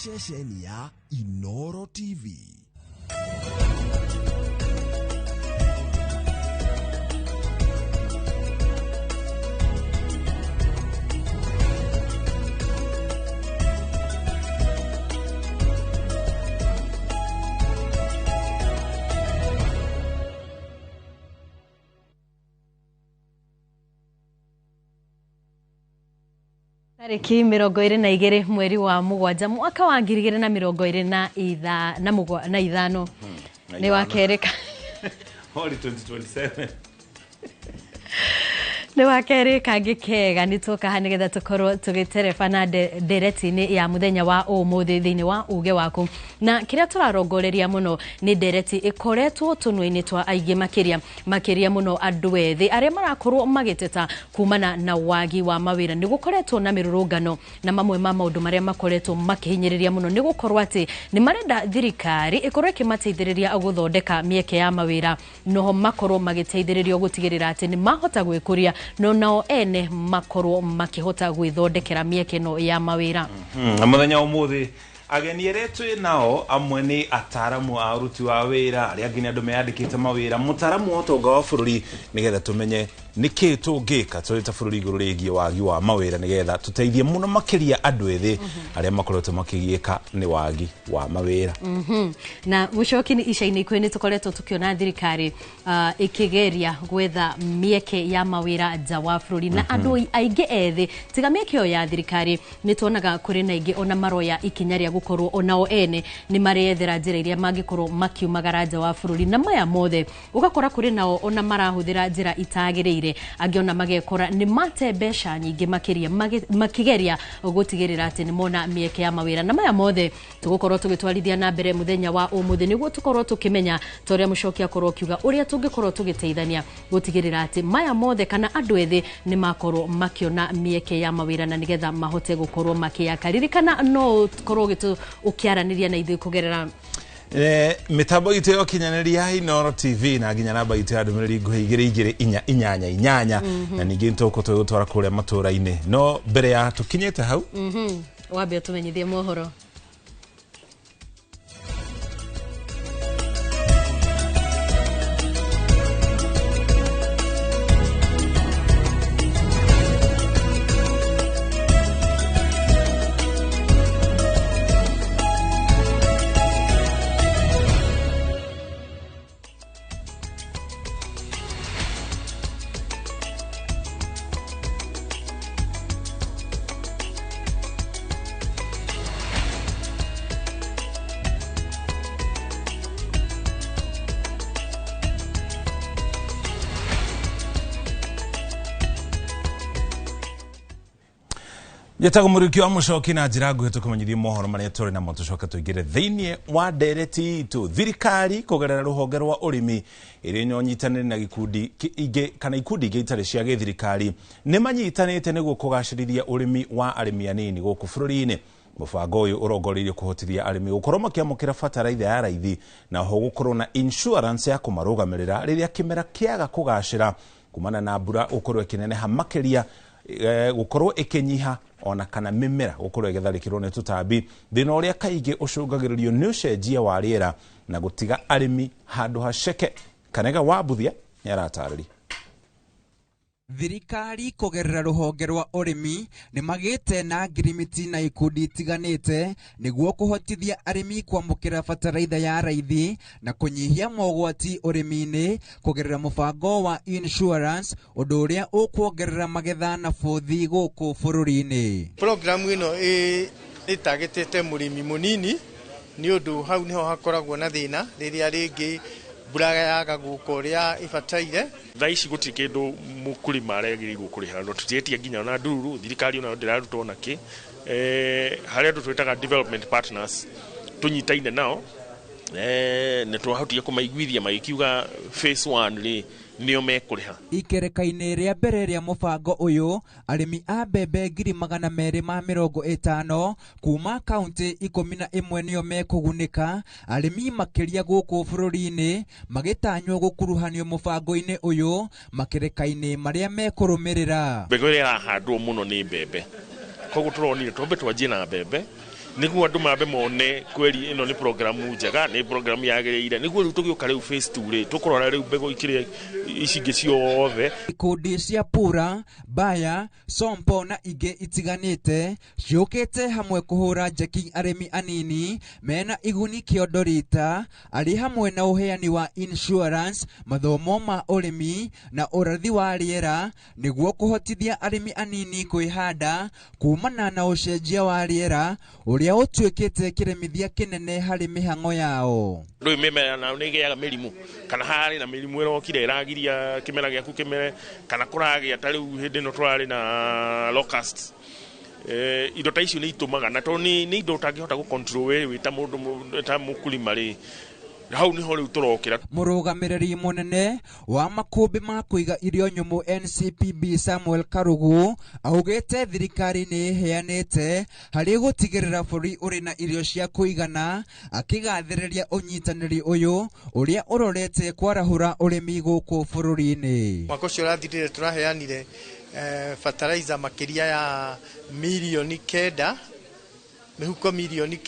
Ceceni ya Inoro TV. Tarĩki 22 mweri wa 7 mwaka wa 2025 nĩ wa kerĩ Holy 2027 nĩ wa kerĩ kangĩ kega nĩ twoka haha nĩgetha tũkorwo tũgĩterebana ndereti-inĩ ya mũthenya wa ũmũthĩ thĩinĩ wa uge waku, na kĩrĩa tũrarongoreria mũno nĩ ndereti ĩkoretwo tũnua-inĩ twa aingĩ makĩria makĩria mũno andũ ethĩ arĩa marakorwo magĩteta kumana na wagi wa mawĩra. Nĩ gũkoretwo na mĩrũrũngano na mamwe ma maũndũ marĩa makoretwo makĩhinyĩrĩria mũno nĩ gũkorwo atĩ nĩ marenda thirikari ĩkorwo ĩkĩmateithĩrĩria gũthondeka mĩeke ya mawĩra, noho makorwo magĩteithĩrĩrio gũtigĩrĩra atĩ nĩ mahota gwĩkũria no nao ene makorwo makĩhota gwĩthondekera mĩeke ĩno ya mawĩra. Na mũthenya ũmũthĩ ageni arĩa twĩ nao amwe nĩ ataramu a ũruti wa wĩra, arĩa angĩ nĩ andũ meyandĩkĩte mawĩra, mũtaramu wa ũtonga wa bũrũri, nĩgetha tũmenye nĩkĩ tũngĩka tũrĩ ta bũrũri igũrũ rĩgiĩ wagi wa mawĩra, nĩgetha tũteithie mũno makĩria andũ ethĩ arĩa makoretwo makĩgiĩka nĩ wagi wa mawĩra. Na mũcoki nĩ ica-inĩ ikuhĩ nĩ tũkoretwo tũkĩona thirikari ĩkĩgeria gwetha mĩeke ya mawĩra nja wa bũrũri, na andũ aingĩ ethĩ tiga mĩeke ĩyo ya thirikari nĩ tuonaga kũrĩ na aingĩ ona maroya ikinya rĩa gũkorwo onao ene nĩ marethera njĩra iria mangĩkorwo makiumagara nja wa bũrũri, na maya mothe ũgakora kũrĩ nao ona marahũthĩra njĩra itagĩrĩire, angĩ ona magekora nĩ mate mbeca nyingĩ makĩria makĩgeria gũtigĩrĩra atĩ nĩ mona mĩeke ya mawĩra. Na maya mothe tũgũkorwo tũgĩtwarithia na mbere mũthenya wa ũmũthĩ nĩguo tũkorwo tũkĩmenya ta ũrĩa mũcoki akorwo akiuga ũrĩa tũngĩkorwo tũgĩteithania gũtigĩrĩra atĩ maya mothe kana andũ ethĩ nĩ makorwo makĩona mĩeke ya mawĩra na nĩgetha mahote gũkorwo makĩyaka. Ririkana no ũkorwo ũkĩaranĩria na ithuĩ kũgerera mĩtambo itũ ya ũkinyanĩria Inoro TV na nginya namba itũ ya ndũmĩrĩri nguhĩ 2 2 4 8 8, na ningĩ nĩtũgũkorwo tũgĩgũtwara kũrĩa matũra-inĩ. No mbere ya tũkinyĩte hau, wambe ũtũmenyithie mohoro. Njĩtagwo Mũriũki wa Mũcoki na njĩra nguhĩ tũkũmenyithie mohoro marĩa tũrĩ namo tũcoke tũingĩre thĩinĩ wa ndereti itũ. Thirikari kũgerera rũhonge rwa ũrĩmi ĩrĩa ĩnyitanĩire na gĩkundi ingĩ kana ikundi ingĩ itarĩ cia gĩthirikari nĩ manyitanĩte nĩguo kũgacĩrithia ũrĩmi wa arĩmi anini gũkũ bũrũri-inĩ. Mũbango ũyũ ũrongoreirio kũhotithia arĩmi gũkorwo makĩamũkĩra bataraitha ya raithi na ho gũkorwo na insurance ya kũmarũgamĩrĩra rĩrĩa kĩmera kĩaga kũgacĩra kumana na mbura gũkorwo ĩkĩneneha makĩria, gũkorwo ĩkĩnyiha ona kana mĩmera gũkorwo ĩgĩtharĩkĩrwo nĩ tũtambi, thĩna ũrĩa kaingĩ ũcũngagĩrĩrio nĩ ũcenjia wa rĩera na gũtiga arĩmi handũ haceke. Kanega wa Mbuthia nĩ aratarĩria. Thirikari kũgerera rũhonge rwa ũrĩmi nĩ magĩte na ngirimiti na ikundi itiganĩte nĩguo kũhotithia arĩmi kwamũkĩra bataraitha ya raithi na kũnyihia mogwati ũrĩmi-inĩ kũgerera mũbango wa insurance, ũndũ ũrĩa ũkuongerera magetha na bũthi gũkũ bũrũri-inĩ. Programu ĩno ĩtagĩtĩte mũrĩmi mũnini nĩ ũndũ hau nĩho hakoragwo na thĩna rĩrĩa rĩngĩ mbura yaga gũka ũrĩa ĩbataire. Thaa ici gũtirĩ kĩndũ mũkũrĩma aragĩrĩirwo kũrĩha, no tũtiretia nginya ona ndururu, thirikari onayo ndĩraruta ona kĩ. Harĩ andũ twĩtaga development partners tũnyitaine nao, nĩ twahotire kũmaiguithia magĩkiuga phase 1 rĩ nĩo mekũrĩha. Ikereka-inĩ rĩa mbere rĩa mũbango ũyũ, arĩmi a mbembe 250,000 kuma kaunti 11 nĩo mekũgunĩka. Arĩmi makĩria gũkũ bũrũri-inĩ magĩtanywo gũkuruhanio mũbango-inĩ ũyũ makereka-inĩ marĩa mekũrũmĩrĩra. Mbegũ ĩrĩa ĩrahandwo mũno nĩ mbembe, koguo tũronire twambe twanjie na mbembe. Niguo andu mambe mone kweli ino ni programu njega, ni programu yagiriire, niguo riu tugioka riu phase 2 ri tukurora riu mbegu ikire ici ingĩ ciothe. Ikundi cia Pura, Baya, Sompo na ingĩ itiganĩte ciũkĩte hamwe kũhũra njeki arĩmi anini mena iguni kĩondo rita arĩ hamwe na ũheani wa insurance, mathomo ma ũrĩmi na ũrathi wa rĩera nĩguo kũhotithia arĩmi anini kwĩhanda kumana na ũcenjia wa rĩera ũrĩa ũtuĩkĩte kĩremithia kĩnene harĩ mĩhang'o yao. Rĩu mĩmera nayo nĩ ĩgĩaga mĩrimũ, kana harĩ na mĩrimũ ĩrokire ĩragiria kĩmera gĩaku kĩmere, kana kũragĩa ta rĩu hĩndĩ ĩno tũrarĩ na locusts. Indo ta icio nĩ itũmaga, na tondũ nĩ indo ũtangĩhota gũ control we wĩ ta mũndũ ta mũkulima rĩ, hau niho rĩu tũrokĩra. Mũrũgamĩrĩri mũnene wa makũmbĩ ma kũiga irio nyũmũ NCPB Samuel Karugu augĩte thirikari nĩ ĩheanĩte harĩ gũtigĩrĩra bũrũri ũrĩ na irio cia kũigana, akĩgathĩrĩria ũnyitanĩri ũyũ ũrĩa ũrorete kwarahũra ũrĩmi gũkũ bũrũri-inĩ. Mwaka ũcio ũrathirire tũraheanire fertilizer makĩria ya 9 milioni, mĩhuko 9 milioni,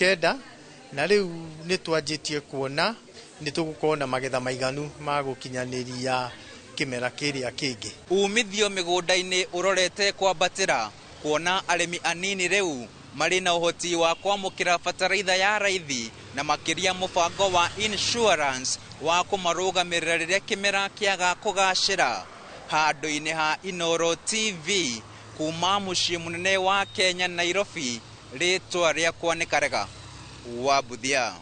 na rĩu nĩ twanjĩtie kuona nĩ tũgũkorwo na magetha maiganu ma gũkinyanĩria kĩmera kĩrĩa kĩngĩ. Umithio mĩgũnda-inĩ ũrorete kwambatĩra kuona arĩmi anini rĩu marĩ na ũhoti wa kwamũkĩra bataraitha ya raithi na makĩria mũbango wa insurance wa kũmarũgamĩrĩra rĩrĩa kĩmera kĩaga kũgacĩra. Handũ-inĩ ha Inooro TV kuma mũciĩ mũnene wa Kenya Nairobi, rĩtwa rĩakwa nĩ Karega wa Buthia.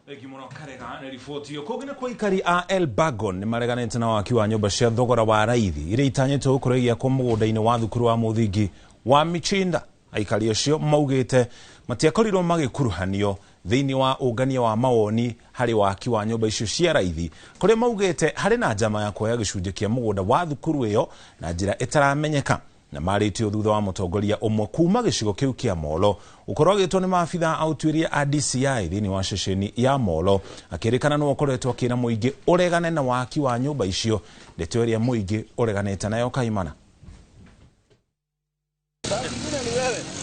Thengi mũno Karega nĩ riboti ĩyo. Kũngĩ nĩ kwa aikari a Elbagon nĩ mareganĩte na waki wa nyũmba cia thogora wa raithi iria itanyĩtwo gũkorwo igĩakwo mũgũnda-inĩ wa thukuru wa mũthingi wa Michinda. Aikari acio maugĩte matiakorirwo magĩkuruhanio thĩinĩ wa ũngania wa mawoni harĩ waki wa nyũmba icio cia raithi, kũrĩa maugĩte harĩ na njama ya kuoya gĩcunjĩ kĩa mũgũnda wa thukuru ĩyo na njĩra ĩtaramenyeka, na marĩtio thutha wa mũtongoria ũmwe kuma gĩcigo kĩu kĩa Molo gũkorwo agĩtwo nĩ maabitha a ũtuĩria a DCI thĩinĩ wa ceceni ya Molo, akĩrĩkana nĩwe ũkoretwo akĩra mũingĩ ũregane na waki wa nyũmba icio, ndeto ĩrĩa mũingĩ ũreganĩte nayo kaimana.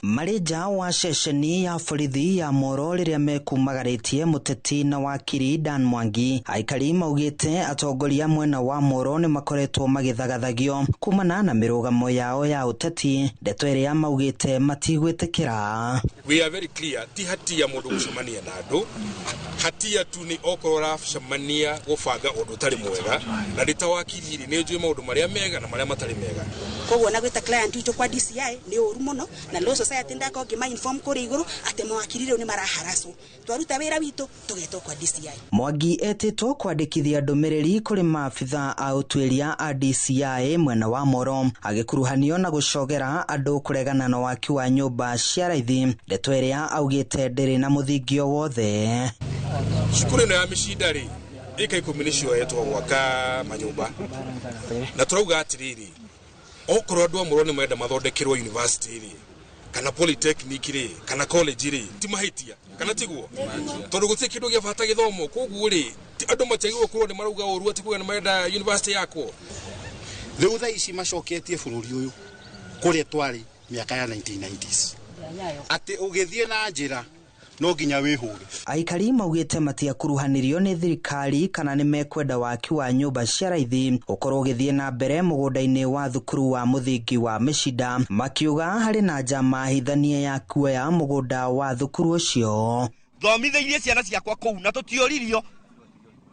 Marĩ nja wa ceceni ya borithi ya Moro rĩrĩa mekumagarĩtie mũteti na wakiri Dan Mwangi, aikari maugĩte atongoria mwena wa Moro nĩ makoretwo magĩthagathagio kumana na mĩrũgamo yao ya ũteti, ndeto ĩrĩa maugĩte matigwĩtĩkĩra. We are very clear, ti hatia mũndũ gũcemania na andũ, hatia tu nĩ okorwo ũracemania gũbanga ũndũ ũtarĩ mwega, na ndĩ ta wakiri rĩ, nĩ njũĩ maũndũ marĩa mega na marĩa matarĩ mega. Koguo na gwĩta client witũ kwa DCI nĩ ũru mũno, na Law Society ndako ngĩma inform kũrĩa igũrũ atĩ mawakiri rĩu nĩ maraharacwo, twaruta wĩra witũ tũgetwo kwa DCI. Mwangi etĩtwo kwandĩkithia ndũmĩrĩri kũrĩ maabitha a ũtuĩria a DCI mwena wa Moro, agĩkuruhanio na gũcogera andũ kũregana na waki wa nyũmba cia raithi, ndeto ĩrĩa augĩte ndĩrĩ na mũthingi o wothe. Cukuru ĩno ya Mĩcinda rĩ, ĩka 10 nĩ cioetwo gwaka manyũmba, na tũrauga atĩrĩrĩ, okorwo andũ a Moro nĩ marenda mathondekerwo university rĩ, kana polytechnic rĩ, kana college rĩ, ti mahĩtia kana tiguo, tondũ gũtirĩ kĩndũ gĩa bata gĩthomo. Koguo rĩ, andũ matiagĩrĩirwo korwo nĩ marauga ũru atĩ kuga nĩ marenda university yakwo. Rĩu thaa ici macoketie bũrũri ũyũ kũrĩa twarĩ mĩaka ya 1990s, atĩ ũgĩthiĩ na njĩra no nginya wĩhũre. Aikari maugĩte matiakuruhanirio nĩ thirikari kana nĩ mekwenda waki wa nyũmba cia raithi ũkorwo ũgĩthiĩ na mbere mũgũnda-inĩ wa thukuru wa mũthingi wa Mĩcinda, makiuga harĩ na njama hithanie ya kuoya mũgũnda wa thukuru ũcio. Thomithĩirie ciana ciakwa kũu na tũtioririo,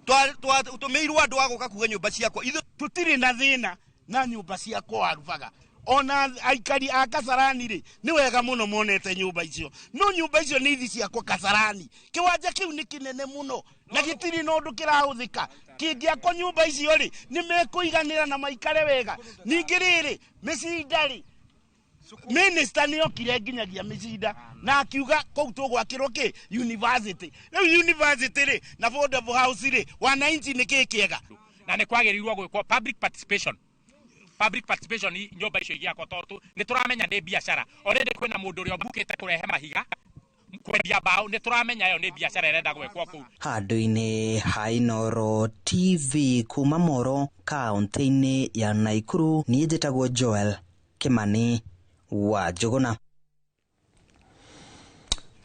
tũmĩirwo andũ a gũka kuga nyũmba ciakwa. Ithuĩ tũtirĩ na thĩna na nyũmba ciakwa warubaga, ona aikari a Kasarani rĩ, nĩ wega mũno monete nyũmba icio, no nyũmba icio nĩ ithi ciakwa Kasarani. Kĩwanja kĩu nĩ kĩnene mũno na gĩtirĩ na ũndũ kĩrahũthĩka. Kĩngĩakwo nyũmba icio rĩ, nĩ mekũiganĩra na maikare wega. Ningĩ rĩrĩ, Mĩcinda rĩ, minister nĩ okire nginyagia Mĩcinda na akiuga kũu tũgwakĩrwo kĩ university. Rĩu university rĩ na affordable house rĩ, wananchi nĩ kĩ kĩega? Na nĩ kwagĩrĩirwo gwĩkwo public participation nyũmba icio igĩakwo, tondũ nĩ tũramenya nĩ biacara. Already kwĩna mũndũ ũrĩa ũbukĩte kũrehe mahiga, kwendia mbaũ, nĩ tũramenya ĩyo nĩ biacara ĩrenda gwĩkwo kũu. Handũ-inĩ ha Inooro TV kuma Moro kaũntĩ-inĩ ya Naikuru, niĩ njĩtagwo Joel Kimani wa Njũgũna.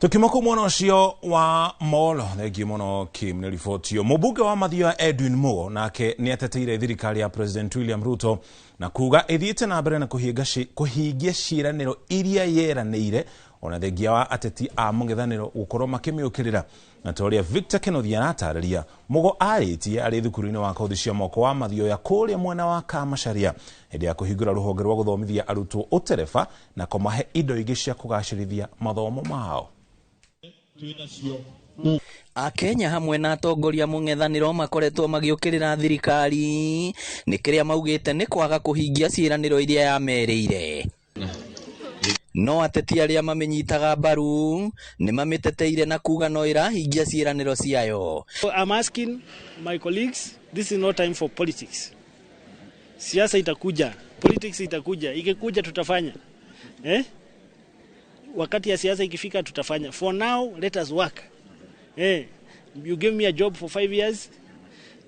Tukima kuu mwena ũcio wa Molo, thengiũ mũno Kim nĩ riboti ĩyo. Mũmbunge wa Mathioya Edwin Mugo nake nĩ ateteire thirikari ya President William Ruto na kuga ĩthiĩte na mbere na kũhingia ciĩranĩro iria yeranĩire, ona thengia wa ateti a mũng'ethanĩro gũkorwo makĩmĩũkĩrĩra. Na ta ũrĩa Victor Kenothi aratarĩria, Mugo arĩtie arĩ thukuru-inĩ wa kothi cia moko wa Mathioya kũrĩa mwena wa Kamacharia hĩndĩ ya kũhingũra rũhonge rwa gũthomithia arutwo ũtereba na kũmahe indo ingĩ cia kũgacĩrithia mathomo mao. Akenya hamwe na atongoria mũng'ethanĩro makoretwo magĩũkĩrĩra thirikari nĩ kĩrĩa maugĩte nĩ kwaga kũhingia ciĩranĩro iria yamerĩire. No ateti arĩa mamĩnyitaga mbaru nĩ mamĩteteire na kuga no ĩrahingia ciĩranĩro ciayo. I'm asking my colleagues, this is not time for politics. Siasa itakuja, politics itakuja, ikikuja tutafanya. Wakati ya siasa ikifika tutafanya. For now, let us work. You gave me a job for 5 years.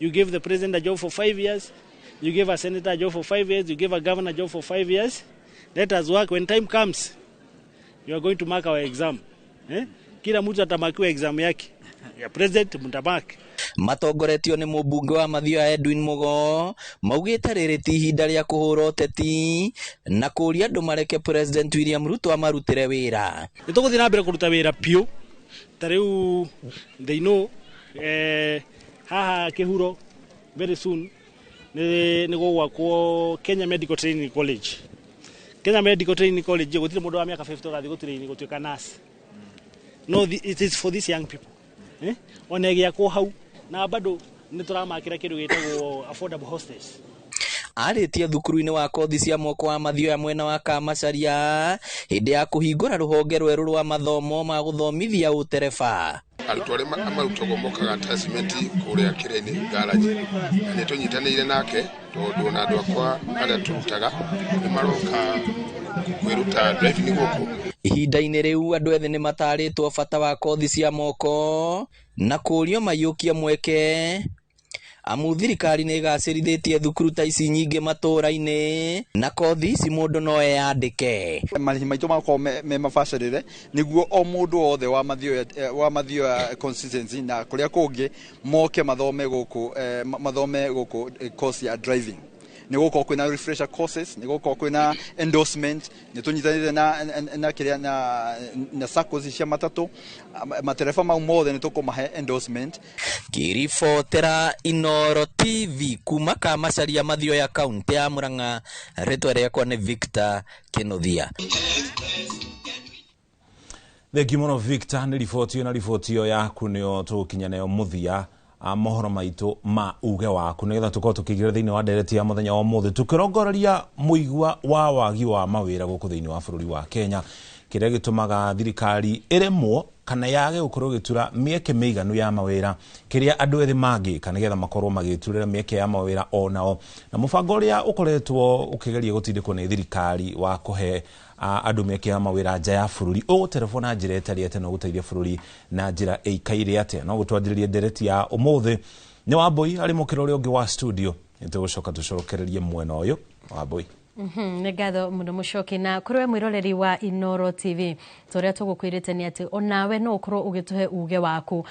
You gave the president a job for 5 years. You gave a senator a job for 5 years. You gave a governor a job for 5 years. Let us work. When time comes, you are going to mark our exam. Kila mtu atamakiwa exam yake. Ya president mtamark. Matongoretio nĩ mũmbunge wa Mathioya Edwin Mugo maugĩte rĩrĩ ti ihinda rĩa kũhũra ũteti na kũũria andũ mareke President William Ruto amarutĩre wĩra. Nĩ tũgũthiĩ na mbere kũruta wĩra piũ. Ta rĩu they know haha Kĩhuro very soon nĩ gũgwakwo Kenya Medical Training College. Kenya Medical Training College gũtirĩ mũndũ wa mĩaka 50 ũgathiĩ gũtrain gũtuĩka nurse. No, it is for these young people. Ona ĩgĩakwo hau na bado nĩ tũramakĩra kĩndũ gĩtagwo affordable hostels. Arĩtie thukuru-inĩ wa kothi cia moko wa Mathioya mwena wa Kamacharia hĩndĩ ya kũhingũra rũhonge rwerũ rwa mathomo ma gũthomithia ũtereba. Arutwo arĩa marutagwo mokaga attachment kũrĩa kĩrĩa-inĩ garage, na nĩ tũnyitanĩire nake tondũ ona andũ akwa arĩa tũrutaga nĩ maroka kwĩruta driving gũkũ. Ihinda-inĩ rĩu andũ ethĩ nĩ matarĩtwo bata wa kothi cia moko na kũũrio maiyũkie mweke amu thirikari nĩ ĩgacĩrithĩtie thukuru ta ici nyingĩ matũũra-inĩ na kothi ici mũndũ no eyandĩke. Marĩhi maitũ makorwo me mabacĩrĩre nĩguo o mũndũ wothe wa Mathioya constituency na kũrĩa kũngĩ moke mathome gũkũ, mathome gũkũ course ya driving. Nĩ gũkorwo kwĩna refresher courses, nĩ gũkorwo kwĩna endorsement, nĩ tũnyitanĩire na kĩrĩa na SACCOs cia matatũ, matereba mau mothe nĩ tũkũmahe endorsement. Ngĩribotera Inooro TV kuma Kamacharia Mathioya kaunti ya Murang'a, rĩtwa rĩakwa nĩ Victor Kĩnuthia. Thengiũ mũno Victor nĩ riboti ĩyo, na riboti ĩyo yaku nĩyo tũgũkinya nayo mũthia mohoro maitũ ma uge waku nĩgetha tũkorwo tũkĩingĩra thĩinĩ wa ndereti ya mũthenya wa ũmũthĩ tũkĩrongoreria mũigua wa wagi wa mawĩra gũkũ thĩinĩ wa bũrũri wa Kenya, kĩrĩa gĩtũmaga thirikari ĩremwo kana yage gũkorwo ĩgĩtura mĩeke mĩiganu ya mawĩra, kĩrĩa andũ ethĩ mangĩka nĩgetha makorwo magĩturĩra mĩeke ya mawĩra onao, na mũbango ũrĩa ũkoretwo ũkĩgeria gũtindĩkwo nĩ thirikari wa kũhe andũ mĩeke ya mawĩra nja ya bũrũri ũgũterebwo na njĩra ĩtarĩ atĩa na ũgũteithia bũrũri na njĩra ĩikaire atĩa. No gũtwanjĩrĩrie ndereti ya ũmũthĩ nĩ Wambui arĩ mũkĩra ũrĩa ũngĩ wa studio, nĩtũgũcoka tũcokererie mwena ũyũ. Wambui. Nĩ ngatho mũno Mũcoki, na kũrĩ we mwĩroreri wa Inooro TV, ta ũrĩa tũgũkwĩrĩte nĩ atĩ onawe no ũkorwo ũgĩtũhe uge waku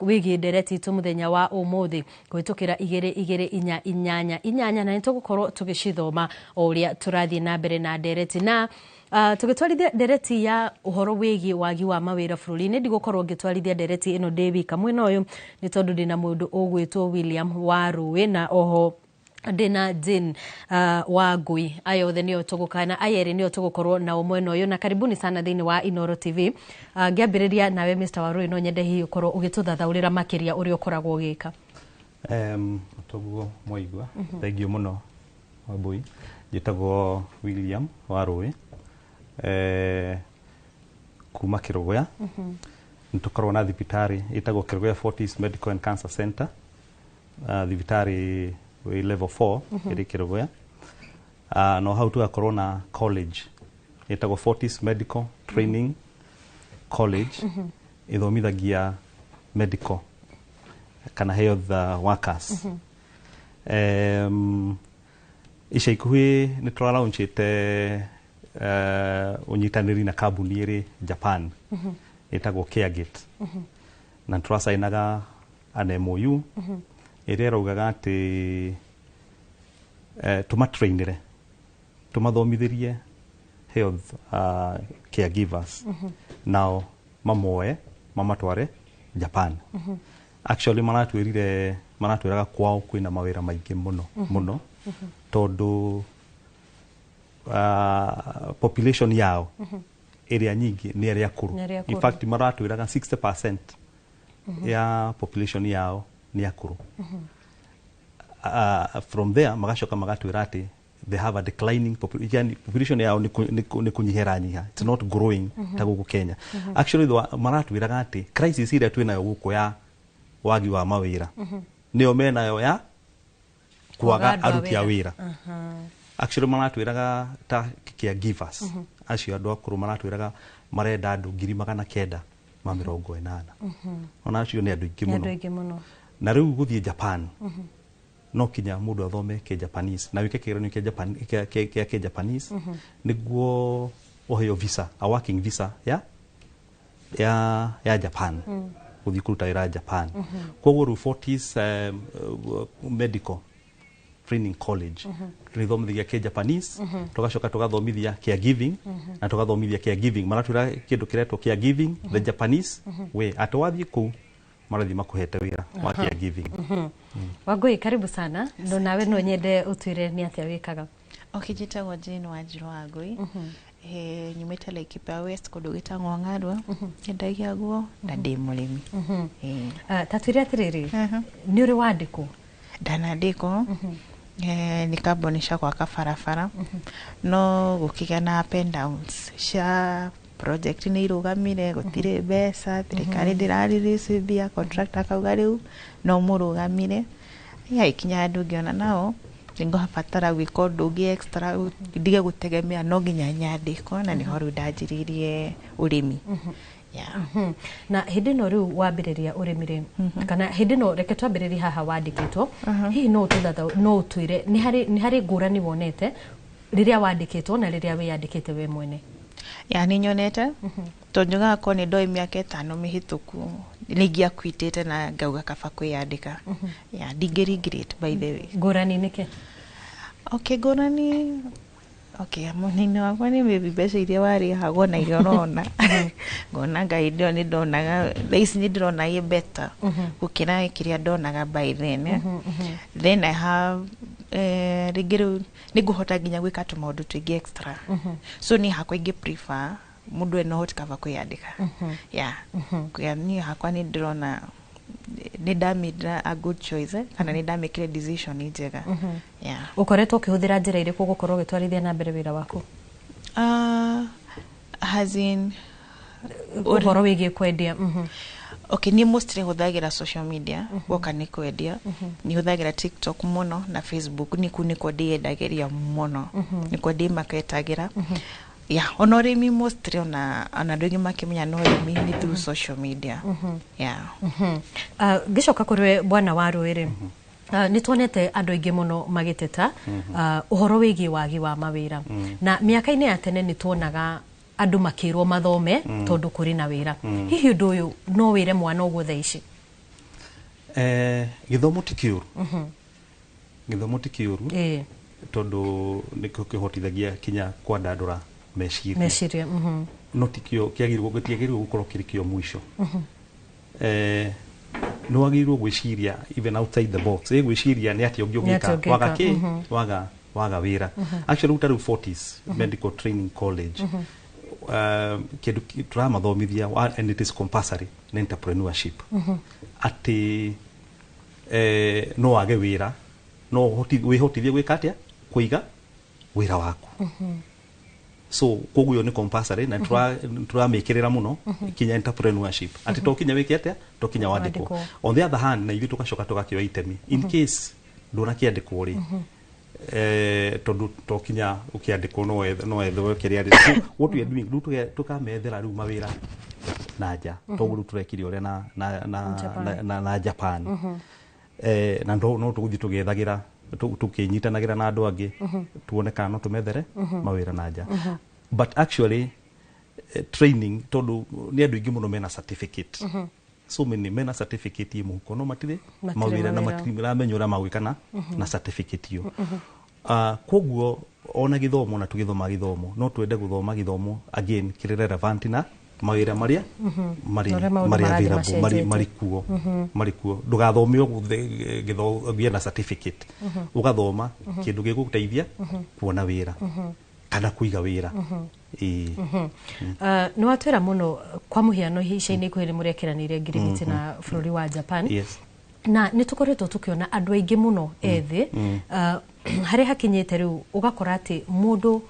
wĩgiĩ ndereti itũ mũthenya wa ũmũthĩ kũhĩtũkĩra 2 2 4 8 8, na nĩ tũgũkorwo tũgĩcithoma o ũrĩa tũrathiĩ na mbere na ndereti. Na tũgĩtwarithia ndereti ya ũhoro wĩgiĩ wagi wa mawĩra bũrũri-inĩ, ndigũkorwo ngĩtwarithia ndereti ĩno ndĩ wika mwena ũyũ nĩ tondũ ndĩna mũndũ ũgwĩtwo William Warũĩ na oho ndĩna Jane wa Ngui. Aya othe nĩo tũgũkana, aya erĩ nĩo tũgũkorwo nao mwena ũyũ, na karibuni sana thĩinĩ wa Inooro TV. Ngĩambĩrĩria nawe Mr. Warũĩ, no nyende hihi ũkorwo ũgĩtũthathaũrĩra makĩria ũrĩa ũkoragwo ũgĩka. Toguo mwaigua, thengiũ mũno Wambui. Njĩtagwo William Warũĩ, kuma Kĩrũgũya. Nĩ tũkoragwo na thibitarĩ ĩtagwo Kĩrũgũya Fortis Medical and Cancer Center, thibitarĩ wĩ level 4 ĩrĩ Kĩrũgũya. No hau tũgakorwo na college ĩtagwo Fortis Medical Training College, ĩthomithagia medical kana health workers. Ica ikuhĩ nĩ tũralaunchĩte ũnyitanĩri na kambuni ĩrĩ Japan. Ĩtagwo Caregate. Na tũracainaga an MOU ĩrĩa ĩraugaga atĩ tũmatrainĩre, tũmathomithĩrie health caregivers, nao mamoe mamatware Japan. Actually maratwĩrire, maratwĩraga kwao kwĩna mawĩra maingĩ mũno mũno, tondũ population yao ĩrĩa nyingĩ nĩ arĩa akũrũ. Nĩ arĩa In akũrũ. fact maratwĩraga 60% ya population yao nĩ akũrũ. From there magacoka magatwĩra atĩ they have a declining yani population yao nĩ kũnyiha ĩranyiha, it's not growing ta gũkũ Kenya. Actually maratwĩraga atĩ crisis ĩrĩa twĩnayo gũkũ ya wagi wa mawĩra nĩyo menayo ya kwaga andũ a aruti a wĩra. Actually maratwĩraga ta caregivers acio andũ akũrũ, maratwĩraga marenda andũ 980,000. Ona acio nĩ andũ aingĩ Nĩ andũ mũno. Aingĩ mũno. Na rĩu gũthiĩ Japan no kinya mũndũ athome kĩ Japanese na wĩke kĩgeranio kĩa Japan kĩa kĩ Japanese nĩguo ũheo visa, a working visa ya Japan, gũthiĩ kũruta wĩra Japan. Koguo rĩu Fortis Medical Training College tũrĩthomithagia kĩ Japanese, tũgacoka tũgathomithia caregiving, na tũgathomithia caregiving, maratwĩra kĩndũ kĩretwo caregiving the Japanese way, atĩ wathiĩ kũu marathiĩ makũhete wĩra wa caregiving. Wangũi, karibu sana. No nawe no nyende ũtwĩre nĩ atĩa wĩkaga. Okay, njĩtagwo Jane Wanjirũ Wangũi. Nyumĩte Laikipia West, kũndũ gwĩtagwo Ng'arua. Nyendagia nguo na ndĩ mũrĩmi. Ah, ta twĩre atĩrĩrĩ, nĩ ũrĩ wandĩkwo? Ndanandĩkwo nĩ kambuni cia gwaka barabara, no gũkĩgĩa na up and downs cia project, nĩ irũgamire, gũtirĩ mbeca, thirikari ndĩra-release mbia, contractor akauga rĩu no mũrũgamire. Gagĩkinya handũ ngĩona nao nĩngũbatara gwĩka ũndũ ũngĩ extra, ndige gũtegemea no nginya nyandĩkwo, na nĩho rĩu ndanjĩrĩirie ũrĩmi. Yeah. Na hĩndĩ ĩno rĩu wambĩrĩria ũrĩmi rĩ, kana hĩndĩ ĩno, reke twambĩrĩrie haha wandĩkĩtwo, hihi no ũtwĩre nĩ harĩ ngũrani wonete rĩrĩa wandĩkĩtwo na rĩrĩa wĩyandĩkĩte we mwene? Ya, nĩ nyonete, tondũ njugaga korwo nĩ ndoĩ mĩaka 5 mĩhĩtũku nĩ ingĩakwitĩte na ngauga kaba kwĩyandĩka. Ya, ndingĩ regret, by the way. Ngũrani nĩkĩ? Okay, ngũrani, okay, mũnini wakwa nĩ maybe mbeca iria warĩhagwo na iria ũrona, ngona nga hĩndĩ ĩyo nĩ ndonaga, thaa ici nĩ ndĩrona ĩ better gũkĩra kĩrĩa ndonaga by then, eh. Then I have rĩngĩ rĩu nĩ ngũhota nginya gwĩka tũmaũndũ tũingĩ extra, so niĩ hakwa ingĩ prefer mũndũ ena ũhoti kaba kwĩyandĩka. Yeah. Niĩ hakwa nĩ ndĩrona nĩ ndamĩra a good choice, kana nĩ ndamĩkire decision njega. Yeah. Ũkoretwo ũkĩhũthĩra njĩra irĩkũ gũkorwo ũgĩtwarithia na mbere wĩra waku? As in? Ũhoro wĩgiĩ kwendia. Okay, niĩ mostly hũthagĩra social media. Guoka nĩ kwendia, nĩ hũthagĩra TikTok mũno na Facebook, nĩ kũu nĩkuo ndĩyendagĩria mũno, nĩkuo ndĩmaketagĩra. Yeah, ona ũrĩmi mostly, ona andũ aingĩ makĩmenya no ũrĩmi nĩ through social media. Yeah. Ngĩcoka kũrĩ we bwana wa rũĩ, nĩ tuonete andũ aingĩ mũno magĩteta ũhoro wĩgiĩ wagi wa mawĩra, na mĩaka-inĩ ya tene nĩ tuonaga andũ makĩrwo mathome tondũ kũrĩ na wĩra. Hihi ũndũ ũyũ no wĩre mwana ũguo thaa ici? Gĩthomo ti kĩũru. Gĩthomo ti kĩũru, tondũ nĩkĩo kĩhotithagia kinya kwandandũra meciria. Meciria. No tikĩo kĩagĩrĩirwo, gĩtiagĩrĩirwo gũkorwo kĩrĩ kĩo mũico. Nĩ wagĩrĩirwo gwĩciria even outside the box, ĩ gwĩciria nĩ atĩa ũngĩ Nĩ atĩa ũngĩka ũngĩka, waga kĩ waga wĩra. Actually rĩu ta rĩu Fortis Medical Training College, kĩndũ tũramathomithia and it is compulsory, nĩ entrepreneurship, atĩ no wage wĩra no wĩhotithie gwĩka atĩa, kũiga wĩra waku. So koguo ĩyo nĩ compulsory na tũramĩkĩrĩra mũno kinya entrepreneurship, atĩ to kinya wĩke atĩa, to kinya wandĩkwo. Wandĩkwo. On the other hand, na ithuĩ tũgacoka tũgakĩoya itemi in case ndũnakĩandĩkwo rĩ, tondũ to kinya ũkĩandĩkwo no ethwo kĩrĩa rĩ. So what we are doing rĩu, tũkamethera rĩu mawĩra na nja, toguo rĩu tũrekire ũrĩa na Japan. na Japan. Na no tũgũthiĩ tũgĩethagĩra, tũkĩnyitanagĩra na andũ angĩ, tuone kana no tũmethere mawĩra na nja. But actually Training, tondu ni andu aingi muno mena certificate, so many mena certificate i muhuko no matire Matirĩ mawira na mawĩra. Matiramenya uria magwika na certificate iyo. Koguo ona githomo na tugithoma githomo no twende guthoma githomo again kiri relevant na mawira maria mari Na ũrĩa maũndũ mari marathiĩ available mari macenjetie. Mari kuo mari kuo. Ndugathome githie na certificate, ugathoma kindu giguteithia kuona wira kana kuiga wira. Ĩĩ. Nĩ watwĩra mũno, kwa mũhiano ica-inĩ ikuhĩ nĩ mũrekeranĩire ngirimiti na bũrũri wa Japan, na nĩ tũkoretwo tũkĩona andũ aingĩ mũno ethĩ, harĩa hakinyĩte rĩu ũgakora atĩ mũndũ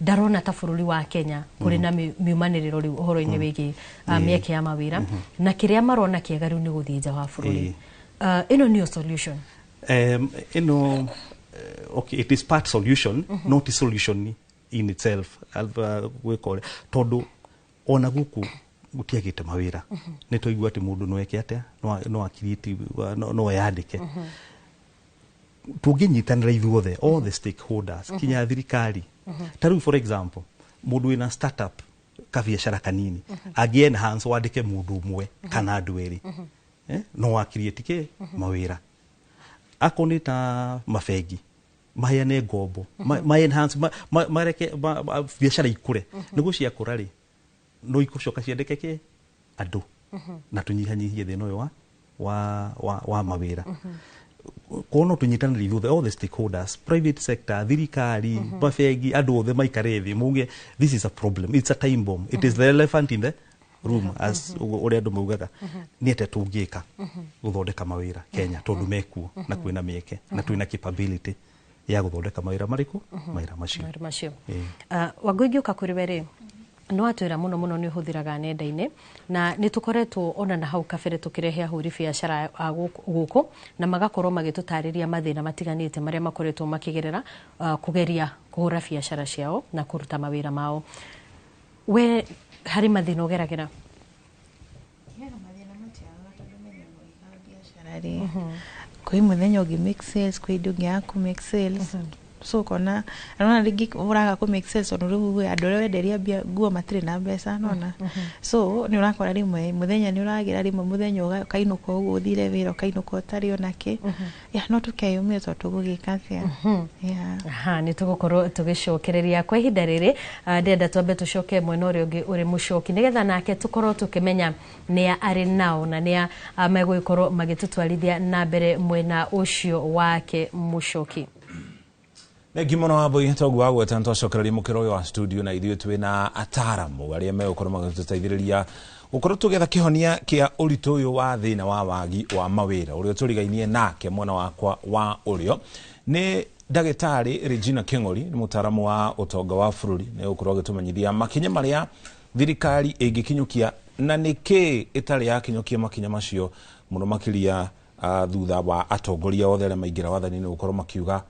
ndarona ta bũrũri wa Kenya kũrĩ na miumanĩrĩro rĩu ũhoro-inĩ wĩgiĩ mĩeke ya mawĩra, na kĩrĩa marona kĩega rĩu nĩ gũthiĩ nja wa bũrũri. Ĩno nĩyo solution? Ĩno okay, it is part solution, not a solution in itself. Gwĩka ũrĩa tondũ ona gũkũ gũtiagĩte mawĩra, nĩ twaigua atĩ mũndũ no eke atĩa, no a-create, no eyandĩke. Tũngĩnyitanĩra ithuothe, all the stakeholders, kinya thirikari. Ta rĩu, for example, mũndũ wĩna startup, kabiacara kanini, angĩ enhance wandĩke mũndũ ũmwe kana andũ erĩ, no a create kĩ mawĩra. Akorwo nĩ ta mabengi maheane ngombo, ma enhance, mareke biacara ikũre, nĩguo ciakũra rĩ, no ikũcoka ciandĩke kĩ andũ na tũnyihanyihie thĩna ũyũ wa mawĩra. Koguo no tũnyitanĩre ithuothe, all the stakeholders, private sector, thirikari, mabengi, andũ othe maikare thĩ mauge, "This is a problem, it's a time bomb, it is the elephant in the room," as ũrĩa andũ maugaga. Nĩ atĩa tũngĩka gũthondeka mawĩra Kenya, tondũ mekuo na kwĩna mĩeke na twĩna capability ya gũthondeka mawĩra marĩkũ, mawĩra macio. Mawĩra macio. Ĩĩ. Wangũ, ingĩũka kũrĩ we rĩ, nĩ watwĩra mũno mũno nĩ ũhũthĩraga nenda-inĩ, na nĩ tũkoretwo ona na hau kabere tũkĩrehe ahũri biacara a gũkũ na magakorwo magĩtũtarĩria mathĩna matiganĩte marĩa makoretwo makĩgerera kũgeria kũhũra biacara ciao na kũruta mawĩra mao. We harĩ mathĩna ũgeragĩra? Yeah, mathĩna matiagaga tondũ menya gwĩka biacara rĩ, kwĩ mũthenya ũngĩ make sales, kwĩ hĩndĩ ũngĩ yaku make sales, so ũkona nona rĩngĩ ũraga kũ make sales tondũ rĩu we andũ arĩa ũrenderia mbia nguo matirĩ na mbeca, nona. So nĩ ũrakora rĩmwe mũthenya nĩ ũragĩra, rĩmwe mũthenya ũkainũka ũguo ũthire wĩra, ũkainũka ũtarĩ onakĩ. Yeah, no tũkeyũmia tondũ tũgũgĩka atĩa? Yeah. Aha, nĩ tũgũkorwo tũgĩcokereria kwa ihinda rĩrĩ. Ndĩrenda twambe tũcoke mwena ũrĩa ũngĩ ũrĩ mũcoki, nĩgetha nake tũkorwo tũkĩmenya nĩa arĩ nao na nĩa megũgĩkorwo magĩtũtwarithia na mbere mwena ũcio wake. Mũcoki. Thengi mũno, Wambui. Toguo wagweta, nĩtwacokereria mũkĩro ũyũ wa studio na ithuĩ twĩ na ataramu arĩa megũkorwo magĩtũteithĩrĩria gũkorwo tũgĩetha kĩhonia kĩa ũritũ ũyũ wa thĩna wa wagi wa mawĩra. Ũrĩa tũrigainie nake mwena wakwa wa ũrĩo nĩ ndagĩtarĩ Regina Kĩng'ori, nĩ mũtaaramu wa ũtonga wa bũrũri, nĩ gũkorwo agĩtũmenyithia makinya marĩa thirikari ĩngĩkinyũkia na nĩkĩ ĩtarĩ yakinyũkia makinya macio, mũno makĩria thutha wa atongoria othe arĩa maingĩra wathani-inĩ gũkorwo makiuga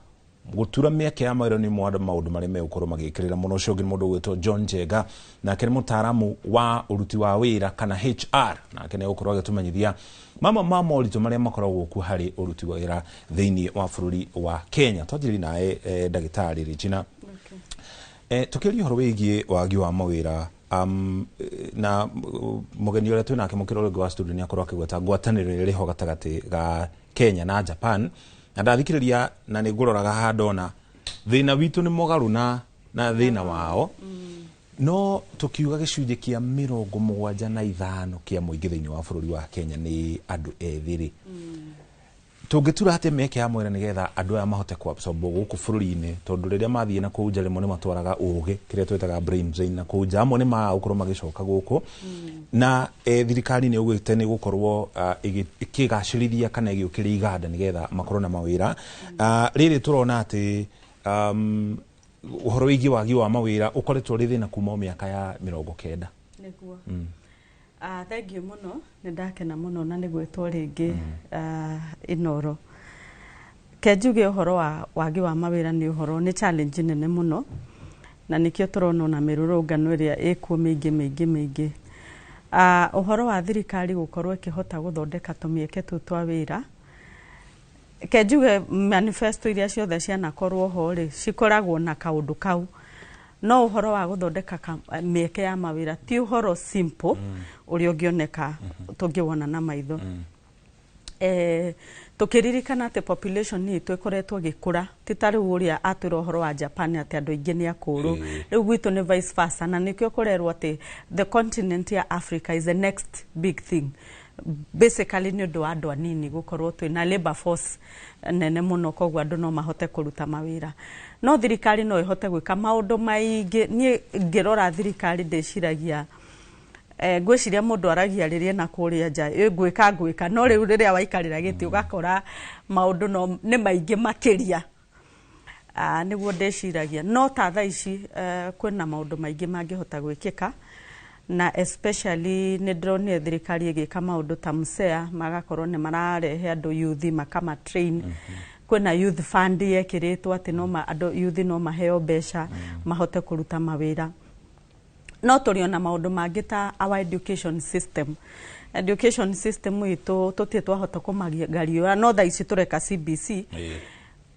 gũtura mĩeke ya mawĩra nĩ maũndũ marĩa megũkorwo magĩkĩrĩra mũno. Ũcio ũngĩ nĩ mũndũ ũgwĩtwo John Njenga, nake nĩ mũtaaramu wa ũruti wa wĩra kana HR, nake nĩ egũkorwo agĩtũmenyithia mamwe ma moritũ marĩa makoragwo kuo harĩ ũruti wa wĩra thĩinĩ wa bũrũri wa Kenya. Twanjĩrĩrie nawe, ndagĩtarĩ Regina. Tũkĩaria ũhoro wĩgiĩ wagi wa mawĩra, na mũgeni ũrĩa twĩ nake mũkĩra ũrĩa ũngĩ wa studio nĩ akorwo akĩgweta ngwatanĩro ĩrĩa ĩrĩ ho gatagatĩ ga Kenya na Japan, na ndathikĩrĩria na nĩ ngũroraga haha ndona thĩna witũ nĩ mũgarũ na thĩna wao. No tũkiuga gĩcunjĩ kĩa 75 kĩa mũingĩ thĩinĩ wa bũrũri wa Kenya nĩ andũ ethĩ rĩ, tũngĩtura atĩa mĩeke ya mwĩra nĩgetha andũ aya mahote kuabsorb gũkũ bũrũri-inĩ? Tondũ rĩrĩa mathiĩ na kũu nja, rĩmwe nĩ matwaraga ũgĩ kĩrĩa twĩtaga brain drain na kũu nja, amwe nĩ magaga gũkorwo magĩcoka gũkũ. Na thirikari nĩ ugĩte nĩ gũkorwo ĩkĩgacĩrithia kana ĩgĩũkĩria iganda nĩgetha makorwo na mawĩra. Rĩrĩ tũrona atĩ ũhoro wĩgiĩ wagi wa mawĩra ũkoretwo ũrĩ thĩna kuma o mĩaka ya 90. Nĩguo. Thank you mũno, nĩ ndakena mũno na nĩ gwĩtwo rĩngĩ Inoro. Ke njuge ũhoro wa wagi wa mawĩra nĩ ũhoro nĩ challenge nene mũno, na nĩkĩo tũrona ona mĩrũrũngano ĩrĩa ĩkuo mĩingĩ mĩingĩ mĩingĩ. Ũhoro wa thirikari gũkorwo ĩkĩhota gũthondeka tũmĩeke tũu twa wĩra, ke njuge manifesto iria ciothe cianakorwo ho rĩ, cikoragwo na kaũndũ kau. No ũhoro wa gũthondeka mĩeke ya mawĩra ti ũhoro simple ũrĩa ũngĩoneka tũngĩwona na maitho. Tũkĩririkana atĩ population itũ ĩkoretwo ĩgĩkũra, ti ta rĩu ũrĩa atwĩra ũhoro wa Japan atĩ andũ aingĩ nĩ akũrũ. Rĩu gwitũ nĩ vice versa, na nĩkĩo kũrerwo atĩ the continent ya Africa is the next big thing, basically nĩ ũndũ wa andũ anini gũkorwo twĩna labor force nene mũno, koguo andũ no mahote kũruta mawĩra. No thirikari no ĩhote gwĩka maũndũ maingĩ. Niĩ ngĩrora thirikari ndĩciragia, ngwĩciria mũndũ aragia rĩrĩa na kũrĩa nja ngwĩka ngwĩka, no rĩu rĩrĩa waikarĩra gĩtĩ ũgakora maũndũ no nĩ maingĩ makĩria. Nĩguo ndĩciragia. No ta thaa ici kwĩna maũndũ maingĩ mangĩhota gwĩkĩka, na especially nĩ ndĩronire thirikari ĩgĩka maũndũ ta MSEA, magakorwo nĩ mararehe andũ youth makama train. Kwĩna youth fund yekĩrĩtwo atĩ no andũ youth no maheo mbeca mahote kũruta mawĩra. No tũrĩ ona maũndũ mangĩ ta our education system. Education system itũ tũtirĩ twahota kũmagariũra, no thaa ici tũreka CBC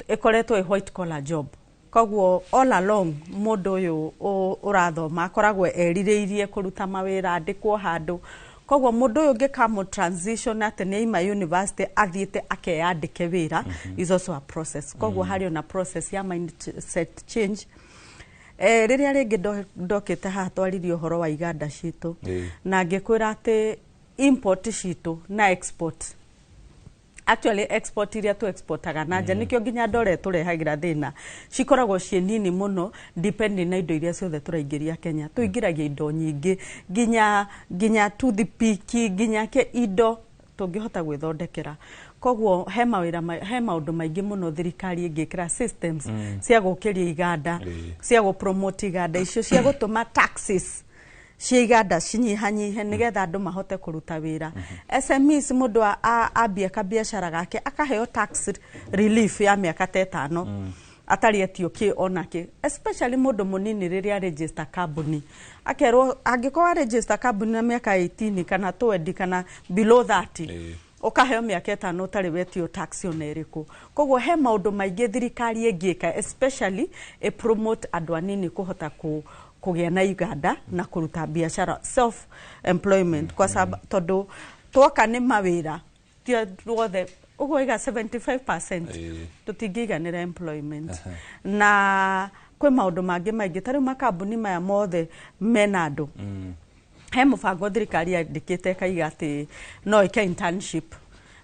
ĩkoretwo ĩ white collar job, koguo all along mũndũ ũyũ ũrathoma akoragwo erirĩirie kũruta mawĩra, andĩkwo handũ. Koguo mũndũ ũyũ ũngĩkamũ transition atĩ nĩ aima university athiĩte akeyandĩke wĩra is also a process. Koguo harĩ ona process ya mindset change. Rĩrĩa rĩngĩ ndokĩte haha twaririe ũhoro wa iganda citũ na ngĩkwĩra atĩ import citũ na export, actually export iria tu exportaga na nja, nĩkĩo nginya ndore tũrehagĩra thĩna, cikoragwo ciĩ nini mũno depending na indo iria ciothe tũraingĩria Kenya. Tũingĩragia indo nyingĩ, nginya toothpick, nginya ke indo tũngĩhota gwĩthondekera. Koguo he mawĩra he maũndũ maingĩ mũno thirikari ĩngĩkĩra systems cia gũkĩria iganda, cia gũ-promote iganda icio, cia gũtũma taxes cia iganda cinyihanyihe nĩgetha andũ mahote kũruta wĩra. SMEs, mũndũ ambia kabiacara gake akaheo tax relief ya mĩaka ta 5 atarĩ etio kĩ ona kĩ, especially mũndũ mũnini rĩrĩa register kambuni, akerwo angĩkorwo register kambuni na mĩaka 18 kana 20 kana below 30, ũkaheo mĩaka 5 ũtarĩ wetio tax ona ĩrĩkũ. Koguo he maũndũ maingĩ thirikari ĩngĩka, especially ĩ promote andũ anini kũhota kũgĩa na iganda na kũruta biacara, self employment, kwa sababu tondũ twoka nĩ mawĩra ti andũ othe ũguo iga 75% tũtingĩiganĩra employment. Na kwĩ maũndũ mangĩ maingĩ, ta rĩu makambuni maya mothe mena andũ, he mũbango thirikari yandĩkĩte ĩkaiga atĩ no ĩke internship,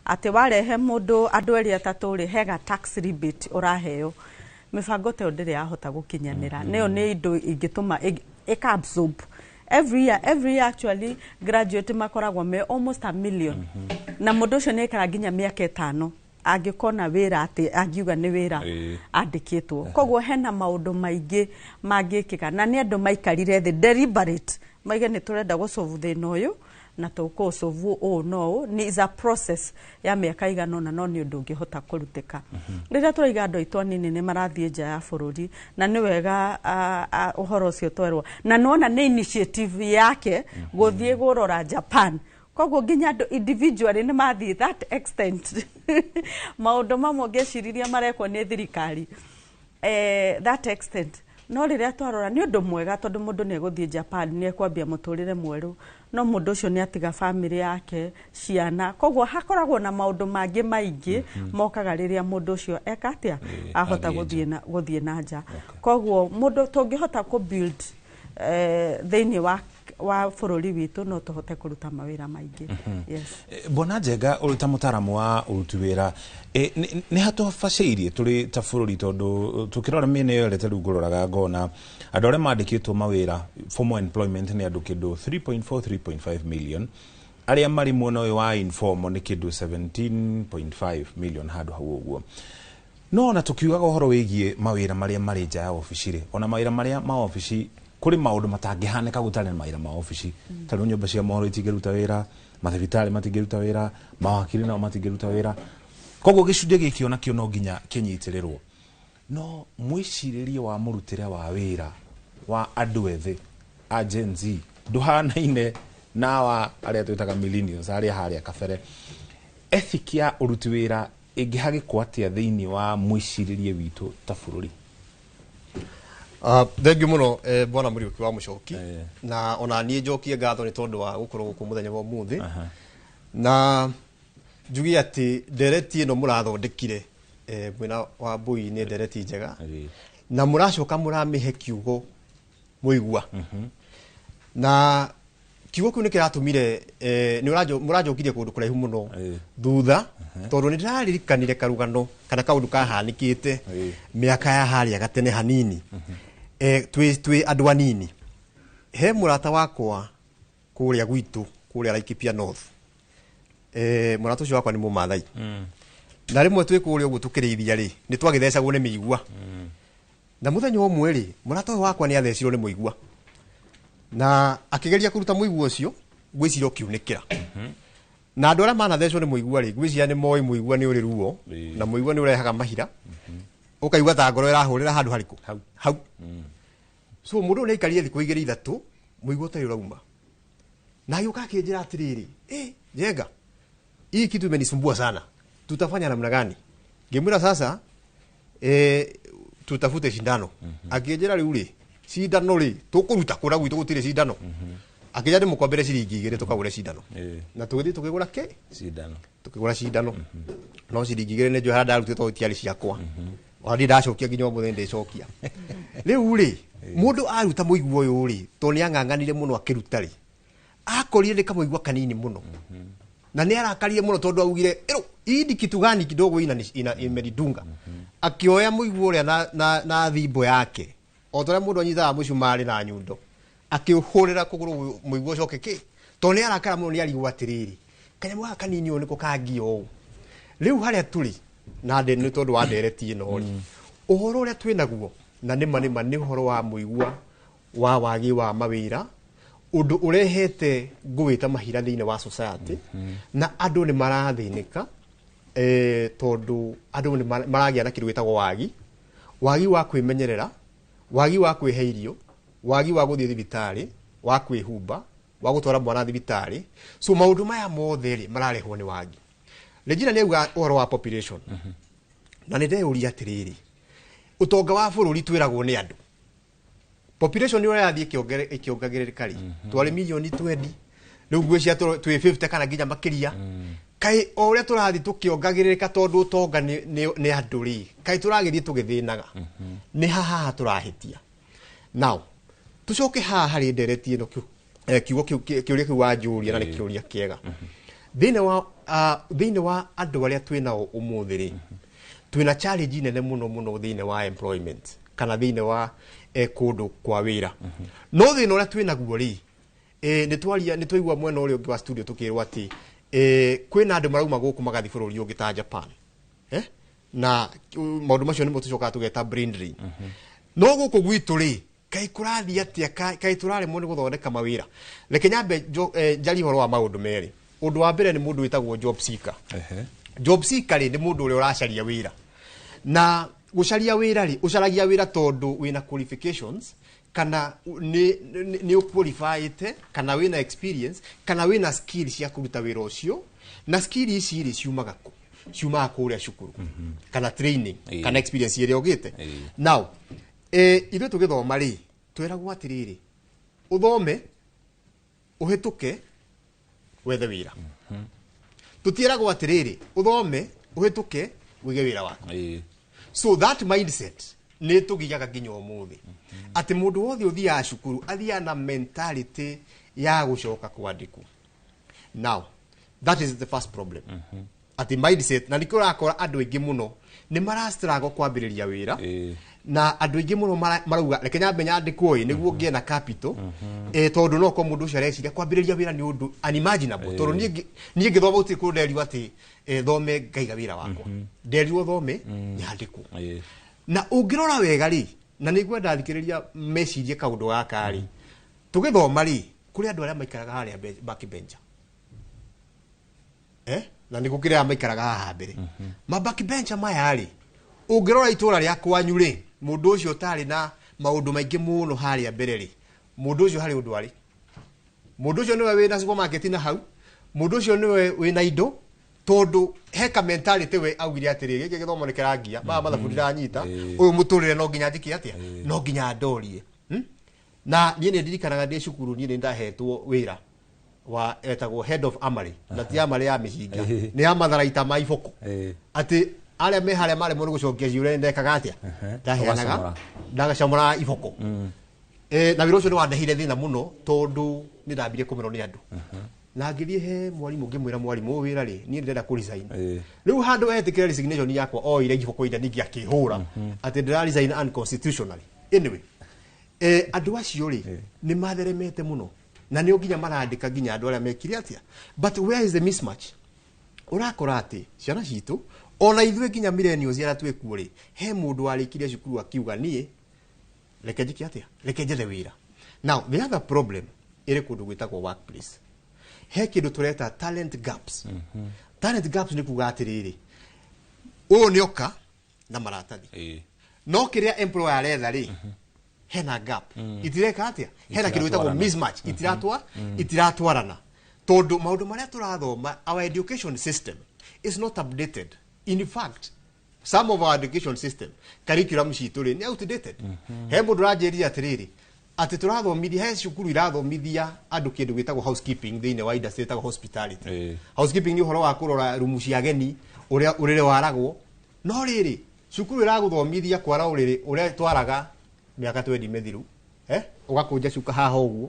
atĩ warehe mũndũ andũ erĩ atatũ rĩ, hega tax rebate ũraheo. Mĩbango ta ĩyo ndĩrĩ yahota gũkinyanĩra. Nĩyo nĩ indo ingĩtũma ĩka absorb every year, every year actually graduate makoragwo me almost a million, na mũndũ ũcio nĩ aikara nginya mĩaka 5 angĩkona wĩra atĩ angiuga nĩ wĩra andĩkĩtwo. Koguo hena maũndũ maingĩ mangĩkĩka, na nĩ andũ maikarire thĩ deliberate maige nĩ tũrenda gũsolve thĩna ũyũ na tũkũsolve ũũ no ũũ. Nĩ is a process ya mĩaka igana ũna, no nĩ ũndũ ũngĩhota kũrutĩka. Rĩrĩa tũraiga andũ aitũ anini nĩ marathiĩ nja ya bũrũri, na nĩ wega ũhoro ũcio twerwo, na nĩwona nĩ initiative yake gũthiĩ kũrora Japan, koguo nginya andũ individually nĩ mathiĩ that extent. Maũndũ mamwe ngeciriria marekwo nĩ thirikari that extent, no rĩrĩa twarora nĩ ũndũ mwega tondũ mũndũ nĩ egũthiĩ Japan, nĩ ekwambia mũtũrĩre mwerũ, no mũndũ ũcio nĩ atiga family yake, ciana. Koguo hakoragwo na maũndũ mangĩ maingĩ mokaga rĩrĩa mũndũ ũcio eka atĩa, ahota athiĩ gũthiĩ na nja. Koguo mũndũ tũngĩhota kũ build thĩinĩ wa bũrũri witũ, no tũhote kũruta mawĩra maingĩ, yes. Bwana Njenga, ũrĩ ta mũtaaramu wa ũruti wĩra, nĩ hatũbacĩirie tũrĩ ta bũrũri, tondũ tũkĩrora mĩena ĩyo ĩrĩa rĩu ngũroraga ngona andũ arĩa mandĩkĩtwo mawĩra, formal employment, nĩ andũ kĩndũ 3.4 3.5 million, arĩa marĩ mwena ũyũ wa informal nĩ kĩndũ 17.5 million, handũ hau ũguo. No ona tũkiugaga ũhoro wĩgiĩ mawĩra marĩa marĩ nja ya obici rĩ, ona mawĩra marĩa ma obici kũrĩ maũndũ matangĩhanĩka gũtarĩ na mawĩra ma obici. Ta rĩu nyũmba cia mohoro itingĩruta wĩra, mathibitarĩ matingĩruta wĩra, mawakiri nao matingĩruta wĩra. Koguo gĩcunjĩ gĩkĩ onakĩo no nginya kĩnyitĩrĩrwo. No mwĩcirĩrie wa mũrutĩre wa wĩra wa andũ ethĩ a Gen Z ndũhanaine na wa arĩa twĩtaga millennials, arĩa harĩa kabere. Ethic ya ũruti wĩra ĩngĩhagĩkwo atĩa thĩinĩ wa mwĩcirĩrie witũ ta bũrũri? Thengiũ mũno bwana Mũriũki wa Mũcoki, na ona niĩ njokie ngatho nĩ tondũ wa gũkorwo gũkũ mũthenya wa ũmũthĩ, na njuge atĩ ndereti ĩno mũrathondekire mwena wa Mbui nĩ ndereti njega, na mũracoka mũramĩhe kiugo mũigua, na kiugo kĩu nĩ kĩratũmire nĩ mũranjokirie kũndũ kũraihu mũno thutha, tondũ nĩ ndĩraririkanire karugano kana kaũndũ kahanĩkĩte mĩaka ya harĩa gatene hanini, twĩ andũ anini. He mũrata wakwa kũrĩa gwitũ kũrĩa Laikipia North, mũrata ũcio wakwa nĩ Mũmathai, na rĩmwe twĩ kũrĩa ũguo tũkĩrĩithia rĩ, nĩ twagĩthecagwo nĩ mĩigua, na mũthenya ũmwe rĩ, mũrata ũyũ wakwa nĩ athecirwo nĩ mũigua, na akĩgeria kũruta mũigua ũcio, ngwĩciria ũkiunĩkĩra. Na andũ arĩa manathecwo nĩ mũigua rĩ, ngwĩciria nĩ moĩ mũigua nĩ ũrĩ ruo, na mũigua nĩ ũrehaga mahira, ũkaigua ta ngoro ĩrahũrĩra handũ harĩkũ hau. So mũndũ ũyũ nĩ aikarire thikũ igĩrĩ ithatũ mũigua ũtarĩ ũrauma, na agĩũka akĩnjĩra atĩrĩrĩ, Njenga, hii kitu imenisumbua sana, tutafanya namna gani? Ngĩmwĩra sasa tutafute cindano. Akĩnjĩra rĩu rĩ, cindano rĩ tũkũruta kũrĩa gwitũ gũtirĩ cindano. Akĩnjĩra ndĩmũkombere ciringi 2 tũkagũre cindano, na tũgĩthiĩ tũkĩgũra kĩ cindano, tũkĩgũra cindano, no ciringi 2 nĩ njũĩ harĩa ndarutĩte tondũ itiarĩ ciakwa, ona ndirĩ ndacokia nginya ũmũthĩ ndĩcokia. Rĩu rĩ, mũndũ aruta mũigua ũyũ rĩ, tondũ nĩ ang'ang'anire mũno akĩruta rĩ, akorire nĩ kamũigua kanini mũno, na nĩ arakarire mũno tondũ augire ĩro hii ni kitu gani kidogo ina imenidunga. Akĩoya mũigua ũrĩa na thimbo yake, o ta ũrĩa mũndũ anyitaga mũcumarĩ na nyundo, akĩũhũrĩra kũgũrũ mũigua ũcoke kĩ, tondũ nĩ arakara mũno, nĩ arigwo atĩrĩrĩ, kanyamũ gaka kanini ũũ nĩko kangia ũũ. Rĩu harĩa tũrĩ na nĩ tondũ wa ndereti ĩno rĩ, ũhoro ũrĩa twĩ naguo na nĩma nĩma nĩ ũhoro wa mũigua wa wagi wa mawĩra, ũndũ ũrehete ngũwĩta mahira thĩinĩ wa society, na andũ nĩ marathĩnĩka, tondũ andũ nĩ maragĩa na kĩndũ gĩtagwo wagi, wagi wa kwĩmenyerera, wagi wa kwĩhe irio, wagi wa gũthiĩ thibitarĩ, wa kwĩhumba, wa gũtwara mwana thibitarĩ. So maũndũ maya mothe rĩ mararehwo nĩ wagi. Regina nĩ auga ũhoro wa population, na nĩ ndeyũria atĩrĩrĩ, ũtonga wa bũrũri twĩragwo nĩ andũ, population nĩ ũrathiĩ ĩkĩongagĩrĩrĩka rĩ, twarĩ milioni 20, rĩu ngwĩciria twĩ 50 kana nginya makĩria. Kaĩ o ũrĩa tũrathiĩ tũkĩongagĩrĩrĩka tondũ ũtonga nĩ andũ rĩ, kaĩ tũragĩthiĩ tũgĩthĩnaga, nĩ haha tũrahĩtia. Now tũcoke haha harĩ ndereti ĩno, kiugo kĩu kĩũria kĩu wanjũria, na nĩ kĩũria kĩega. Thĩinĩ wa andũ arĩa twĩ nao ũmũthĩ rĩ, twĩna challenge nene mũno mũno thĩinĩ wa employment kana thĩinĩ wa kũndũ kwa wĩra. No thĩna ũrĩa twĩ naguo rĩ, nĩ twaria nĩ twaigua mwena ũrĩa ũngĩ wa studio tũkĩrwo atĩ kwĩna andũ marauma gũkũ magathiĩ bũrũri ũngĩ ta Japan, na maũndũ macio nĩmo tũcokaga tũgeta brain drain. No gũkũ gwitũ rĩ, kaĩ kũrathiĩ atĩa, kaĩ tũraremwo nĩ gũthondeka mawĩra? Reke nyambe njarie ũhoro wa maũndũ merĩ. Ũndũ wa mbere nĩ mũndũ wĩtagwo job seeker. Job seeker rĩ, nĩ mũndũ ũrĩa ũracaria wĩra, na gũcaria wĩra rĩ, ũcaragia wĩra tondũ wĩna qualifications, kana nĩ ũqualifyĩte, kana wĩna experience, kana wĩna skill cia kũruta wĩra ũcio. Na skill ici rĩ, ciumaga kũ? Ciumaga kũrĩa cukuru, kana training, kana experience ĩrĩa ũgĩte. Now ithuĩ tũgĩthoma rĩ, twĩragwo atĩrĩrĩ, ũthome ũhĩtũke wethe wĩra. Tũtiĩragwo atĩrĩrĩ, ũthome ũhĩtũke wĩige wĩra waku. So that mindset nĩ tũgiaga nginya ũmũthĩ, atĩ mũndũ wothe ũthiaga cukuru athiaga na mentality ya gũcoka kwandĩkwo. Now that is the first problem, atĩ mindset, na nĩkĩo ũrakora andũ aingĩ mũno nĩ marastruggle kwambĩrĩria wĩra, na andũ aingĩ mũno marauga reke nyambe nyandĩkwo ĩ nĩguo ngĩe na capital, tondũ no korwo mũndũ ũcio areciria kwambĩrĩria wĩra nĩ ũndũ unimaginable, tondũ niĩ ngĩthoma gũtirĩ kũndũ nderirwo atĩ thome ngaiga wĩra wakwa, nderirwo thome nyandĩkwo. Na ũngĩrora wega rĩ, na nĩ ngwenda thikĩrĩria mecirie kaũndũ gaka rĩ, tũgĩthoma rĩ, kũrĩ andũ arĩa maikaraga harĩa backbencher, na nĩ gũkĩrĩ arĩa maikaraga haha mbere. Ma backbencher maya rĩ, ũngĩrora itũra rĩa kwanyu rĩ, mũndũ ũcio ũtarĩ na maũndũ maingĩ mũno harĩa mbere rĩ, mũndũ ũcio harĩ ũndũ arĩ, mũndũ ũcio nĩwe wĩna supermarket na hau, mũndũ ũcio nĩwe wĩna indo, Tondu heka mentality we augire atiri giki githomo ni kirangia maya mathabu ndiranyita uyu muturire no nginya njiki atia no nginya ndorie. Na nie ni ndirikanaga ndi cukuru nie ni ndahetwo wira wa etagwo head of armory na ti armory ya mihinga ni ya matharaita ma iboko ati aria me haria mare muno gucokia ciũria ndekaga atia ndaheanaga ndagacamũra iboko. Na wĩra ũcio nĩ wandehire thĩna mũno tondũ nĩ ndambirie kũmenwo nĩ andũ. Na ngĩthiĩ he mwarimũ ngĩmwĩra mwarimũ wĩra rĩ niĩ ndĩrenda kũ resign. Rĩu handũ etĩkĩra resignation yakwa oire iboko iria ningĩ akĩhũra atĩ ndĩra resign unconstitutionally. Anyway, andũ acio rĩ nĩ matheremete mũno na nĩo nginya marandĩka nginya andũ arĩa mekire atĩa. But where is the mismatch? Ũrakora atĩ ciana citũ ona ithuĩ nginya millennials arĩa twĩkuo rĩ he mũndũ warĩkirie cukuru akiuga niĩ reke njĩke atĩa reke njethe wĩra. Now the other problem ĩrĩ kũndũ gwĩtagwo workplace. He kĩndũ tũreta talent gaps. Talent gaps nĩ kuga atĩrĩrĩ ũyũ nĩ oka na maratathi no kĩrĩa employer aretha rĩ hena gap. Itireka atĩa hena kĩndũ gĩtagwo mismatch. Itiratwarana tondũ maũndũ marĩa tũrathoma our education system is not updated. In fact some of our education system curriculum citũ rĩ nĩ outdated. He mũndũ ũranjĩrire atĩrĩrĩ atĩ tũrathomithia he cukuru irathomithia andũ kĩndũ gĩtagwo housekeeping thĩinĩ wa industry ĩtagwo hospitality. Housekeeping nĩ ũhoro wa kũrora rumu cia ageni ũrĩa ũrĩrĩ waragwo no rĩrĩ cukuru ĩragũthomithia kwara ũrĩrĩ ũrĩa twaraga mĩaka 20 mĩthiru ũgakũnja cuka haha ũguo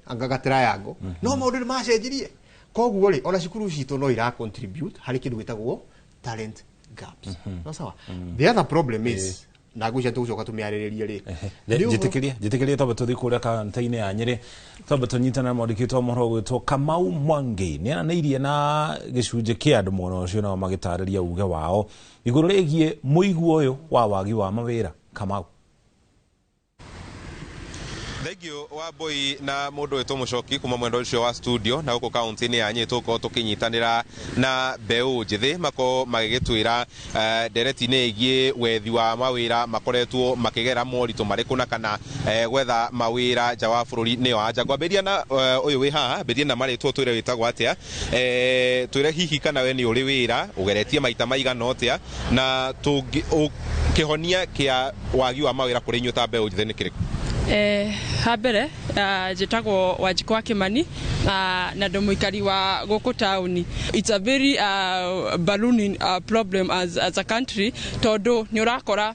anga gatriangle no maũndũ nĩ macenjirie. Koguo rĩ ona cukuru citũ no ira contribute harĩ kĩndũ gĩtagwo talent gaps. No sawa. The other problem is na ngwĩciria tũgũcoka tũmĩarĩrĩrie rĩ njĩtĩkĩrie twambe tũthiĩ kũrĩa kaunti-inĩ ya Nyĩrĩ twambe tũnyitane na mwandĩki wa mohoro gwĩtwo Kamau Mwangi nĩ aranĩirie na gĩcunjĩ kĩa andũ mwena ũcio nao magĩtarĩria uge wao igũrũ rĩgiĩ mũigua ũyũ wa wagi wa mawĩra. Kamau. Thank you Wambui na mundu witwo Mucoki kuma mwena ucio wa studio na guku kaunti-ini ya Nyeri tukorwo tukinyitanira na mbeu njithi makorwo magigitwira ndereti-ini igie wethi wa mawira makoretwo makigera moritu mariku na kana gwetha mawira nja wa bururi nio anja ngwambiria na uyu wi haha ambirie na maritwo twire witagwo atia twire hihi kana we ni uri wira ugeretie maita maigana atia na kihonia kia wagi wa mawira kuri inyuĩ ta mbeu njithi ni kiriku? Habere njitagwo Wanjikũ wa Kimani na ndo muikari wa guku tauni. It's a very ballooning problem as a country tondu ni urakora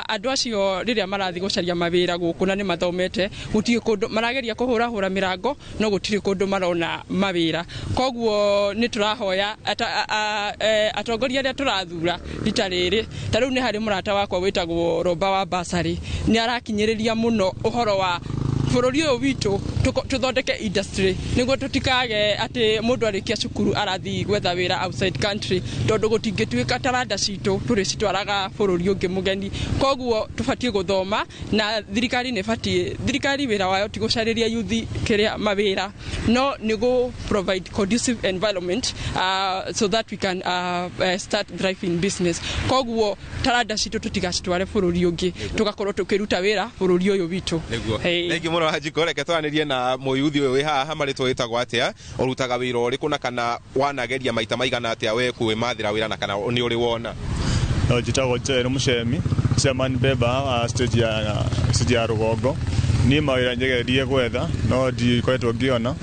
andu acio riria marathi gucaria mawira guku na ni mathomete gutiri kundu marageria kuhura mirango no gutiri kundu marona mawira. Koguo ni turahoya atongoria aria turathura rita riri ta riu ni hari murata wakwa witagwo Roba wa Basari ni arakinyiriria muno uhoro wa bururi uyu witu tuthondeke industry niguo tutikage ati mundu arikia cukuru arathi gwetha wira outside country tondu gutingituika taranda citu turi citwaraga bururi ungi mugeni. Koguo tubatie guthoma na thirikari ni batie thirikari wira wayo ti gucariria youth kiria mawira no ni go provide conducive environment so that we can start driving business. Koguo taranda citu tutigacitware bururi ungi tugakorwo tukiruta wira bururi uyu witu. Niguo Wanjikũ reke twaranirie na muyuthi uyu wi haha maritwo witagwo atia urutaga wira uriku na kana wanageria maita maigana atia we kwimathira wira na kana ni uri wona? Njitagwo Jerry Muchemi chairman beba stage ya Rugongo. Ni mawira njegerie gwetha no ndikoretwo ngiona.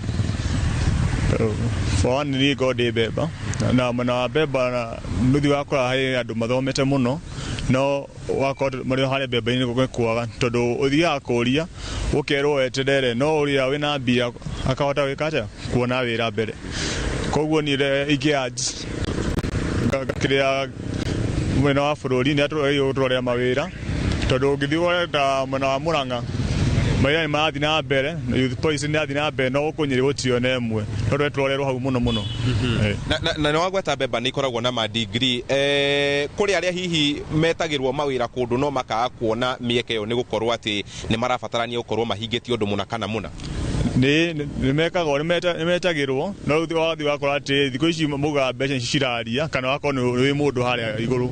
For one ni go ndi beba na mwena wa beba na nuthi wakora hari andu mathomete muno no wakorwo mari hari beba-inĩ gũgĩkwaga tondu ũthiaga kũria ũkerwo weterere no ũrĩa wĩna mbia akahota gwĩka atĩa kuona wĩra mbere. Koguo niĩ ingĩ kĩrĩa mwena wa bũrũri nĩ atũrorera mawĩra tondu ũngĩthiĩ wone ta mwena wa Murang'a mawĩra nĩ marathiĩ na mbere youth policy nĩ ĩrathiĩ na mbere no gũkũ Nyĩrĩ gũtirĩ ona ĩmwe no twetũrorerwo hau mũno mũno. Na nĩ wagweta mbemba nĩ ikoragwo na ma degree kũrĩ arĩa hihi metagĩrwo mawĩra kũndũ no makaga kuona mĩeke ĩyo nĩ gũkorwo atĩ nĩ marabatarania gũkorwo mahingĩtie ũndũ mũna kana mũna? Nĩ mekagwo nĩ metagĩrwo no rĩu wathiĩ wakora atĩ thikũ ici maugaga mbeca nĩcio ciraria kana wakorwo nĩ wĩ mũndũ harĩa igũrũ.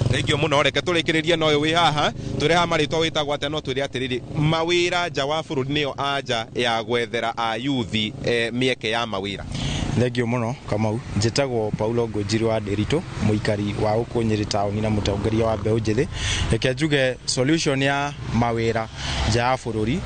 Thengiũ mũno reke tũrĩkĩrĩrie na ũyũ wĩ haha twĩre haha marĩtwa wĩtagwo atĩa no twĩre atĩrĩrĩ mawĩra nja wa bũrũri nĩyo anja ya gwethera ayuthi mĩeke ya mawĩra. Thengio mũno Kamau. Njĩtagwo Paulo Ngũnjiri wa Ndĩritũ, mũikari wa gũkũ Nyĩrĩ taũni na mũtongoria wa mbeũ njĩthĩ. Reke njuge solution ya mawĩra nja ya bũrũri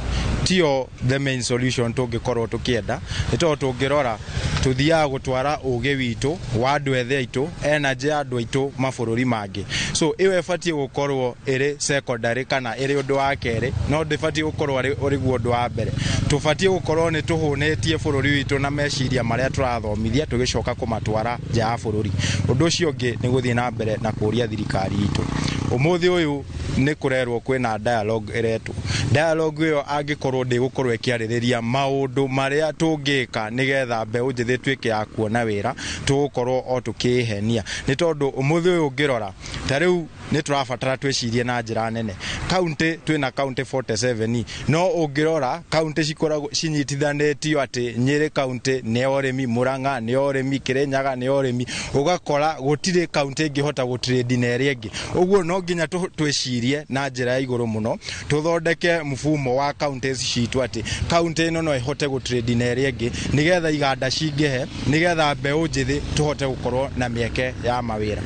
tiyo the main solution tũngĩkorwo tũkĩenda, nĩ tondũ tũngĩrora tũthiaga gũtwara ũgĩ witũ wa andũ ethĩ aitũ, energy ya andũ aitũ mabũrũri mangĩ. So ĩyo ĩbatiĩ gũkorwo ĩrĩ secondary kana ĩrĩ ũndũ wa kerĩ, no ndĩbatiĩ gũkorwo ũrĩ guo ũndũ wa mbere. Tũbatiĩ gũkorwo nĩ tũhũnĩtie bũrũri witũ na meciria marĩa tũrathomithia tũgĩcoka kũmatwara nja ya bũrũri. Ũndũ ũcio ũngĩ nĩ gũthiĩ na mbere na kũũria thirikari itũ. Ũmũthĩ ũyũ nĩ kũrerwo kwĩna dialogue ĩretwo. Dialogue ĩyo angĩkorwo ndĩgũkorwo ĩkĩarĩrĩria maũndũ marĩa tũngĩka nĩgetha mbeũ njĩthĩ ĩtuĩke ya kuona wĩra, tũgũkorwo o tũkĩĩhenia. Nĩ tondũ ũmũthĩ ũyũ ũngĩrora ta rĩu nĩ tũrabatara twĩcirie na njĩra nene. Kaunti twĩna kaunti 47, no ũngĩrora kaunti cikoragwo cinyitithanĩtio atĩ Nyĩrĩ kaunti nĩ ya ũrĩmi, Murang'a nĩ ya ũrĩmi, Kĩrĩnyaga nĩ ya ũrĩmi, ũgakora gũtirĩ kaunti ĩngĩhota gũtrade na ĩrĩa ĩngĩ. Ũguo no nginya twĩcirie na njĩra ya igũrũ mũno, tũthondeke mfumo wa kaunti citũ atĩ kaunti ĩno no ĩhote gũtrade na ĩrĩa ĩngĩ, nĩgetha iganda cingĩhe, nĩgetha mbeũ njĩthĩ tũhote gũkorwo na mĩeke ya mawĩra.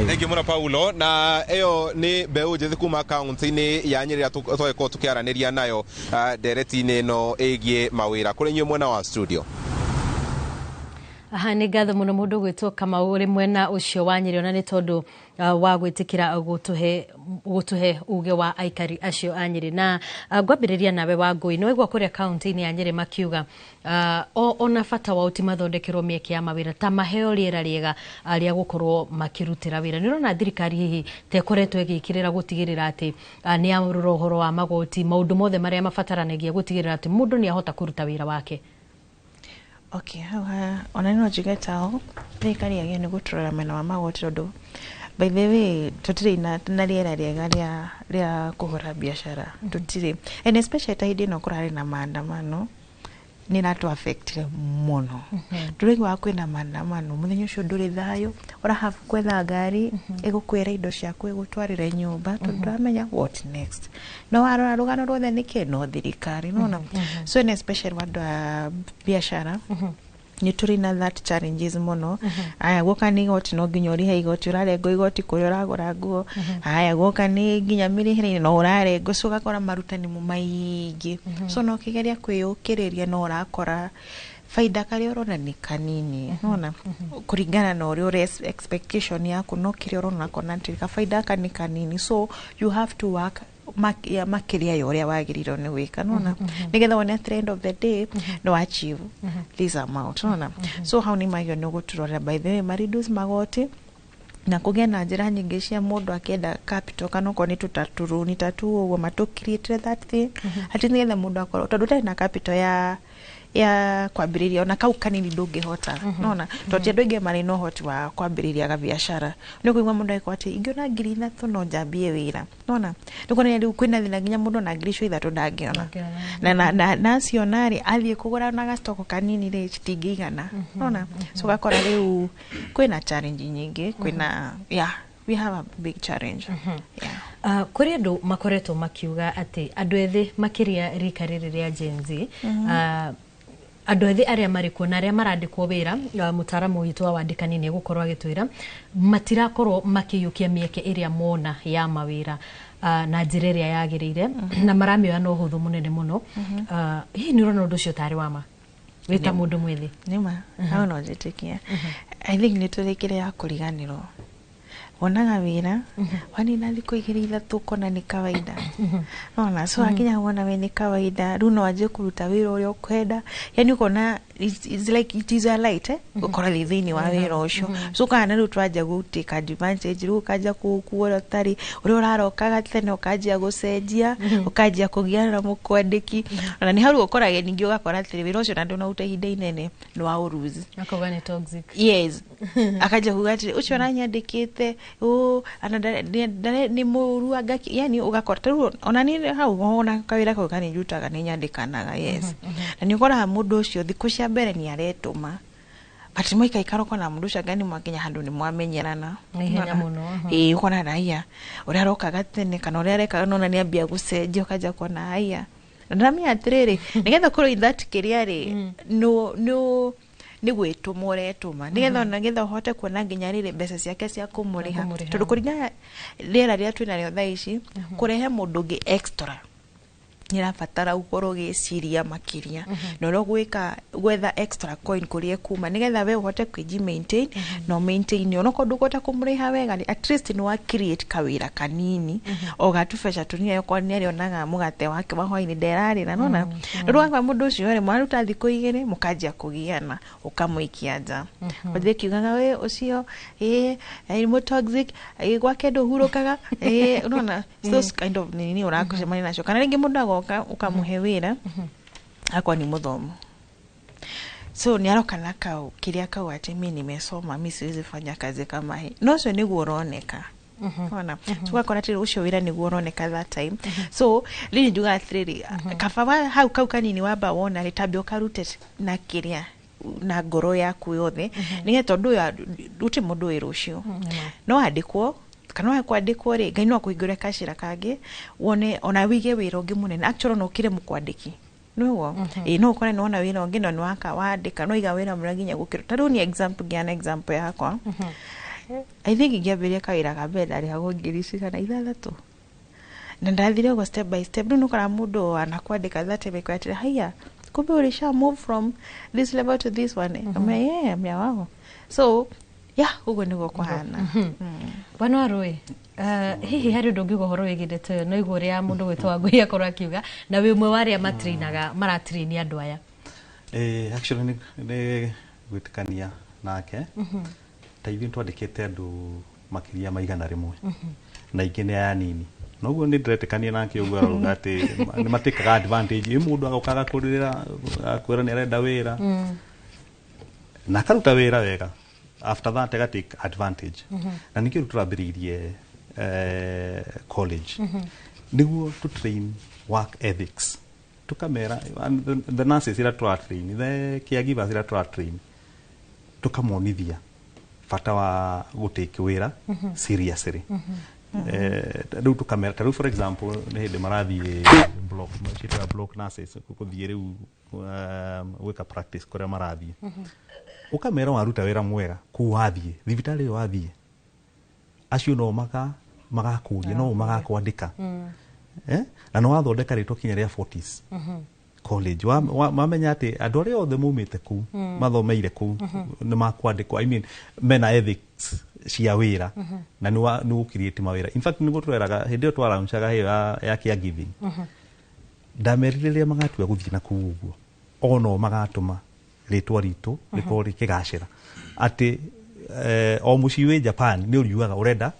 Thank you mũno Paulo. Na ĩyo nĩ mbeũ njĩthĩ kuma kaunti-inĩ ya Nyĩrĩ ĩrĩa tũgĩkorwo tũkĩaranĩria nayo ndereti-inĩ ĩno ĩgiĩ mawĩra. Kũrĩ inyuĩ mwena wa studio. Aha, nĩ ngatho mũno mũndũ gwĩtwo Kamau ũrĩ mwena ũcio wa Nyĩrĩ, ona nĩ tondũ wa gwĩtĩkĩra gũtũhe uge wa aikari acio a Nyĩrĩ. Na ngwambĩrĩria nawe Wangũi, nĩ waigua kũrĩa kaunti-inĩ ya Nyĩrĩ makiuga ona bata wao ti mathondekerwo mĩeke ya mawĩra, ta maheo rĩera rĩega rĩa gũkorwo makĩrutĩra wĩra. Nĩ ũrona thirikari hihi ta ĩkoretwo ĩgĩkĩrĩra gũtigĩrĩra atĩ nĩ yarora ũhoro wa magoti, maũndũ mothe marĩa mabataranagia gũtigĩrĩra atĩ mũndũ nĩ ahota kũruta wĩra wake? Okay, hau ona no njuge tao thirikari yagĩrĩirwo nĩ gũtũrora mwena wa magoti, tondũ by the way tũtirĩ na rĩera rĩega rĩa kũhũra biacara, tũtirĩ, and especially ta hĩndĩ ĩno kũrarĩ na maandamano, nĩ ĩratũ affectire mũno. Ndũraiguaga kwĩna maandamano mũthenya ũcio, ndũrĩ thayũ, ũrahabu gwetha ngari ĩgũkwĩra indo ciaku ĩgũtwarĩre nyũmba, tondũ ndũramenya what next. No warora rũgano ruothe nĩkĩ no thirikari nona. So and especially andũ a biacara nĩ tũrĩ na that challenges mũno. Aya, guoka nĩ igoti, no nginya ũrĩhe igoti, ũrarengwo igoti kũrĩa ũragũra nguo. Aya, guoka nĩ nginya mĩrĩhĩre-inĩ no ũrarengwo, so ũgakora marutani mo maingĩ. So no ũkĩgeria kwĩyũkĩrĩria, no ũrakora baida karĩa ũrona nĩ kanini, nona, kũringana na ũrĩa ũrĩa expectation yaku, no kĩrĩa ũrona ũkona atĩ kabaida gaka nĩ kanini. So you have to work makĩria ya ũrĩa wagĩrĩirwo nĩ gwĩka, nona, nĩgetha wone at the end of the day no achieve this amount, nona. So hau nĩ magĩrĩirwo nĩ gũtũrorera, by the way, ma reduce magoti na kũgĩe na njĩra nyingĩ cia mũndũ akĩenda capital, kana okorwo nĩ tũtatũrũni ta tu ũguo matũ create that thing, atĩ nĩgetha mũndũ akorwo, tondũ ũtarĩ na capital ya kwambĩrĩria ona kau kanini ndũngĩhota, nona, tondũ ti andũ aingĩ marĩ na ũhoti wa kwambĩrĩria gabiacara. Nĩ ũkũigua mũndũ agĩkorwo atĩ ingĩona 3,000 no njambie wĩra, nona. Nĩ kuonania rĩu kwĩna thĩna, nginya mũndũ ona 3,000 ndangĩona, na aciona rĩ, athiĩ kũgũra na gastoko kanini rĩ, citingĩigana, nona. So ũgakora rĩu kwĩna challenge nyingĩ, kwĩna, yeah, we have a big challenge, yeah. Kũrĩ andũ makoretwo makiuga atĩ andũ ethĩ makĩria rika rĩrĩ rĩa Gen Z, andũ ethĩ arĩa marĩ kuo na arĩa marandĩkwo wĩra, mũtaaramu witũ wa wandĩkani nĩ egũkorwo agĩtwĩra matirakorwo makĩiyũkia mĩeke ĩrĩa mona ya mawĩra na njĩra ĩrĩa yagĩrĩire, na maramĩoya na ũhũthũ mũnene mũno. Hihi nĩ ũrona ũndũ ũcio tarĩ wa ma wĩ ta mũndũ mwĩthĩ? Nĩma hau no njĩtĩkie. I think nĩ tũrĩ ya kũriganĩrwo, wonaga wĩra wanina thikũ igĩrĩ ithatũ ũkona nĩ kawaida, nona. So akinya wona we nĩ kawaida, rĩu no wanjie kũruta wĩra ũrĩa ũkwenda, yani ũkona it's like it is a light, eh, ũkora thĩ thĩinĩ wa wĩra ũcio. So kana rĩu twanjia gũ take advantage, rĩu ũkanjia kuona ũtarĩ ũrĩa ũrarokaga tene, ũkanjia gũcenjia, ũkanjia kũgiana na mũkwandĩki, ona nĩ hau rĩu ũkoraga ningĩ ũgakora atĩrĩ wĩra ũcio na ndũnaruta ihinda inene nĩ wa ũruzi. Akauga nĩ toxic. Yes, akanja kuga atĩrĩ ũcio aranyandĩkĩte ũ ana nĩ mũru anga, yani ũgakora tarĩu ona niĩ hau ona kawĩra kau kanĩ ndutaga nĩ nyandĩkanaga, yes, na nĩ ũkoraga mũndũ ũcio thikũ cia mbere nĩ aretũma, but mwaikaikara ũkona mũndũ ũcio anga nĩ mwakinya handũ nĩ mwamenyerana. Na ihenya mũno, aha. Ĩĩ, ũkona haiya ũrĩa arokaga tene kana ũrĩa arekaga, nona nĩ ambia gũcenjia, ũkanjia kuona haiya, na ndĩramenya atĩrĩrĩ, nĩgetha ũkorwo in that kĩrĩa rĩ, no no Nĩ gwĩtũma ũretũma nĩgetha ona nĩgetha ũhote kuona nginya rĩrĩ mbeca ciake cia kũmũrĩha, Kũmũrĩha. tondũ kũringana rĩera rĩrĩa twĩnarĩo thaa ici, kũrehe mũndũ ũngĩ extra nĩrabatara ũkorwo ũgĩciria makĩria na ũrĩa ũgwĩka gwetha extra coin kũrĩa ĩkuma, nĩgetha we ũhote kwĩji maintain na maintain onokorwo ndũkũhota kũmũrĩha wega rĩ, at least nĩ wa create kawĩra kanini o gatubeca tũnini, okorwo nĩ arĩonaga mũgate wake wa hwainĩ nderarĩra nona. Rĩu wakwa mũndũ ũcio rĩ, mwaruta thikũ 2 mũkanjia kũgiana, ũkamũikia nja, ũthiĩ kiugaga we ũcio ĩ ĩ mũ toxic, ĩ gwake ndũhurũkaga, ĩ unaona, those kind of nini ũrakucemania nacio. Kana rĩngĩ mũndũ agoka ũkamũhe wĩra akwa ni mũthomu, so nĩ aroka na kau kĩrĩa kau atĩ mi nimesoma, mi siwezi fanya kazi kama hii, no ũcio nĩguo ũroneka ona tugakora atĩrĩ ũcio wĩra nĩguo ũroneka that time. So rĩu njugaga atĩrĩrĩ, kaba wa hau kau kanini wamba wona rĩ, tambe ũkarute na kĩrĩa na ngoro yaku yothe, nĩgetha tondũ ũyũ gũtirĩ mũndũ wĩ rũciũ, no andĩkwo kana wae kwandĩkwo rĩ, Ngai no akũhingũre kacĩra kangĩ wone ona wĩige wĩra ũngĩ mũnene. Actually no ũkĩre mũkwandĩki nĩguo ĩ no ũkore nĩwona wĩra ũngĩ no nĩwaka wandĩka no iga wĩra mũrĩa nginya gũkĩra. Ta rĩu ni example, ngĩana example yakwa, I think ingĩambĩrĩria kawĩra ka mbere ndarĩhagwo 6,000 na ndathire ũguo step by step. Rĩu nĩũkoraga mũndũ anakwandĩka that time akwĩra atĩrĩ, haiya, kumbe ulisha move from this level to this one. Mm yeah, mya wao. So yeah, ũguo nĩguo kũhana. Bwana Warũĩ, hihi harĩ ũndũ ũngiuga ũhoro wĩgiĩ ndeto ĩyo? No igua ũrĩa mũndũ gwĩtwo Wangũi akorwo akiuga, na wĩ ũmwe wa arĩa matrainaga, maratraini andũ aya. Actually nĩ gwĩtĩkania nake. Ta ithuĩ twandĩkĩte andũ makĩria ma 100 na ingĩ nĩ aya nini, noguo nĩ ndĩretĩkania nake ũguo arauga atĩ nĩ matĩkaga advantage ĩ mũndũ agoka agakũrĩra akwĩra nĩ arenda wĩra na akaruta wĩra wega, after that aga take advantage. Na nĩkĩo rĩu tũrambĩrĩirie college nĩguo to train work ethics, tukamera and the nurses ira tũratrain, the caregivers ira tũratrain, tukamonithia bata wa gũtake wĩra seriously. Rĩu tukamera ta rĩu for example nĩ hĩndĩ marathiĩ block, ciĩtaga block nurses, gũthiĩ rĩu gwĩka practice kũrĩa marathiĩ, ũkamera waruta wĩra mwega kũu wathiĩ thibitarĩ ĩyo wathiĩ, acio no magakũria, no magakwandĩka, na nĩ wathondeka rĩtwa kinya rĩa 40s college, mamenya atĩ andũ arĩa othe maumĩte kũu mathomeire kũu nĩ makwandĩkwo, I mean mena ethics cia wĩra na nĩ gũcreate mawĩra. In fact nĩguo tweraga hĩndĩ ĩyo twarauncaga ĩyo ya caregiving, ndamerire rĩrĩa magatua gũthiĩ na kũu ũguo ono magatũma rĩtwa ritũ rĩkorwo rĩkĩgacĩra atĩ o mũciĩ wĩ Japan nĩ ũriugaga ũrenda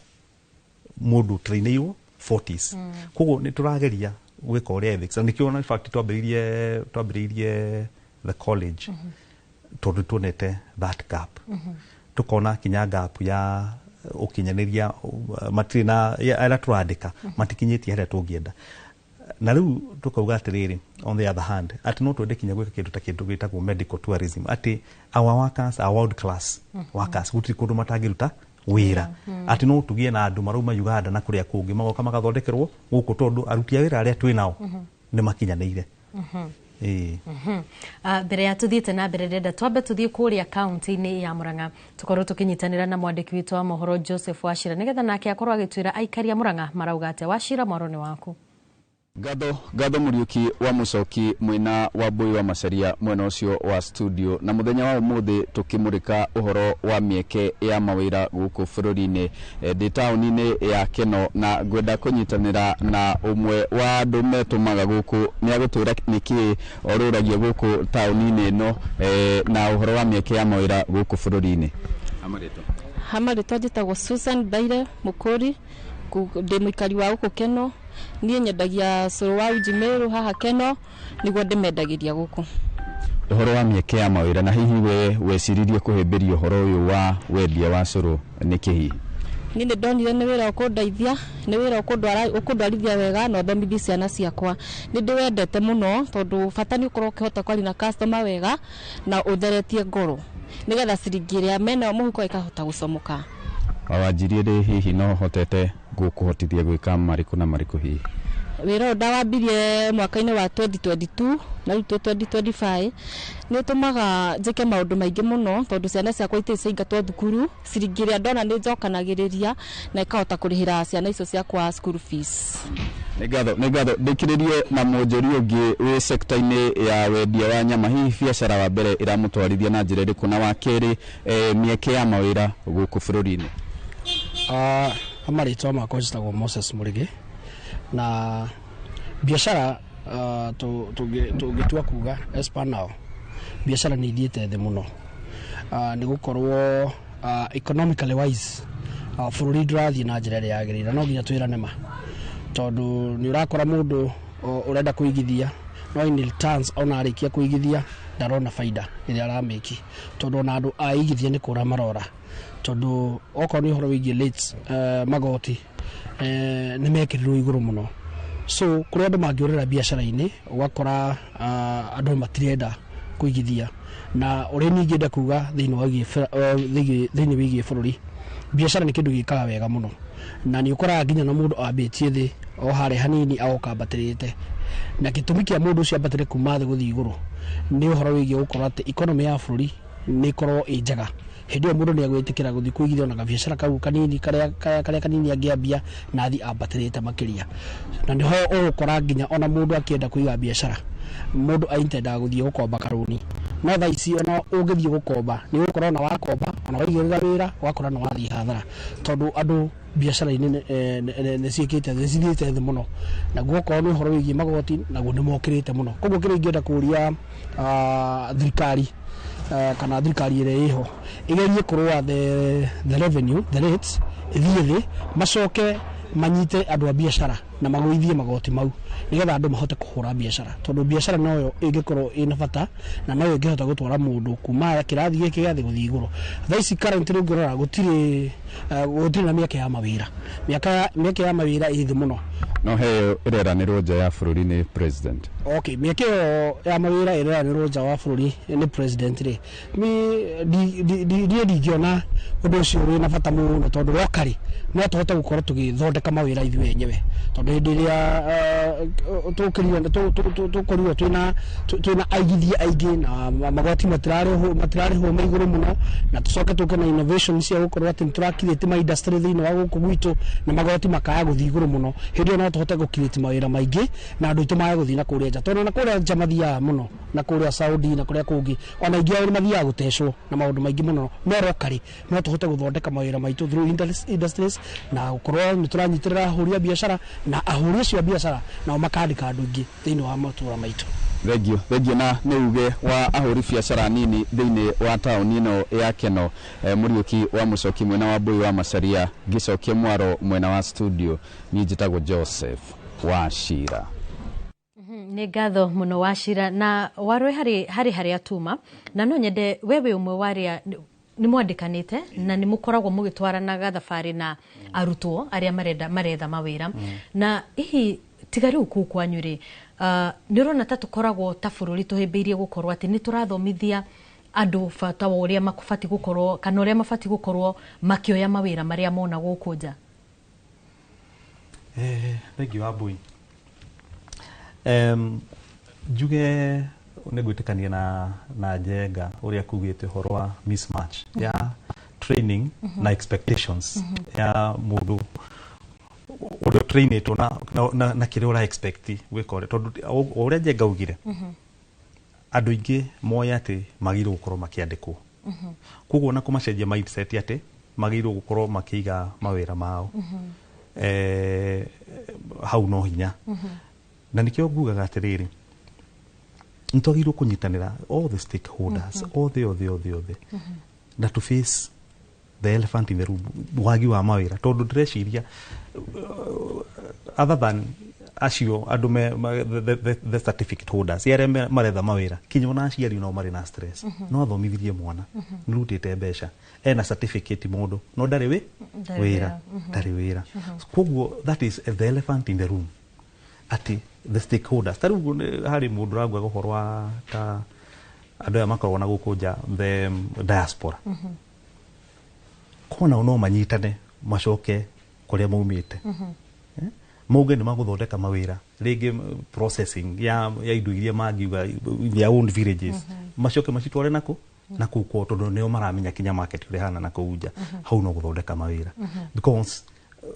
mũndũ trainĩirwo 40s. Koguo nĩ tũrageria gwĩka ũrĩa ethics, na nĩkĩo in fact twambĩrĩirie the college, tondũ tuonete that gap, tukona kinya gap ya ũkinyanĩria matirĩ na arĩa tũrandĩka matikinyĩtie harĩa tũngĩenda. Na rĩu tukauga atĩrĩrĩ, on the other hand, atĩ no twende kinya gwĩka kĩndũ ta kĩndũ gĩtagwo medical tourism, atĩ our workers are world class workers, gũtirĩ kũndũ matangĩruta wĩra, atĩ no tũgĩe na andũ marauma Uganda na kũrĩa kũngĩ magoka magathondekerwo gũkũ, tondũ aruti a wĩra arĩa twĩ nao nĩ makinyanĩire. Ĩĩ. Mbere ya tuthiĩte na mbere, ndĩrenda twambe tuthiĩ kũrĩa kaunti-inĩ ya Murang'a, tũkorwo tũkĩnyitanĩra na mwandĩki witũ wa mohoro Joseph Wachira, nĩgetha nake akorwo agĩtwĩra aikari a Murang'a marauga atĩa. Wachira, mwaro nĩ waku. Ngatho ngatho Muriuki wa Mucoki mwena wa Mbui wa Macharia mwena ũcio wa studio. Na muthenya wa umuthi tukimurika uhoro wa mieke ya mawira guku bururi-ini, ndi tauni-ini ya Keno, na ngwenda kunyitanira na umwe wa andu metumaga guku ni agutwira niki oruragia guku tauni-ini ino, na uhoro wa mieke ya mawira guku bururi-ini. Hamarĩtwa njĩtagwo Susan Baire Mũkũri, ndĩ mũikari wa gũkũ Keno. Niĩ nyendagia cũrũ wa uji Meru haha Keno, nĩguo ndĩmendagĩria gũkũ. Ũhoro wa mĩeke ya mawĩra, na hihi we weciririe kũhĩmbĩria ũhoro ũyũ wa wendia wa cũrũ nĩkĩ hihi? Niĩ nĩ ndonire nĩ wĩra ũkũndeithia, nĩ wĩra ũkũndwarithia wega na ũthomithie ciana ciakwa. Nĩ ndĩwendete mũno tondũ bata nĩ ũkorwo ũkĩhota kwaria na customer wega na ũtheretie ngoro, nĩgetha ciringi ĩrĩa menayo mũhuko ĩkahota gũcomoka. Wanjirie rĩ hihi no hotete gũkũhotithia gwĩka marĩkũ na marĩkũ hihi? Wĩra ũyũ ndawambirie mwaka-inĩ wa 2022 na rĩu twĩ 2025. Nĩ ũtũmaga njĩke maũndũ maingĩ mũno, tondũ ciana ciakwa itirĩ ciaingatwo thukuru. Ciringi ĩrĩa ndona nĩ njokanagĩrĩria na ĩkahota kũrĩhĩra ciana icio ciakwa school fees. Nĩ ngatho, nĩ ngatho. Ndĩkĩrĩrie na mwonjori ũngĩ wĩ sekta-inĩ ya wendia wa nyama. Hihi biacara wa mbere ĩramũtwarithia na njĩra ĩrĩkũ, na wa kerĩ, mĩeke ya mawĩra gũkũ bũrũri-inĩ? Marĩtwa makwa njĩtagwo Moses Mũrĩgĩ, na biacara, tũngĩtua kuga as per now, biacara nĩ ithiĩte thĩ mũno, nĩ gũkorwo economically wise, bũrũri ndũrathiĩ na njĩra ĩrĩa yagĩrĩire. No nginya twĩrane ma, tondũ nĩ ũrakora mũndũ ũrenda kũigithia, no in returns, ona arĩkia kũigithia ndarona baida ĩrĩa aramĩki, tondũ ona andũ aigithia nĩ kũra marora, tondũ okorwo nĩ ũhoro wĩgiĩ rates, magoti nĩ mekĩrirwo igũrũ mũno. So kũrĩa andũ mangĩũrĩra biacara-inĩ, ũgakora andũ matirenda kũigithia. Na ũrĩa niĩ ingĩenda kuga thĩinĩ wĩgiĩ bũrũri, biacara nĩ kĩndũ gĩkaga wega mũno, na nĩ ũkoraga nginya na mũndũ ambĩtie thĩ o harĩa hanini agoka ambatĩrĩte, na gĩtũmi kĩa mũndũ ũcio ambatĩre kuma thĩ gũthiĩ igũrũ nĩ ũhoro wĩgiĩ gũkorwo atĩ economy ya bũrũri nĩ ĩkorwo ĩ njega. Hĩndĩ ĩyo mũndũ nĩ agwĩtĩkĩra gũthiĩ kũigithia ona gabiacara kau kanini, karĩa kanini angĩambia, na athiĩ ambatĩrĩte makĩria. Na nĩho ũgũkora nginya ona mũndũ akĩenda kũiga biacara, mũndũ aintendaga gũthiĩ gũkomba karũni. No thaa ici ona ũngĩthiĩ gũkomba, nĩ ũgũkora ona wakomba, ona waigĩrĩra wĩra, ũgakora nĩ wathiĩ hathara, tondũ andũ biacara-inĩ nĩ ciĩkĩte, nĩ cithiĩte thĩ mũno. Naguo okorwo nĩ ũhoro wĩgiĩ magoti, naguo nĩ mokĩrĩte mũno. Koguo kĩrĩa ingĩenda kũria thirikari, kana thirikari ĩrĩa ĩho, ĩgerie kũrũa the revenue, the rates ĩthiĩ thĩ, macoke manyite andũ a biacara na magũithie magoti mau, nĩgetha andũ mahote kũhũra biacara, tondũ biacara noyo ĩngĩkorwo ĩna bata na noyo ĩngĩhota gũtwara mũndũ kuma kĩrathi gĩkĩ gĩa thĩ gũthiĩ igũrũ. Thaa ici currently ũngĩrora, gũtirĩ na mĩeke ya mawĩra. Mĩeke ya mawĩra ĩ thĩ mũno. No heyo ĩreranĩrwo nja ya bũrũri nĩ president. Okay, mĩeke ĩyo ya mawĩra ĩreranĩrwo nja wa bũrũri nĩ president rĩ, niĩ ndingĩona ũndũ ũcio wĩna bata mũno, tondũ locally no tũhote gũkorwo tũgĩthondeka mawĩra ithuĩ enyewe, tondũ hĩndĩ ĩrĩa tũkorirwo twĩna aigithia aingĩ na magoti matirarĩhwo me igũrũ mũno, na tũcoke tũke na innovation cia gũkorwo atĩ nĩ tũra-create ma industry thĩinĩ wa gũkũ gwitũ, na magoti makaya gũthiĩ igũrũ mũno, hĩndĩ ĩyo no tũhote gũ-create mawĩra maingĩ na andũ aitũ mage gũthiĩ na kũrĩa nja, tondũ na kũrĩa nja mathiaga mũno, na kũrĩa Saudi na kũrĩa kũngĩ, ona aingĩ ao nĩ mathiaga gũtecwo na maũndũ maingĩ mũno. No locally no tũhote gũthondeka mawĩra maitũ through industries, na gũkorwo nĩ tũranyitĩrĩra ahũri a biacara, na ahũri acio a biacara nao makandĩka andũ aingĩ thĩinĩ wa matũra maitũ. Thengio, thengio. Na nĩ uge wa ahũri biacara nini thĩinĩ wa taũni ĩno ya Keno. Mũriũki wa Mũcoki mwena wa Mbui wa Macharia, ngĩcokia mwaro mwena wa studio, niĩ njĩtagwo Joseph Wachira. Nĩ ngatho mũno Wachira. Na warwe, harĩ harĩa tuma, na no nyende we wĩ ũmwe wa arĩa nĩ mwandĩkanĩte na nĩ mũkoragwo mũgĩtwaranaga thabarĩ na arutwo arĩa marenda maretha mawĩra. Na hihi tiga rĩu kũu kwanyu rĩ, nĩ ũrona ta tũkoragwo ta bũrũri tũhĩmbĩirie gũkorwo atĩ nĩ tũrathomithia andũ bata wa ũrĩa mabatiĩ gũkorwo, kana ũrĩa mabatiĩ gũkorwo makĩoya mawĩra marĩa mona gũkũ nja? Thank you, Abui. Njuge nĩ gwĩtĩkania na Njenga ũrĩa kugĩte ũhoro wa mismatch ya training na expectations ya mũndũ ũrĩa trainĩtwo na kĩrĩa ũra expect gwĩka, ũrĩa tondũ o ũrĩa Njenga augire, andũ aingĩ moĩ atĩ magĩrĩirwo gũkorwo makĩandĩkwo, koguo na kũmacenjia mindset atĩ magĩrĩirwo gũkorwo makĩiga mawĩra mao, hau no hinya. Na nikĩo ngugaga atĩrĩrĩ, nĩ twagĩrĩirwo kũnyitanĩra all the stakeholders, othe othe othe othe, na to face the elephant in the room, wagi wa mawĩra, tondũ ndĩreciria other than acio andũ me, the certificate holders arĩa maretha mawĩra, kinya ona aciari nao marĩ na stress. No athomithirie mwana, nĩrutĩte mbeca, ena certificate mũndũ, no ndarĩ wĩ Ndarĩ wĩra. wĩra. Ndarĩ wĩra. Koguo that is the elephant in the room, atĩ the stakeholders, ta rĩu harĩ mũndũ ũranguaga ũhoro wa ta andũ aya makoragwo na gũkũ nja, the diaspora, kona no manyitane macoke kũrĩa maumĩte, Mauge nĩ magũthondeka mawĩra rĩngĩ, processing ya indo iria mangiuga in their own villages, macoke macitware nakũ nakũu kwao, tondũ nĩo maramenya kinya market ũrĩa hana nakũu nja. Hau no gũthondeka mawĩra, because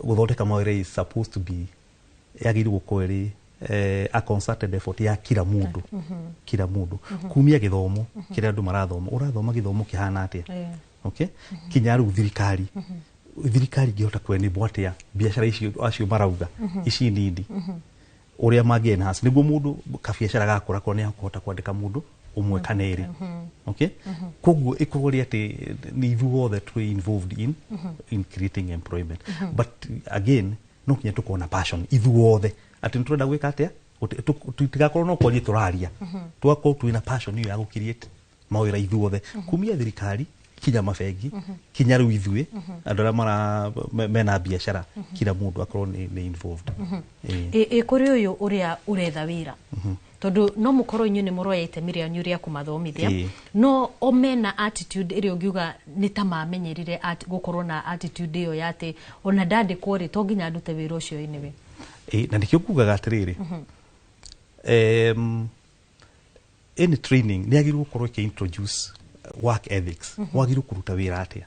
gũthondeka mawĩra is supposed to be, yagĩrĩirwo gũkorwo ĩrĩ a concerted effort ya kila mũndũ, kila mũndũ, kumia gĩthomo kĩrĩa andũ marathoma, ũrathoma gĩthomo kĩhana atĩa, okay, kinya rĩu thirikari ingĩhota kwenibwo atĩa biacara icio acio marauga ici nini, ũrĩa mangĩ enhance nĩguo mũndũ kabiacara gakũra korwo nĩ akũhota kwandĩka mũndũ ũmwe kana erĩ. Okay, koguo ĩkorwo rĩ atĩ nĩ ithuothe twĩ involved in creating employment. But again, no nginya tũkorwo na passion ithuothe atĩ nĩ tũrenda gwĩka atĩa. Tutigakorwo no kwaria tũraria, tũgakorwo twĩna passion ĩyo ya gũ create mawĩra ithuothe, kumia thirikari kinya mabengi, kinya rĩu ithuĩ andũ arĩa mara mena biacara, kila mũndũ akorwo nĩ involved. Ĩ kũrĩ ũyũ ũrĩa ũretha wĩra, tondũ no mũkorwo inyuĩ nĩ mũroya itemi rĩanyu rĩa kũmathomithia, no o mena attitude ĩrĩa ũngiuga nĩ ta mamenyerire gũkorwo na attitude ĩyo ya atĩ ona ndandĩkwo rĩ, to nginya ndute wĩra ũcio anyway. Ĩ, na nĩkĩo ngugaga atĩrĩrĩ, any training nĩ yagĩrĩirwo gũkorwo ĩkĩ introduce work ethics. Wagĩrĩirwo kũruta wĩra atĩa?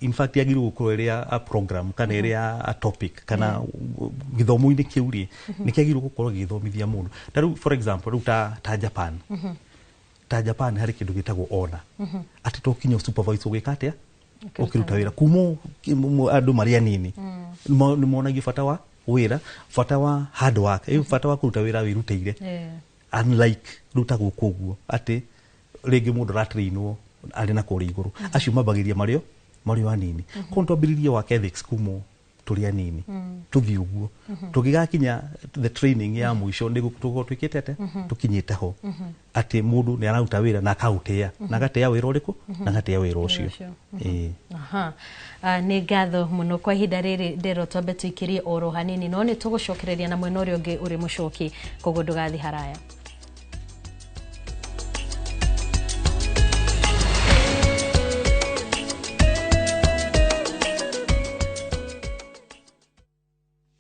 In fact, yagĩrĩirwo gũkorwo ĩrĩ a program kana ĩrĩ a topic kana gĩthomo-inĩ kĩu rĩ, nĩ kĩagĩrĩirwo gũkorwo gĩgĩthomithia mũndũ. Ta rĩu, for example, rĩu ta Japan, ta Japan harĩ kĩndũ gĩtagwo ona atĩ to kinya supervise ũgĩka atĩa ũkĩruta wĩra kuma andũ marĩ anini. Nĩ monagio bata wa wĩra, bata wa hard work, bata wa kũruta wĩra wĩrutĩire, unlike rĩu ta gũkũ ũguo atĩ rĩngĩ mũndũ aratrainwo arĩ na kũrĩa igũrũ, acio mambagĩria marĩo anini. Koguo twambĩrĩrie work ethics kuma tũrĩ anini, tũthiĩ ũguo tũgĩgakinya the training ya mũico nĩ tũgũkorwo twĩkĩte atĩa, tũkinyĩte ho atĩ mũndũ nĩ araruta wĩra na akaũtĩa, na agatĩa wĩra ũrĩkũ, na agatĩa wĩra ũcio. Ĩĩ. Aha. Ah, nĩ ngatho mũno. Kwa ihinda rĩrĩ ndĩrwo twambe tũikĩrie oro hanini, no nĩ tũgũcokereria na mwena ũrĩa ũngĩ ũrĩ mũcoki, koguo ndũgathiĩ haraya.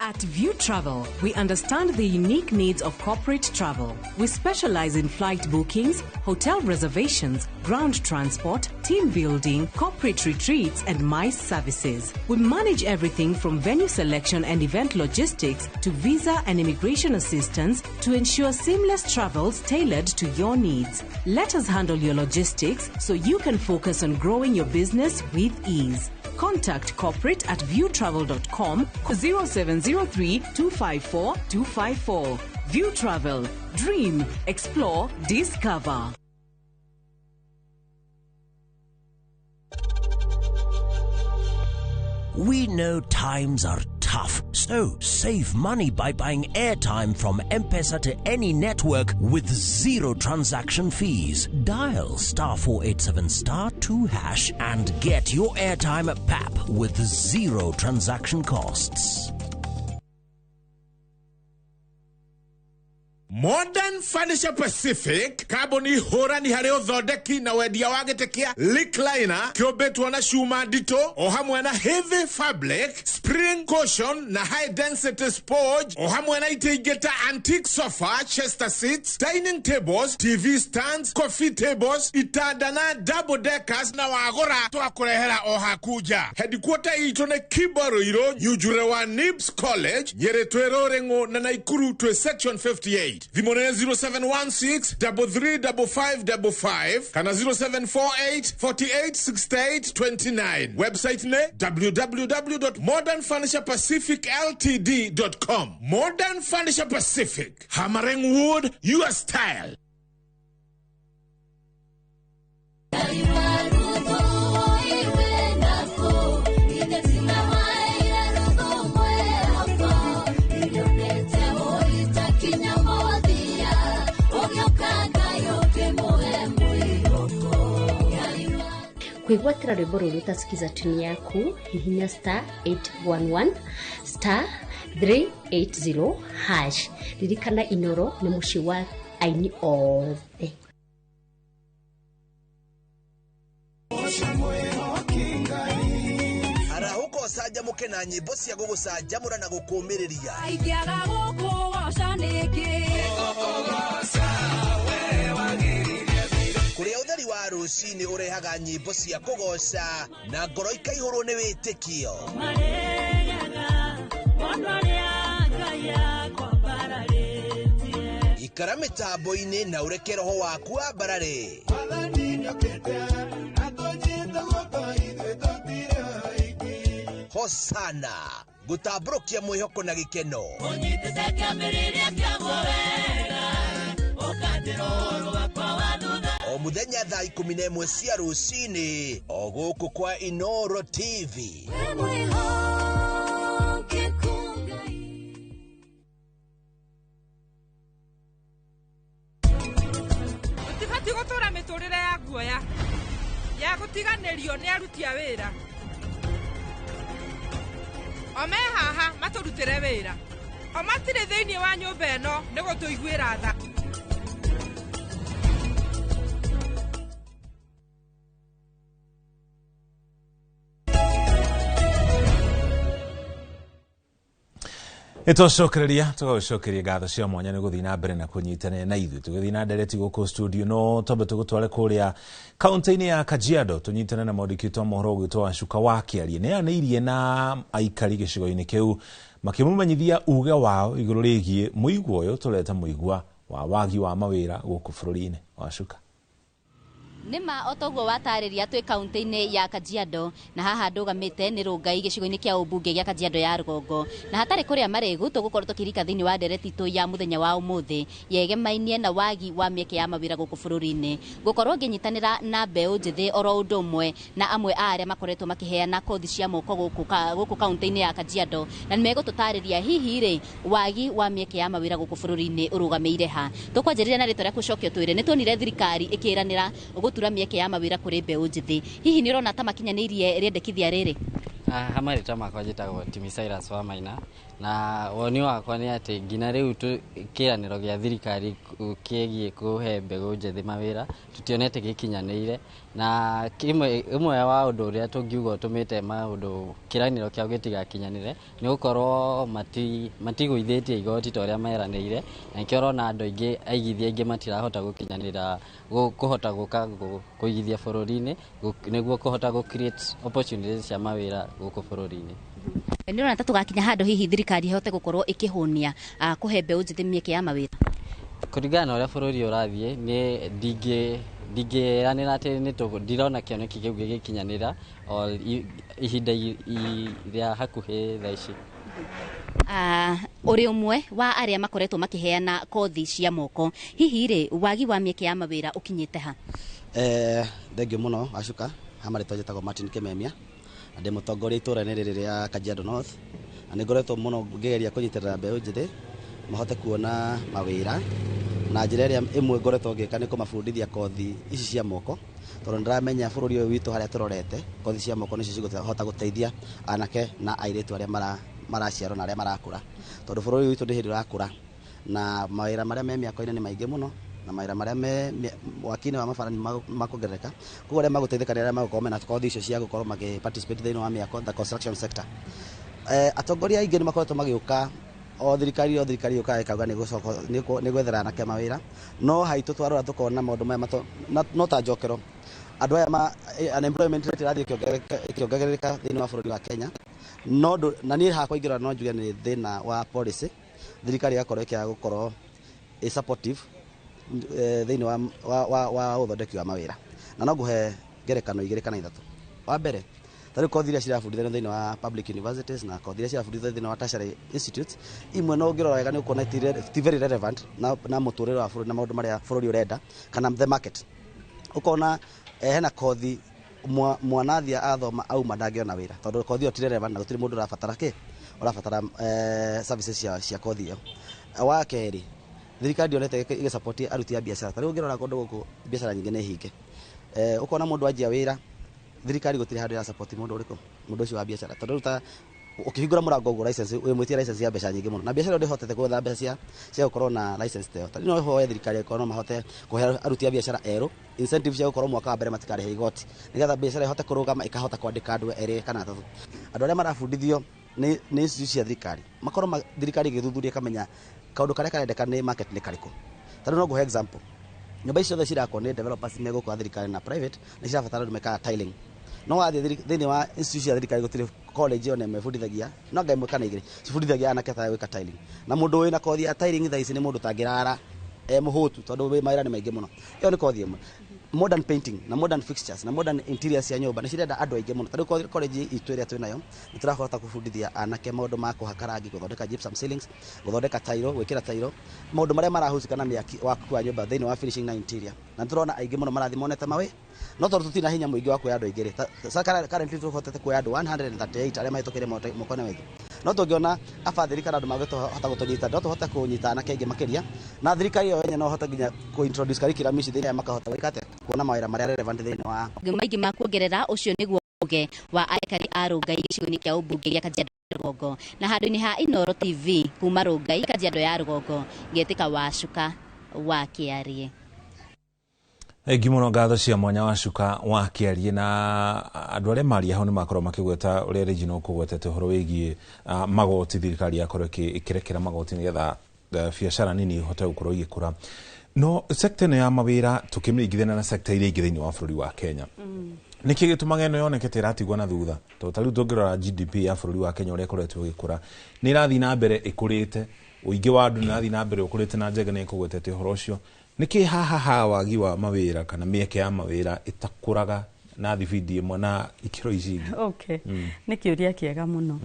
At View Travel, we understand the unique needs of corporate travel. We specialize in flight bookings, hotel reservations, ground transport, team building, corporate retreats, and MICE services. We manage everything from venue selection and event logistics to visa and immigration assistance to ensure seamless travels tailored to your needs. Let us handle your logistics so you can focus on growing your business with ease. Contact corporate at viewtravel.com, 0703 254 254. View Travel. Dream, explore, discover. We know times are tough, so save money by buying airtime from M-Pesa to any network with zero transaction fees. Dial *487*2# and get your airtime at PAP with zero transaction costs. Modern Furniture Pacific, kambuni hũrani harĩ ũthondeki na wendia wa gĩtĩ kĩa recliner kĩũmbĩtwo na cuma nditũ, o hamwe na heavy fabric, spring cushion na high density sponge, o hamwe na itĩ ingĩ ta antique sofa, chester seats, dining tables, TV stands, coffee tables, itanda na double deckers, na wagũra twakũrehera o haku nja. Headquarter itũ nĩ Kibo Nyujure wa Nibs College, Nyĩrĩ twĩ Rũrĩng'ũ, na Naikuru twĩ section 58. Thimũ nĩ 0716 335555 kana 0748 48 68 29. Website nĩ www.modernfurniturepacificltd.com. Modern Furniture Pacific, hammering wood your style. Kwĩgwatĩra rwĩmbo rũrũ ũtasikiza tuni yaku, hihinya *811*380#. Ririkana, Inoro nĩ mũciĩ wa aini othe. Arahũka. Ũcanjamũke na nyĩmbo cia gũgũcanjamũra na gũkũmĩrĩria. Ingĩaga gũkũgoca nĩkĩ? Kũrĩa ũtheri wa rũcinĩ ũrehaga nyĩmbo cia kũgoca na ngoro ikaihũrwo nĩ wĩtĩkio. Ikara mĩtambo-inĩ na ũreke roho waku wambarare. Hosana gũtambũrũkia mwĩhoko na gĩkeno. Ũnyitĩte kĩambĩrĩria kĩaguo wega, ũkanjĩra ũhoro wakwa wa thutha. O mũthenya thaa 11 cia rũcinĩ o gũkũ kwa Inoro TV. Wĩ mwĩhokeku Ngai. Tũtibatiĩ gũtũra mĩtũrĩre ya guoya ya gũtiganĩrio nĩ aruti a wĩra. O me haha matũrutĩre wĩra, o matirĩ thĩinĩ wa nyũmba ĩno nĩ gũtũiguĩra tha. Nĩtwacokereria tũgagũcokeria ngatho cia mwanya nĩ gũthiĩ na mbere na kũnyitanĩra na ithuĩ tũgĩthiĩ na ndereti gũkũ studio no twambe tũgũtware kũrĩa kaunti-inĩ ya Kajiado tũnyitane na mwandĩki witũ wa mohoro ũgwĩtwo Wacuka wa Kĩarie. Nĩ anĩirie na aikari gĩcigo-inĩ kĩu makĩmũmenyithia uge wao igũrũ rĩgiĩ mũigua ũyũ tũreta mũigua wa wagi wa mawĩra gũkũ bũrũri-inĩ. Wacuka. Nĩma o toguo watarĩria twĩ kaunti-inĩ ya Kajiado na haha ndũgamĩte nĩ Rũngai gĩcigo-inĩ kĩa ũmbunge gĩa Kajiado ya rũgongo, na hatarĩ kũrĩa marĩgu tũgũkorwo tũkĩrika thĩinĩ wa ndereti itũ ya mũthenya wa ũmũthĩ yegemainie na wagi wa mĩeke ya mawĩra gũkũ bũrũri-inĩ. Gũkorwo ngĩnyitanĩra na mbeũ njĩthĩ oro ũndũ ũmwe na amwe a arĩa makoretwo makĩheana kothi cia moko gũkũ kaunti-inĩ ya Kajiado, na nĩmegũtũtarĩria hihi rĩ wagi wa mĩeke ya mawĩra gũkũ bũrũri-inĩ ũrũgamĩire ha. Tũkwanjĩrĩria na rĩtwa rĩa gũcokio twĩre nĩ tuonire thirikari ĩkĩranĩra gũtura mĩeke ya mawĩra kũrĩ mbeũ njĩthĩ, hihi nĩ ũrona ta makinyanĩirie rĩendekithia rĩrĩ? Ha marĩtwa makwa njĩtagwo Timmy Cyrus wa Maina, na woni wakwa nĩ atĩ nginya rĩu kĩranĩro gĩa thirikari kĩgiĩ kũhe mbegũ njĩthĩ mawĩra tũtionete gĩkinyanĩire, na ĩmwe wa ũndũ ũrĩa tũngiuga ũtũmĩte maũndũ kĩranĩro kĩao gĩtigakinyanĩre nĩ gũkorwo matigũithĩtie igoti ta ũrĩa meranĩire, na nĩkĩo ũrona andũ aingĩ aigithia aingĩ matirahota gũkinyanĩra kũhota gũka kũigithia bũrũri-inĩ nĩguo kũhota gũ create opportunities cia mawĩra gũkũ bũrũri-inĩ. Nĩ ũrona ta tũgakinya handũ hihi thirikari ĩhote gũkorwo ĩkĩhũnia kũhe mbeũ njĩthĩ mĩeke ya mawĩra? Kũringana na ũrĩa bũrũri ũrathiĩ nĩ ndingĩranĩra atĩ ndirona kĩoneki kĩu gĩgĩkinyanĩra o ihinda rĩa hakuhĩ thaa ici. Ũrĩ ũmwe wa arĩa makoretwo makĩheana kothi cia moko, hihi rĩ wagi wa mĩeke ya mawĩra ũkinyĩte ha? Thengiũ mũno Wacuka. Ha marĩtwa njĩtagwo Martin Kimemia na ndĩ mũtongoria itũra-inĩ rĩrĩ rĩa Kajiado North, na nĩ ngoretwo mũno ngĩgeria kũnyitĩrĩra mbeũ njĩthĩ mahote kuona mawĩra, na njĩra ĩrĩa ĩmwe ngoretwo ngĩka nĩ kũmabundithia kothi ici cia moko, tondũ nĩndĩramenya bũrũri ũyũ witũ harĩa tũrorete kothi cia moko nĩcio cigũhota gũteithia anake na airĩtu arĩa maraciarwo na arĩa marakũra, tondũ bũrũri witũ ndĩ hĩndĩ ũrakũra na mawĩra marĩa me mĩako-inĩ nĩ maingĩ mũno na mawĩra marĩa me waki-inĩ wa mabara nĩ makuongerereka, koguo arĩa magũteithĩka nĩ arĩa magũkorwo mena kothi icio cia gũkorwo magĩ participate thĩinĩ wa mĩako, the construction sector. Atongoria aingĩ nĩ makoretwo magĩũka o thirikari yũkaga ĩkauga nĩ gwethera anake mawĩra, no haitũ twarora tũkona maũndũ maya no ta njokero andũ aya unemployment rate ĩrathiĩ ĩkĩongerereka thĩinĩ wa bũrũri wa Kenya, no na niĩ hakwa ingĩrora no njuge nĩ thĩna wa policy, thirikari ĩgakorwo ĩkĩaga gũkorwo ĩ supportive thĩinĩ wa ũthondeki wa mawĩra. Na no ngũhe ngerekano igĩrĩ kana ithatũ. Wa mbere, ta rĩu kothi iria cirabundithio thĩinĩ wa public universities na kothi iria cirabundithio thĩinĩ wa tertiary institutes, imwe no ũngĩrora wega nĩ ũkuona ti very relevant na mũtũrĩre wa bũrũri na maũndũ marĩa bũrũri ũrenda kana the market. Ũkona hena kothi mwanathia athoma auma ndangĩona wĩra tondũ kothi ĩyo ti relevant na gũtirĩ mũndũ ũrabatara kĩ ũrabatara services cia kothi ĩyo. Wa kerĩ, thirikari ndionete ĩgĩsupport aruti a biacara. Ta rĩu ũngĩrora kũndũ gũkũ biacara nyingĩ nĩ hinge, ũkona mũndũ anjia wĩra thirikari gũtirĩ handũ ĩra support mũndũ ũrĩkũ mũndũ ũcio wa biacara, tondũ rĩu ta Ũkĩhingũra mũrango ũguo license, wĩmwĩtie license ya mbeca nyingĩ mũno, na biacara ĩyo ndĩhotete gwetha mbeca cia gũkorwo na license ta ĩyo. Ta rĩu no hoye thirikari ĩkorwo no mahote kũhe aruti a biacara erũ incentive cia gũkorwo mwaka wa mbere matikarĩhe igoti, nĩgetha biacara ĩhote kũrũgama, ĩkahota kwandĩka andũ erĩ kana atatũ. Andũ arĩa marabundithio nĩ institute cia thirikari, makorwo thirikari ĩgĩthuthuria ĩkamenya kaũndũ karĩa karendeka nĩ market nĩ karĩkũ. Ta rĩu no ngũhe example, nyũmba ici ciothe cirakwo nĩ developers megũkũ a thirikari na private, nĩ cirabatara andũ mekaga tiling. No wathiĩ thĩinĩ wa institute cia thirikari, gũtirĩ college ona ĩmwe ĩbundithagia, no anga ĩmwe kana igĩrĩ cibundithagia anake ta gwĩka tiling. Na mũndũ wĩna kothi ya tiling thaa ici nĩ mũndũ ũtangĩrara e mũhũtu, tondũ mawĩra nĩ maingĩ mũno. Ĩyo nĩ kothi ĩmwe. Modern painting na modern fixtures na modern interiors cia nyũmba nĩ cirenda andũ aingĩ mũno. Ta rĩu college itũ ĩrĩa twĩ nayo, nĩ tũrahota kũbundithia anake maũndũ ma kũhaka rangi, gũthondeka gypsum ceilings, gũthondeka tairo, gwĩkĩra tairo, maũndũ marĩa marahusika na mĩaki waku wa nyũmba thĩinĩ wa finishing na interior. Na nĩ tũrona aingĩ mũno marathiĩ monete mawĩ, no tondũ tũtirĩ na hinya mũingĩ wa kuoya andũ aingĩ rĩ, currently tũhotete kuoya andũ 138 arĩa mahĩtũkĩire moko-inĩ maitũ. No tũngĩona abathĩri kana andũ mangĩhota gũtũnyita, no tũhote kũnyita anake aingĩ makĩria, na thirikari ĩyo yenye no hote nginya kũ-introduce curriculum ici thĩinĩ, makahota gwĩka atĩa, kuona mawĩra marĩa relevant thĩinĩ wa Maingĩ ma kuongerera. Ũcio nĩguo uge wa aikari a Rongai gĩcigo-inĩ kĩa ũmbunge gĩa Kajiado Rũgongo, na handũ-inĩ ha Inooro TV kuma Rongai, Kajiado ya Rũgongo, ngetĩka Wacuka wa Kĩarie. Thengi mũno, ngatho cia mwanya Wacuka wa Kĩarie. Na andũ arĩa maria hau nĩ makorwo makĩgweta ũrĩa Regina ũkũgwetete ũhoro wĩgiĩ magoti, thirikari yakorwo ĩkĩrekera magoti nĩgetha biacara nini ihote gũkorwo igĩkũra. No sekta ĩno ya mawĩra, tũkĩmĩringithania na sekta iria ingĩ thĩinĩ wa bũrũri wa Kenya, nĩkĩ gĩtũmaga ĩno yoneke ta ĩratigwo na thutha? Tondũ ta rĩu tũngĩrora GDP ya bũrũri wa Kenya ũrĩa ĩkoretwo ĩgĩkũra, nĩ ĩrathiĩ na mbere ĩkũrĩte, ũingĩ wa andũ nĩ ũrathiĩ na mbere ũkũrĩte, na Njega nĩ ĩkũgwetete ũhoro ũcio. Nĩkĩ haha ha wagi wa mawĩra kana mĩeke ya mawĩra ĩtakũraga na thibindi ĩmwe na ikĩro ici ingĩ? Okay. Nĩ kĩũria kĩega mũno.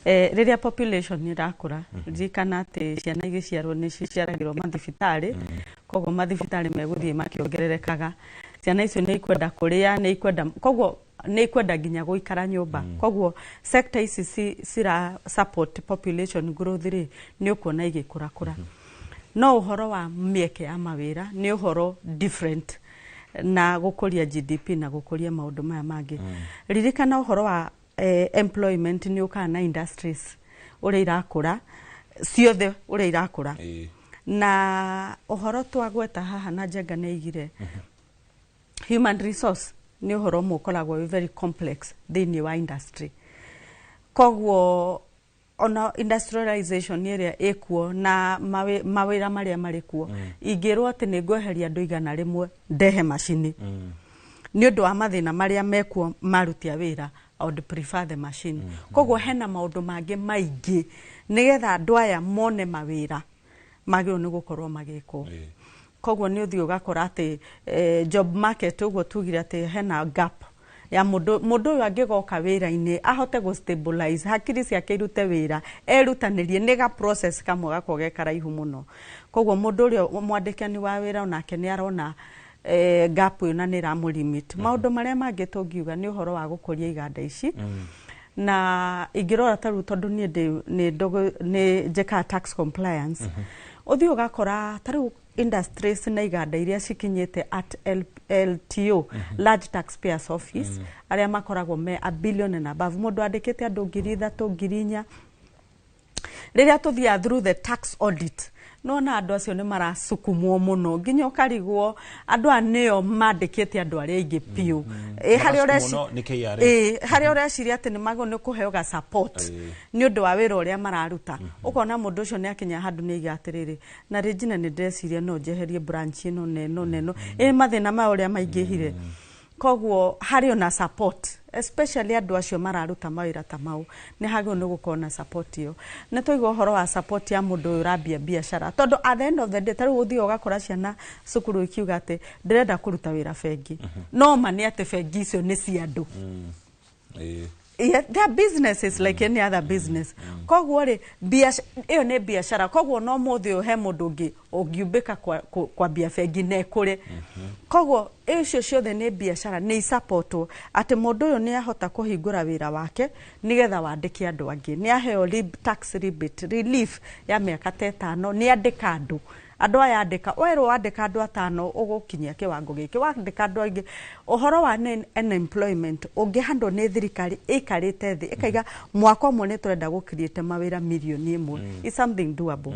Rĩrĩa population ĩrakũra, ririkana atĩ ciana igĩciarwo nĩ ciciaragĩrwo mathibitarĩ, koguo mathibitarĩ megũthiĩ makĩongererekaga. Ciana icio nĩ ikwenda kũrĩa, nĩ ikwenda, koguo nĩ ikwenda nginya gũikara nyũmba. Koguo sector ici cira support population growth rĩ, nĩ ũkuona igĩkũrakũra. No ũhoro wa mĩeke ya mawĩra nĩ ũhoro different na gũkũria GDP na gũkũria maũndũ maya mangĩ. Ririkana ũhoro wa employment nĩ ũkaga na industries ũrĩa irakũra ciothe, ũrĩa irakũra. Na ũhoro twagweta haha na Njenga nĩ aigire human resource nĩ ũhoro ũmwe ũkoragwo wĩ very complex thĩinĩ wa industry. Koguo ona industrialization ĩrĩa ĩkuo na mawĩra marĩa marĩ kuo, ingĩrwo atĩ nĩ ngweheria andũ 100 ndehe macini, nĩ ũndũ wa mathĩna marĩa mekuo maruti a wĩra, I would prefer the machine. Koguo hena maũndũ mangĩ maingĩ nĩgetha andũ aya mone mawĩra magĩrĩirwo nĩ gũkorwo magĩkwo. Koguo nĩ ũthiĩ ũgakora atĩ job market, ũguo tugire atĩ hena gap ya mũndũ. Mũndũ ũyũ angĩgoka wĩra-inĩ ahote gũ stabilize hakiri ciake, irute wĩra, erutanĩrie, nĩ ga process kamwe gakoragwo ge karaihu mũno. Koguo mũndũ ũrĩa mwandĩkani wa wĩra onake nĩ arona gap ĩyo na nĩ ĩramũ limit. Maũndũ marĩa mangĩ tũngiuga nĩ ũhoro wa gũkũria iganda ici. Na ingĩrora ta rĩu, tondũ niĩ nĩ njĩkaga tax compliance, ũthiĩ ũgakora ta rĩu industries na iganda iria cikinyĩte at LTO, large taxpayers office, arĩa makoragwo me a billion and above, mũndũ andĩkĩte andũ 3,000, 4,000, rĩrĩa tũthiaga through the tax audit, nona andũ acio nĩ marasukumwo mũno nginya ũkarigwo andũ aya nĩo mandĩkĩte andũ arĩa aingĩ biũ. Ĩ, harĩa Marasukumwo nĩ KRA. Ĩ, harĩa ũreciria atĩ nĩ magwo nĩ kũheo ga support nĩ ũndũ wa wĩra ũrĩa mararuta, ũkona mũndũ ũcio nĩ akinya handũ nĩ aiga atĩrĩrĩ, na Regina, nĩ ndĩreciria no njeherie branch ĩno na ĩno na ĩno, ĩ mathĩna maya ũrĩa maingĩhire. Koguo harĩ ona support, especially andũ acio mararuta mawĩra ta mau, nĩ hagĩrĩirwo nĩ gũkorwo na support ĩyo. Nĩ twaigua ũhoro wa support ya mũndũ ũyũ ũrambia biacara, tondũ at the end of the day, ta rĩu ũthiaga ũgakora ciana cukuru ikiuga atĩ ndĩrenda kũruta wĩra bengi. No ma nĩ atĩ bengi icio nĩ cia andũ. Yeah, they are businesses like any other business. Koguo rĩ, ĩyo nĩ biacara. Koguo no mũthĩ ũyũ he mũndũ ũngĩ ũngiumbĩka kwambia bengi na ĩkũre. Koguo icio ciothe nĩ biacara, nĩ isapotwo atĩ mũndũ ũyũ nĩ ahota kũhingũra wĩra wake nĩgetha wandĩke andũ angĩ, nĩ aheo tax rebate relief ya mĩaka ta 5, nĩ andĩka andũ. Andũ aya andĩka, werwo andĩka andũ 5 ũgũkinyia kĩwango gĩkĩ, wandĩka andũ aingĩ. Ũhoro wa unemployment ũngĩhandwo nĩ thirikari ĩikarĩte thĩ ĩkaiga mwaka ũmwe nĩ tũrenda gũ create mawĩra 1 million. It's something doable,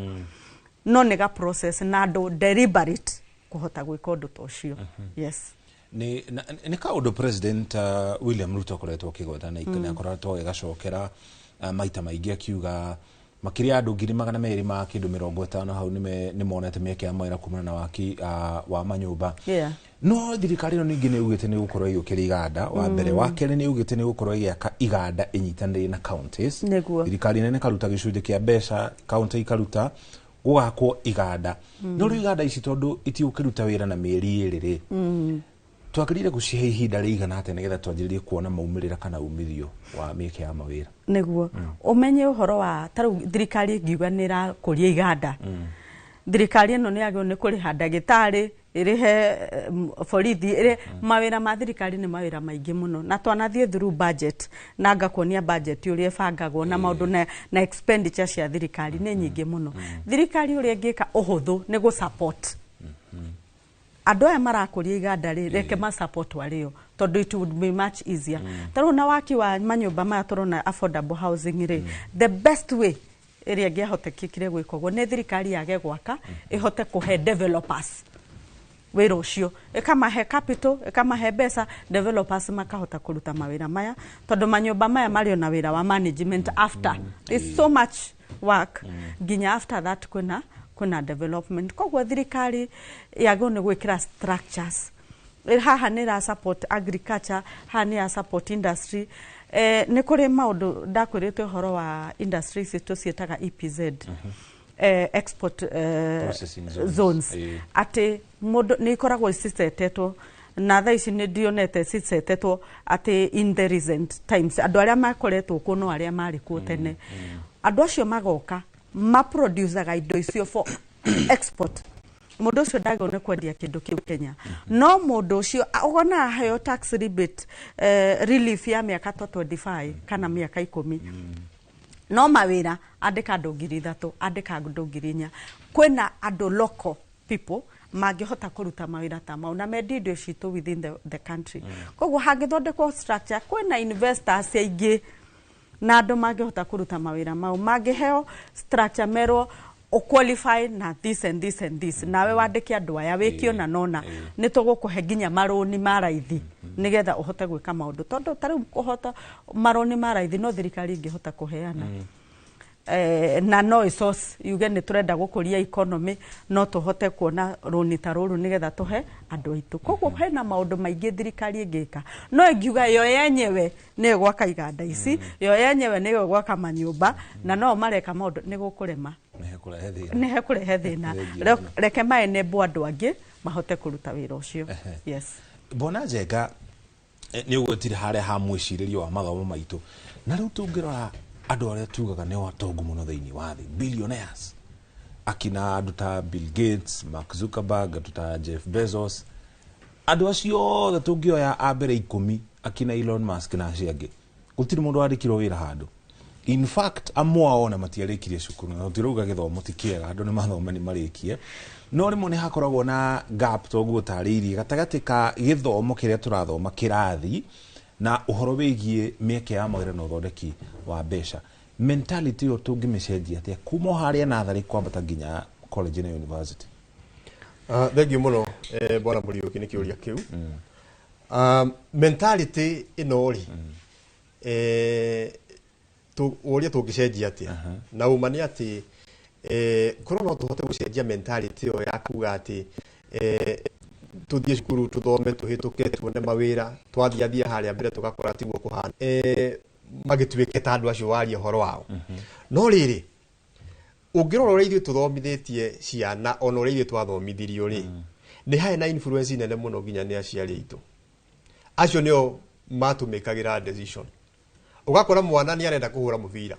no nĩ ga process na andũ deliberate kũhota gwĩka ũndũ ta ũcio. Yes. Nĩ kaũndũ President William Ruto akoretwo akĩgweta na nĩ akoretwo agĩgacokera maita maingĩ, akiuga makĩria ya andũ 250,000 ma kĩndũ 50 hau nĩ monete mĩeke ya mawĩra kumana na waki wa manyũmba. No thirikari ĩno ningĩ nĩ ugĩte nĩ gũkorwo ĩgĩũkĩra iganda wa mbere. Wa kerĩ, nĩ ugĩte nĩ gũkorwo ĩgĩaka iganda ĩnyitanĩire na counties. Thirikari nene ĩkaruta gĩcunjĩ kĩa mbeca, county ikaruta, gũgakwo iganda. No rĩu iganda ici tondũ itigũkĩruta wĩra na mĩeri 2 rĩ, twagĩrĩire gũcihe ihinda rĩigana atĩa nĩgetha twanjĩrĩrie kuona maumĩrĩra kana umithio wa mĩeke ya mawĩra? Nĩguo ũmenye ũhoro wa ta rĩu thirikari ĩngiuga nĩ ĩrakũria iganda, thirikari ĩno nĩ yagĩrĩirwo nĩ kũrĩha ndagĩtarĩ, ĩrĩhe borithi, ĩrĩhe mawĩra ma thirikari. Nĩ mawĩra maingĩ mũno, na twanathiĩ through budget na ngakuonia budget ũrĩa ĩbangagwo na maũndũ na expenditure cia thirikari nĩ nyingĩ mũno. Thirikari ũrĩa ĩngĩka ũhũthũ nĩ gũ support andũ aya marakũria iganda rĩ, reke ma support arĩo, tondũ it would be much easier. Ta rĩu na waki wa manyũmba maya tũrona, affordable housing rĩ, the best way ĩrĩa ĩngĩahotekekire gwĩka ũguo nĩ thirikari yage gwaka, ĩhote kũhe developers wĩra ũcio, ĩkamahe capital, ĩkamahe mbeca, developers makahota kũruta mawĩra maya, tondũ manyũmba maya marĩ ona wĩra wa management after. It's so much work nginya after that kwĩna development. Koguo thirikari yagĩrĩirwo nĩ gwĩkĩra structures. Haha nĩ ĩra support agriculture, haha nĩ ya support industry. Nĩ kũrĩ maũndũ ndakwĩrĩte ũhoro wa industries tũciĩtaga EPZ, export processing zones. Zones. Atĩ mũndũ nĩ ikoragwo cicetetwo, na thaa ici nĩ ndionete cicetetwo atĩ in the recent times andũ arĩa makoretwo kuo no arĩa marĩ kuo tene. Andũ acio magoka maproducaga indo icio for export. Mũndũ ũcio ndagĩrĩirwo nĩ kwendia kĩndũ kĩu Kenya, no mũndũ ũcio ũkona aheo tax rebate, relief ya mĩaka ta 25 kana mĩaka 10, no mawĩra andĩka andũ 3,000, andĩka andũ 4,000. Kwĩna andũ local people mangĩhota kũruta mawĩra ta mau na mendie indo citũ within the country. Koguo hangĩthondekwo structure, kwĩna investors aingĩ na andũ mangĩhota kũruta mawĩra mau mangĩheo structure, merwo ũqualify na this and this and this, nawe wandĩke andũ aya wĩke ona nona nĩ tũgũkũhe nginya marũni ma raithi nĩgetha ũhote gwĩka maũndũ, tondũ ta rĩu kũhota marũni ma raithi no thirikari ĩngĩhota kũheana, na no ĩsource yuge nĩ tũrenda gũkũria economy, no tũhote kuona rũni ta rũrũ nĩgetha tũhe andũ aitũ. Koguo hena maũndũ maingĩ thirikari ĩngĩka, no ĩngiuga yo yenyewe nĩyo gwaka iganda ici, yo yenyewe nĩyo gwaka manyũmba, na no mareka maũndũ, nĩ gũkũrema. Nĩ hekũrehe thĩna. Nĩ hekũrehe thĩna. Thengiũ. Reke maenebwo andũ angĩ mahote kũruta wĩra ũcio. Yes. Mbona Njenga, nĩ ũgwetire harĩa ha mwĩcirĩrio wa mathomo maitũ, na rĩu tũngĩrora andũ arĩa tugaga nĩ atongu mũno thĩinĩ wa thĩ, billionaires, akina andũ ta Bill Gates, Mark Zuckerberg, andũ ta Jeff Bezos, andũ acio othe tũngĩoya a mbere 10, akina Elon Musk na acio angĩ, gũtirĩ mũndũ wandĩkirwo wĩra handũ. In fact, amwe ao ona matiarĩkirie cukuru, na tũtirauga gĩthomo ti kĩega, andũ nĩ mathome nĩ marĩkie, no rĩmwe nĩ hakoragwo na gap toguo ũtarĩirie gatagatĩ ka gĩthomo kĩrĩa tũrathoma kĩrathi na ũhoro wĩgiĩ mĩeke ya mawĩra na ũthondeki wa mbeca. Mentality ĩyo tũngĩmĩcenjia atĩa kuma o harĩa natharĩ kwambata nginya college na university? Thengiũ mũno, bwana Mũriũki, nĩ kĩũria kĩu. Mentality ĩno rĩ, ũria tũngĩcenjia atĩa, na ũma nĩ atĩ korwo no tũhote gũcenjia mentality ĩyo ya kuga atĩ tũthiĩ cukuru, tũthome, tũhĩtũke, tuone mawĩra, twathiathia harĩa mbere tũgakora tiguo kũhana, magĩtuĩke ta andũ acio waria ũhoro wao. No rĩrĩ, ũngĩrora ũrĩa ithuĩ tũthomithĩtie ciana, ona ũrĩa ithuĩ twathomithirio rĩ, nĩ harĩ na influence nene mũno nginya nĩ aciari aitũ. Acio nĩo matũmĩkagĩra decision. Ũgakora mwana nĩ arenda kũhũra mũbira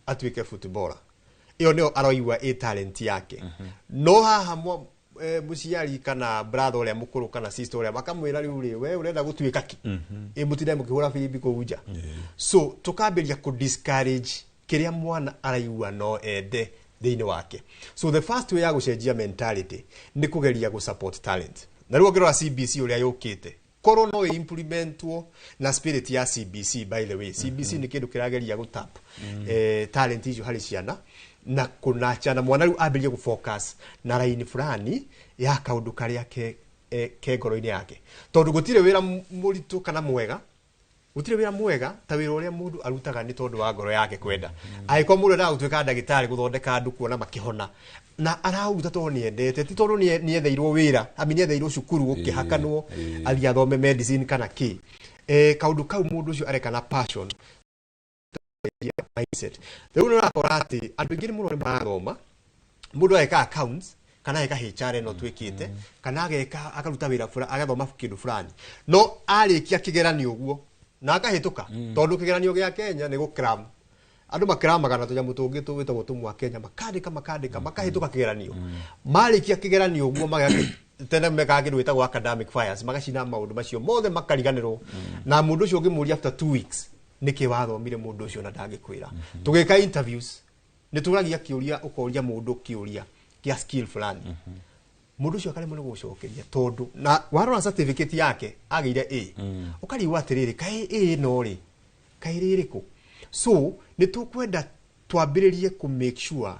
atuĩke footballer, ĩyo nĩyo aroigua ĩ talent yake, no haha mũciari kana brother ũrĩa mũkũrũ kana sister ũrĩa makamwĩra, rĩu rĩ, we ũrenda gũtuĩka kĩ? Ĩ mũtinde mũkĩhũra birimbi kũu nja. So tũkambĩria kũ discourage kĩrĩa mwana araigua no ende. Thĩinĩ wake. So the first way ya gũcenjia mentality nĩ kũgeria gũ support talent. Na rĩu ũngĩrora CBC ũrĩa yũkĩte, korwo no ĩimplementwo na spirit ya CBC. By the way, CBC nĩ kĩndũ kĩrageria gũtap talent icio harĩ ciana na kũnachana mwana rĩu ambĩrĩrie gũfocus na raini fulani ya kaũndũ karĩa ke ngoro-inĩ yake, tondũ gũtirĩ wĩra mũritũ kana mwega, gũtirĩ wĩra mwega ta wĩra ũrĩa mũndũ arutaga nĩ tondũ wa ngoro yake kwenda. Angĩkorwo mũndũ endaga gũtuĩka ndagĩtarĩ, gũthondeka andũ, kuona makĩhona, na araũruta tondũ nĩendete, ti tondũ nĩetheirwo wĩra ami nĩetheirwo cukuru gũkĩhakanwo athiĩ athome medicine kana kĩ. Kaũndũ kau mũndũ ũcio areka na passion mindset. Rĩu nĩ ũrakora atĩ andũ aingĩ nĩ mũno nĩ marathoma, mũndũ ageka accounts kana ageka HR ĩno twĩkĩte, kana ageka akaruta wĩra agathoma kĩndũ fulani, no arĩkia kĩgeranio ũguo na akahĩtũka, tondũ kĩgeranio gĩa Kenya nĩ gũcram, andũ makramaga na tũnyamũ tũngĩ twĩtagwo tũmwa Kenya, makandĩka makandĩka makahĩtũka kĩgeranio. Marĩkia kĩgeranio ũguo, tene mekaga kĩndũ gĩtagwo academic fires, magacina maũndũ macio mothe, makariganĩrwo. Na mũndũ ũcio ũngĩmũria after 2 weeks nĩkĩ wathomire, mũndũ ũcio na ndangĩkwĩra. Tũgĩka interviews nĩ tũragia kĩũria, ũkoria mũndũ kĩũria kĩa skill fulani, mũndũ ũcio akaremwo nĩ gũcokeria, tondũ na warora certificate yake agĩire A, ũkarigwo atĩrĩrĩ, kaĩ A ĩno rĩ, kaĩ rĩrĩkũ? So nĩ tũkwenda twambĩrĩrie kũ make sure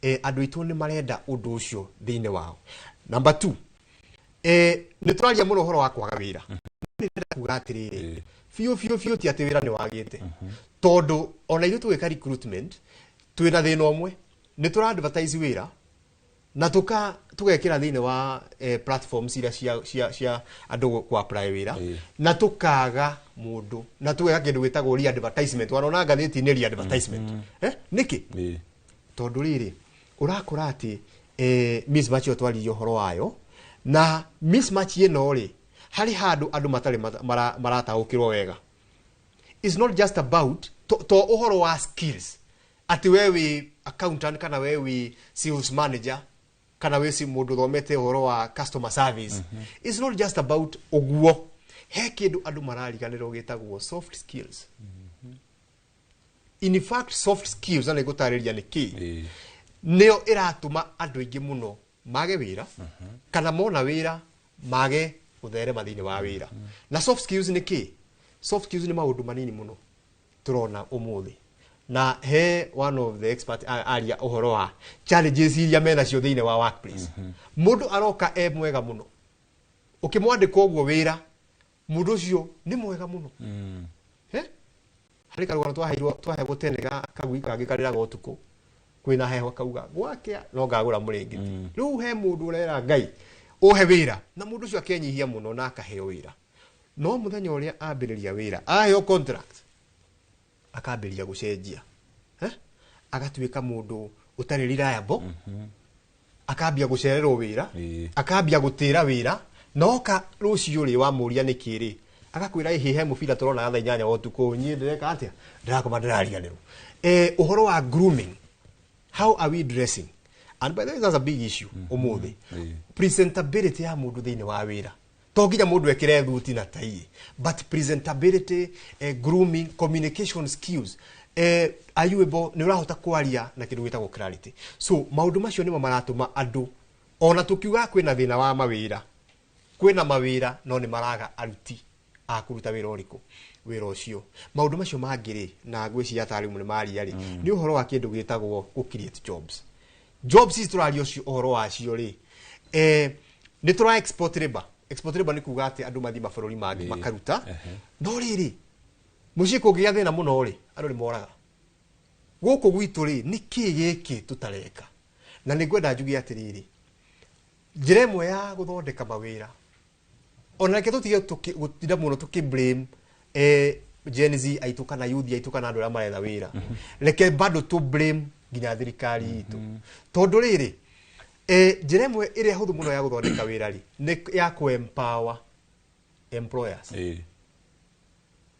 andũ aitũ nĩ marenda ũndũ ũcio thĩinĩ wao. Number two, nĩ tũraria mũno ũhoro wa kwaga wĩra. Nĩ kuga atĩrĩrĩ, biũ biũ biũ, ti atĩ wĩra nĩ wagĩte, tondũ ona ithuĩ tũgĩka recruitment twĩna thĩna ũmwe. Nĩ tũra advertise wĩra na tũgekĩra thĩinĩ wa platforms iria cia andũ ku apply wĩra, na tũkaga mũndũ, na tũgeka kĩndũ gĩtagwo re-advertisement. Wanona ngathĩti-inĩ re-advertisement, nĩkĩ? Tondũ rĩrĩ, ũrakora atĩ mismatch ĩyo twaririe ũhoro wayo, na mismatch ĩno rĩ, harĩ handũ andũ matarĩ marataũkĩrwo wega. It's not just about to ũhoro wa skills, atĩ we wĩ accountant kana we wĩ sales manager kana wĩ si mũndũ ũthomete ũhoro wa customer service. It's not just about ũguo. He kĩndũ andũ marariganĩrwo gĩtagwo soft skills. In fact, soft skills, na nĩngũtarĩria nĩ kĩ, nĩyo ĩratũma andũ aingĩ mũno mage wĩra, kana mona wĩra mage gũtherema thĩinĩ wa wĩra. Na soft skills nĩ kĩ? Soft skills nĩ maũndũ manini mũno tũrona ũmũthĩ, na he one of the expert aria ũhoro wa challenges iria menacio thĩinĩ wa workplace. Mũndũ aroka e mwega mũno, ũkĩmwandĩka ũguo wĩra, mũndũ ũcio nĩ mwega mũno. Harĩ karũgano twaheirwo, twaheagwo tene, ga kagui kangĩ karĩraga ũtukũ kwĩna heho, akauga gwakĩa no ngagũra mũrĩngĩti. Rĩu he mũndũ ũrera Ngai ũhe wĩra, na mũndũ ũcio akenyihia mũno na akaheo wĩra, no mũthenya ũrĩa ambĩrĩria wĩra, aheo contract, akambĩrĩria gũcenjia, agatuĩka mũndũ ũtarĩ reliable, akambia gũcererwo wĩra, akambia gũtĩra wĩra, noka rũciũ rĩ, wamũria nĩkĩ rĩ, agakwĩra ĩhĩ, he mũbira tũronaga thaa 8 wa ũtukũ, niĩ ndĩreka atĩa, ndĩrakoma, ndĩrariganĩrwo. Ũhoro wa grooming, how are we dressing? And by the way, that's a big issue ũmũthĩ, presentability ya mũndũ thĩinĩ wa wĩra. To nginya mũndũ ekĩre thuti na tai, but presentability, grooming, communication skills, are you able, nĩ ũrahota kwaria na kĩndũ gĩtagwo clarity? So maũndũ macio nĩmo maratũma andũ, ona tũkiuga kwĩna thĩna wa mawĩra, kwĩna mawĩra no nĩ maraga aruti a kũruta wĩra ũrĩkũ, wĩra ũcio. Maũndũ macio mangĩ rĩ, na ngwĩciria ataaramu nĩ maria rĩ, nĩ ũhoro wa kĩndũ gĩtagwo gũ create jobs. Jobs ici tũraria ũcio ũhoro wacio rĩ, nĩ tũra export labor. Export labor nĩ kuga atĩ andũ mathiĩ mabũrũri mangĩ makaruta. No rĩrĩ, mũciĩ kũngĩgĩa thĩna mũno rĩ, andũ nĩ moraga. Gũkũ gwitũ rĩ, nĩ kĩ gĩkĩ tũtareka? Na nĩ ngwenda njuge atĩrĩrĩ, njĩra ĩmwe ya gũthondeka mawĩra, ona reke tũtige gũtinda mũno tũkĩ blame Gen Z aitũ kana youth aitũ kana andũ arĩa maretha wĩra, reke bado tũ blame nginya thirikari itũ, tondũ rĩrĩ, njĩra ĩmwe ĩrĩa hũthũ mũno ya gũthondeka wĩra rĩ, nĩ ya kũ empower employers.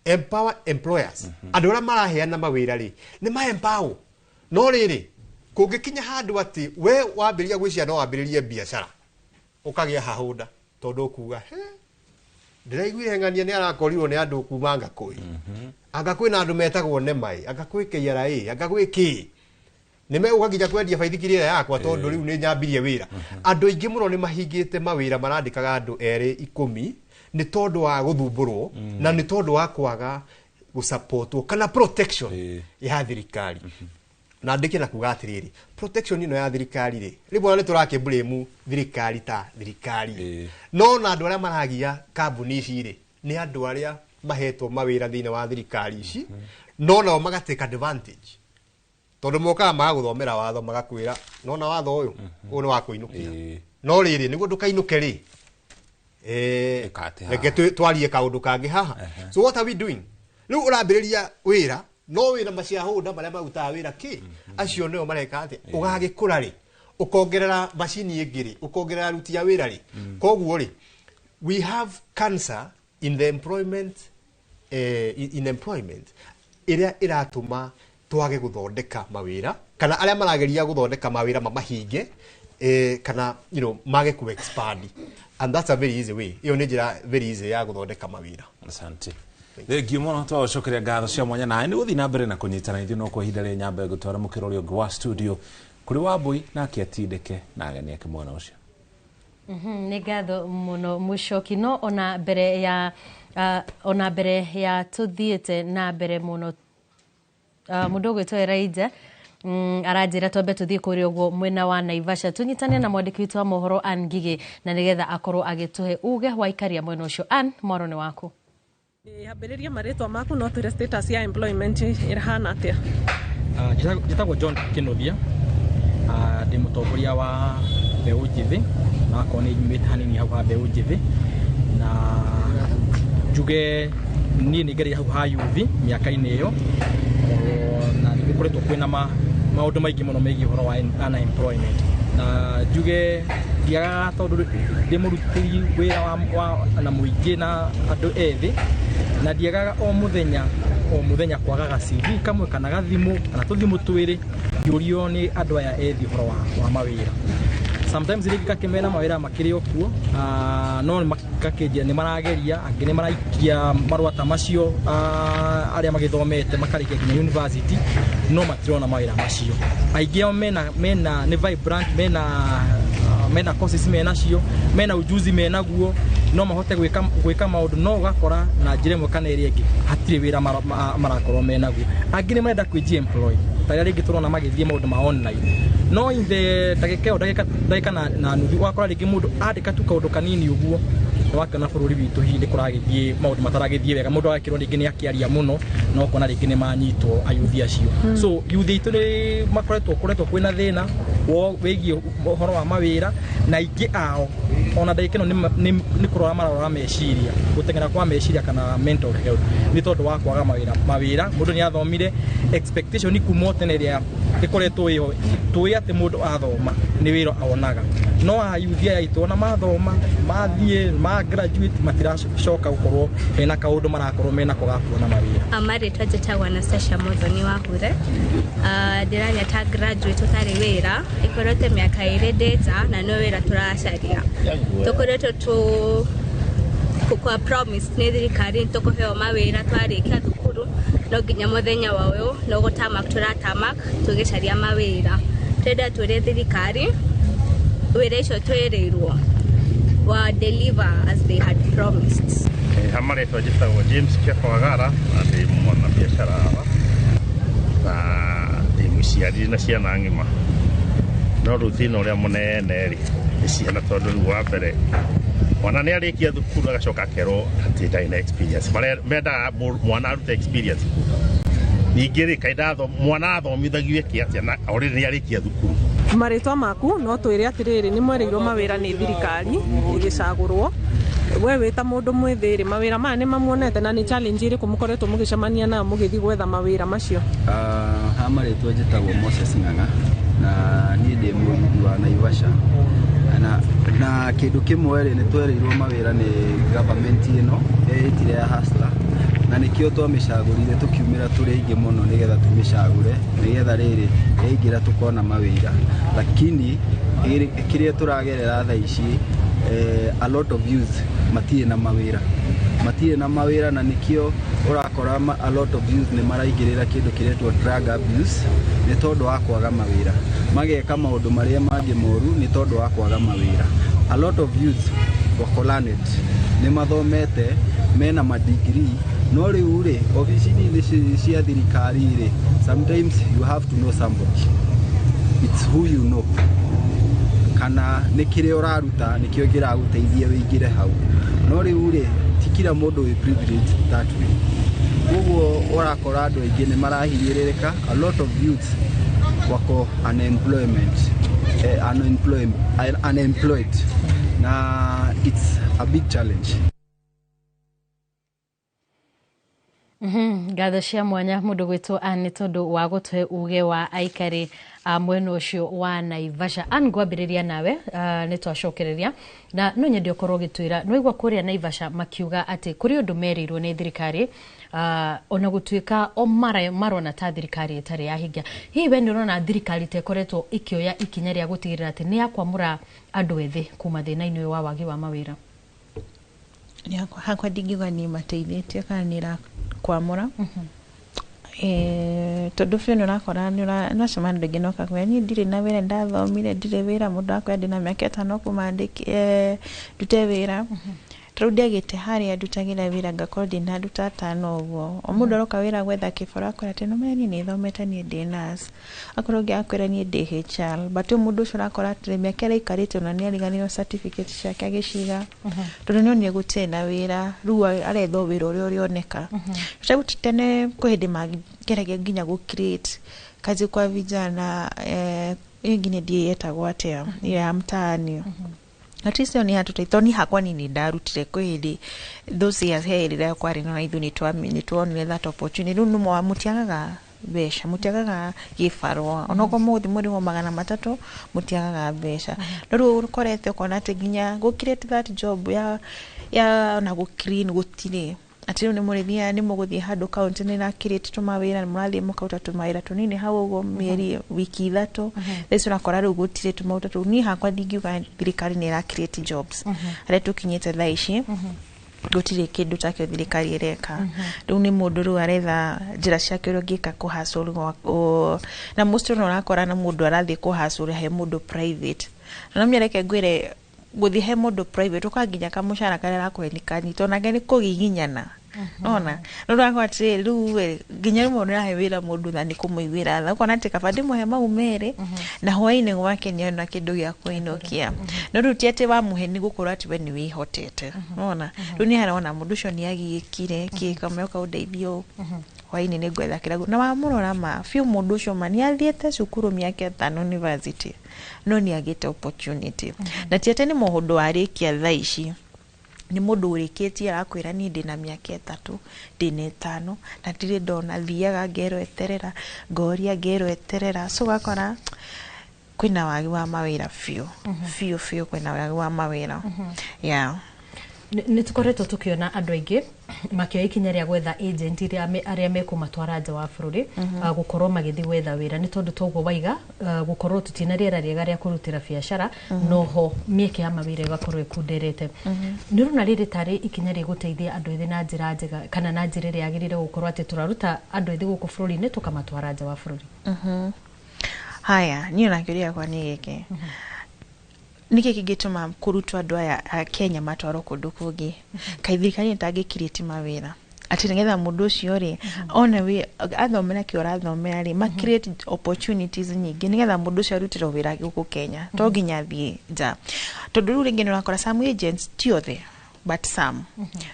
Empower employers, andũ arĩa maraheana mawĩra rĩ, nĩ ma empower. No rĩrĩ, kũngĩkinya handũ atĩ we wambĩrĩria gwĩciria no wambĩrĩrie biacara, ũkagĩa hahũnda, tondũ ũkuga, "He, ndĩraiguire ng'ania nĩ arakorirwo nĩ andũ kuma Ngakũĩ, anga kwĩna andũ metagwo Nemaĩ, anga kwĩ KRA, anga gwĩ kĩ." Nĩ megũka nginya kwendia baithikiri ĩrĩa yakwa tondũ rĩu nĩ nyambirie wĩra. Andũ aingĩ mũno nĩ mahingĩte mawĩra marandĩkaga andũ erĩ 10 nĩ tondũ wa gũthumbũrwo na nĩ tondũ wa kwaga gũsupportwo kana protection ya thirikari. Na ndĩke na kuga atĩrĩrĩ, protection ĩno ya thirikari rĩ, rĩmwe nĩ tũrakĩblame thirikari ta thirikari, no na andũ arĩa maragia kambuni ici rĩ nĩ andũ arĩa mahetwo mawĩra thĩinĩ wa thirikari ici, no nao magatake advantage tondũ mokaga magagũthomera watho magakwĩra nona watho ũyũ ũyũ nĩ wa kũinũkia, no rĩrĩ nĩguo ndũkainũke rĩ, reke twarie kaũndũ kangĩ haha. So what are we doing? Rĩu ũrambĩrĩria wĩra no wĩna maciahũnda marĩa marutaga wĩra kĩ acio nĩo mareka atĩa, ũgagĩkũra rĩ ũkongerera macini ĩngĩ rĩ, ũkongerera aruti a wĩra rĩ. Koguo rĩ, we have cancer in the employment, in employment ĩrĩa ĩratũma twage gũthondeka mawĩra kana arĩa marageria gũthondeka mawĩra mamahinge, kana you know mage ku expand, and that's a very easy way. Iyo nĩ njĩra very easy ya gũthondeka mawĩra. Asante. Thengiũ mũno twagũcokeria ngatho cia mwanya nawe nĩ gũthiĩ na mbere na kũnyitana ithuĩ no kwa ihinda rĩa nyambe gũtwara mũkĩra ũrĩa ũngĩ wa studio kũrĩ Wambui nake atindĩke na ageni ake mwena ũcio. Nĩ ngatho mũno Mũcoki, no ona mbere ya tũthiĩte na mbere mũno, mũndũ ũgwĩtwo Elijah aranjĩra twambe tũthiĩ kũrĩa ũguo mwena wa Naivasha tũnyitane na mwandĩki witũ wa mohoro Ann Ngigĩ na nĩgetha akorwo agĩtũhe uge wa ikaria mwena ũcio. Ann, mwaro nĩ waku. Ambĩrĩria marĩtwa maku no twĩre status ya employment ĩrahana atĩa? Njĩtagwo John Kĩnuthia, ndĩ mũtongoria wa mbeũ njĩthĩ na akorwo nĩ nyumĩte hanini hau ha mbeũ njĩthĩ, na njuge niĩ nĩ ngereire hau ha yuthi mĩaka-inĩ ĩyo, na nĩ gũkoretwo kwĩna maũndũ maingĩ mũno megiĩ ũhoro wa unemployment, na njuge ndiagaga tondũ ndĩ mũrutĩri wĩra wa na mũingĩ na andũ ethĩ, na ndiagaga o mũthenya kwagaga CV kamwe kana gathimũ kana tũthimũ twĩrĩ ngĩũrio nĩ andũ aya ethĩ ũhoro wa mawĩra. Sometimes rĩngĩ gakĩmera mawĩra makĩrĩ o kuo, no makakĩnjia nĩ marageria, angĩ nĩ maraikia marũa ta macio, arĩa magĩthomete makarĩkia nginya university no matirona mawĩra macio. Aingĩ ao mena nĩ vibrant, mena courses menacio, mena ujuzi menaguo, no mahote gwĩka maũndũ, no ũgakora na njĩra ĩmwe kana ĩrĩa ĩngĩ hatirĩ wĩra marakorwo menaguo. Angĩ nĩ marenda kwĩji employ ta rĩrĩa rĩngĩ tũrona magĩthiĩ maũndũ ma online, no in the ndagĩka ĩyo ndagĩka na nuthu ũgakora rĩngĩ mũndũ andĩka tu kaũndũ kanini ũguo, wakĩona bũrũri witũ hihi nĩ kũragĩthiĩ maũndũ mataragĩthiĩ wega, mũndũ agakĩrwo rĩngĩ nĩ akĩaria mũno no ũkona rĩngĩ nĩ manyitwo ayuthi acio. So yuthi aitũ nĩ makoretwo kũretwo kwĩna thĩna wĩgiĩ ũhoro wa mawĩra, na aingĩ ao ona ndagĩka ĩno nĩ kũrora marora meciria, gũteng'era kwa meciria kana mental health nĩ tondũ wa kwaga mawĩra. Mũndũ nĩ athomire expectation kuma tene ĩrĩa ĩkoretwo ĩho tũĩ atĩ mũndũ athoma nĩ wĩra aonaga, no ayuthi aya aitũ ona mathoma mathiĩ ma graduate matiracoka gũkorwo hena kaũndũ marakorwo menako ga kuona mawĩra. Marĩtwa njĩtagwo Anastasia Muthoni wa Hure, ndĩraria ta graduate ũtarĩ wĩra, ĩkoretwo mĩaka ĩrĩ ndĩ nja na no wĩra tũracaria. Tũkoretwo kwa promise nĩ thirikari tũkũheo mawĩra twarĩkia thukuru, no nginya mũthenya wa ũyũ no gũtamak tũratamak tũgĩcaria mawĩra. Twenda tũrĩ thirikari wĩra icio twĩrĩirwo wa deliver as they had promised. Ha marĩtwa njĩtagwo James Kĩoko Wagara na ndĩ mwanabiacara haha na ndĩ mũciari na ciana ng'ima, no rĩu thĩna ũrĩa mũnene rĩ nĩ ciana, tondũ rĩu wa mbere mwana nĩ arĩkia thukuru agacoka akerwo atĩ ndarĩ na experience, mendaga mwana arute experience. Ningĩ rĩ kaĩ mwana athomithagio eke atĩa na already nĩ arĩkia thukuru? Marĩtwa maku no twĩre atĩrĩrĩ, nĩ mwerĩirwo mawĩra nĩ thirikari ĩgĩcagũrwo, we wĩ ta mũndũ mwĩthĩ rĩ, mawĩra maya nĩ mamuonete na nĩ challenge ĩrĩkũ mũkoretwo mũgĩcemania nayo mũgĩthiĩ gwetha mawĩra macio? Ha marĩtwa njĩtagwo Moses Ng'ang'a na niĩ ndĩ mũrutwo wa Naivasha, na kĩndũ kĩmwe rĩ nĩ twerĩirwo mawĩra nĩ government ĩno ĩtire ya hustler, na nĩkĩo twamĩcagũrire tũkiumĩra tũrĩ aingĩ mũno nĩgetha tũmĩcagũre nĩgetha rĩrĩ yaingĩra tũkona mawĩra, lakini kĩrĩa tũragerera thaa ici a lot of youth matirĩ na mawĩra, na nĩkĩo ũrakora a lot of youth nĩ maraingĩrĩra kĩndũ kĩretwo drug abuse, Nĩ tondũ wa kwaga mawĩra, mageka maũndũ marĩa mangĩ moru nĩ tondũ wa kwaga mawĩra. A lot of youths wako learned, nĩ mathomete, mena madigiri, no rĩu rĩ, obici-inĩ cia thirikari rĩ, sometimes you have to know somebody. It's who you know kana nĩ kĩrĩa ũraruta nĩkĩo kĩragũteithia wĩingĩre hau. No rĩu rĩ, ti kila mũndũ wĩ privileged that way. Koguo ũrakora andũ aingĩ nĩ marahinyĩrĩrĩka. A lot of youths wako unemployment, unemployed, na it's a big challenge. Ngatho cia mwanya mũndũ gwĩtwo Ann nĩ tondũ wa gũtũhe uge wa aikari a mwena ũcio wa Naivasha. Ann, ngwambĩrĩria nawe, nĩ twacokereria na no nyende ũkorwo ũgĩtwĩra, nĩ waigua kũrĩa Naivasha makiuga atĩ kũrĩ ũndũ merĩirwo nĩ thirikari, ona gũtuĩka o marona ta thirikari ĩtarĩ yahingia. Hihi we nĩ ũrona thirikari ta ĩkoretwo ĩkĩoya ikinya rĩa gũtigĩrĩra atĩ nĩ yakwamũra andũ ethĩ kuma thĩna-inĩ ũyũ wa wagi wa mawĩra? Hakwa ndingiuga nĩ mateithĩtie kana nĩ ĩrakwamũra, tondũ biũ nĩ ũrakora nĩ ũracemania na andũ aingĩ na ũkakwĩra, "Niĩ ndirĩ na wĩra, ndathomire ndirĩ wĩra." Mũndũ akwĩra, "Ndĩna mĩaka 5 kuma ndute wĩra." Ta rĩu ndiagĩte harĩa ndutagĩra wĩra, ngakorwo ndĩna andũ ta atano ũguo. O mũndũ aroka wĩra gwetha kĩbarũa akwĩra atĩ, "No niĩ nĩ thomete, niĩ ndĩ nurse." Akorwo ũngĩ akwĩra, "Niĩ ndĩ HR." But rĩu mũndũ ũcio ũrakora atĩrĩ, mĩaka ĩrĩa aikarĩte ona nĩ ariganĩrwo certificate ciake agĩciga, tondũ nĩ onire gũtirĩ na wĩra, rĩu aretha o wĩra ũrĩa ũrĩoneka. Rĩu tene kwĩ hĩndĩ mageragia nginya gũ create kazi kwa vijana, ĩyo nginya ndiũĩ yetagwo atĩa, ĩyo ya mtaani. At least ĩyo nĩ yatũteithia, tondũ niĩ hakwa niĩ nĩ ndarutire. Kwĩ hĩndĩ those years he rĩrĩa kwarĩ na ithuĩ nĩ tuonire that opportunity. Rĩu nĩmo mũtiagaga mbeca, mũtiagaga gĩbarũa, onokorwo mũgũthiĩ mũrĩhwo 300, mũtiagaga mbeca. No rĩu ũkorete ũkona atĩ nginya gũ create that job ya ona gũ clean gũtirĩ, atĩ rĩu nĩ mũrĩthiaga, nĩ mũgũthiĩ handũ kaunti nĩ ĩra create tũmawĩra, nĩ mũrathiĩ mũkaruta tũmawĩra tũnini hau ũguo mĩeri wiki 3. Thaa ici ũrakora rĩu gũtirĩ tũmaũndũ tũu. Niĩ hakwa ndingiuga thirikari nĩ ĩra create jobs. Harĩa tũkinyĩte thaa ici gũtirĩ kĩndũ takĩo thirikari ĩreka. Rĩu nĩ mũndũ rĩu aretha njĩra ciake ũrĩa ũngĩka kũ hustle, na most ona ũrakora na mũndũ arathiĩ kũ hustle he mũndũ private. Na no reke ngwĩre, gũthiĩ he mũndũ private ũka nginya kamũcara karĩa arakũhe nĩ kanyita, onake nĩ kũgiginyana nona no ũrakora atĩrĩrĩ, rĩu ĩ, nginya rĩmwe ũrahe wĩra mũndũ na nĩ kũmũiguĩra tha, ũkona atĩ kaba ndĩmũhe mau merĩ na hwaĩ-inĩ gwake nĩona kĩndũ gĩa kũinũkia. No rĩu ti atĩ wamũhe nĩ gũkorwo atĩ we nĩ wĩhotete nona. Rĩu nĩ harona mũndũ ũcio nĩ agiĩkire kĩ kamwe ũndeithie ũũ hwaĩ-inĩ nĩ ngwetha kĩragu, na wamũrora ma biũ mũndũ ũcio ma nĩ athiĩte cukuru mĩaka 5 university, no nĩ agĩte opportunity. Na ti atĩ nĩ mũndũ warĩkia thaa ici, nĩ mũndũ ũrĩkĩtie arakwĩra, "Niĩ ndĩna mĩaka 3, ndĩna 5 na ndirĩ ndona." Thiaga ngerwo eterera, ngoria ngerwo eterera. So ũgakora kwĩna wagi wa mawĩra biũ biũ biũ, kwĩna wagi wa mawĩra, yeah. Nĩ tũkoretwo tũkĩona andũ aingĩ makĩoya ikinya rĩa gwetha agent iria arĩa mekũmatwara nja wa bũrũri, gũkorwo magĩthiĩ gwetha wĩra, nĩ tondũ toguo waiga, gũkorwo tũtina rĩera rĩega rĩa kũrutĩra biacara, noho mĩeke ya mawĩra ĩgakorwo ĩkunderete. Nĩ ũrona rĩrĩ tarĩ ikinya rĩgũteithia andũ ethĩ na njĩra njega kana na njĩra ĩrĩa yagĩrĩire, gũkorwo atĩ tũraruta andũ ethĩ gũkũ bũrũri-inĩ tũkamatwara nja wa bũrũri? Haya, niĩ ona kĩũria gĩakwa nĩ gĩkĩ: nĩkĩ kĩngĩtũma kũrutwo andũ aya a Kenya matwarwo kũndũ kũngĩ? Kaĩ thirikari nĩtangĩ create mawĩra atĩ nĩgetha mũndũ ũcio rĩ one athomera kĩo arathomera rĩ, ma create opportunities nyingĩ nĩgetha mũndũ ũcio arutĩrwo wĩra gũkũ Kenya, to nginya athiĩ nja? Tondũ rĩu rĩngĩ nĩ ũrakora some agents, ti othe but some,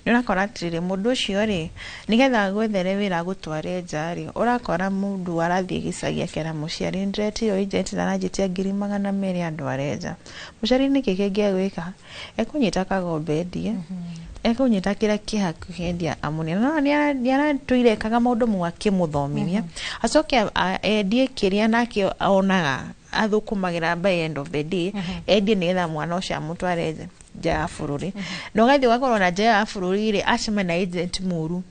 nĩ ũrakora atĩrĩrĩ, mũndũ ũcio rĩ, nĩgetha gwethere wĩra agũtware nja rĩ, ũrakora mũndũ arathiĩ gĩcagi akera mũciari, "Nĩndĩretio agent na aranjĩtia 200,000 andware nja." Mũciari nĩkĩ kĩngĩ egwĩka? Ekũnyita kagombe endie, ekũnyita kĩrĩa kĩ hakuhĩ endia amũne. No nĩ aratũire ekaga maũndũ mau akĩmũthomithia, acoke endie kĩrĩa nake onaga athũkũmagĩra. By end of the day endie nĩgetha mwana ũcio amũtware nja ya bũrũri. Na ũgathiĩ ũgakorwo na nja ya bũrũri rĩ, acemania na agent mũru,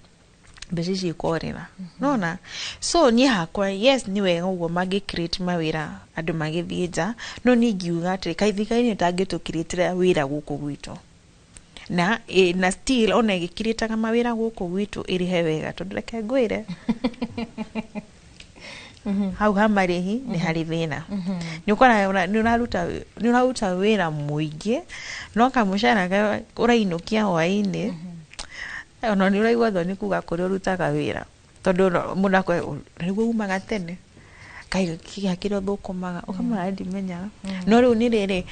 mbeca ici ikorĩra nona. So niĩ hakwa, yes, nĩ wega ũguo mangĩ create mawĩra andũ magĩthiĩ nja, no niĩ ingiuga atĩrĩ, kaĩ thirikari nĩ ĩtangĩtũ-create-ĩra wĩra gũkũ gwitũ na still ona ĩgĩkirĩtaga mawĩra gũkũ gwitũ ĩrĩhe wega, tondũ reke ngwĩre. Hau ha marĩhi nĩ harĩ thĩna. Nĩ ũkoraga nĩ ũraruta wĩra mũingĩ no kamũcara ũrainũkia hwaĩ-inĩ, ona nĩ ũraigua thoni kuga kũrĩa ũrutaga wĩra, tondũ mũndũ akwĩra nĩguo umaga tene kaĩ kĩrĩa kĩrĩa ũthũkũmaga ũkamwĩra ndimenyaga. No rĩu nĩ rĩrĩ,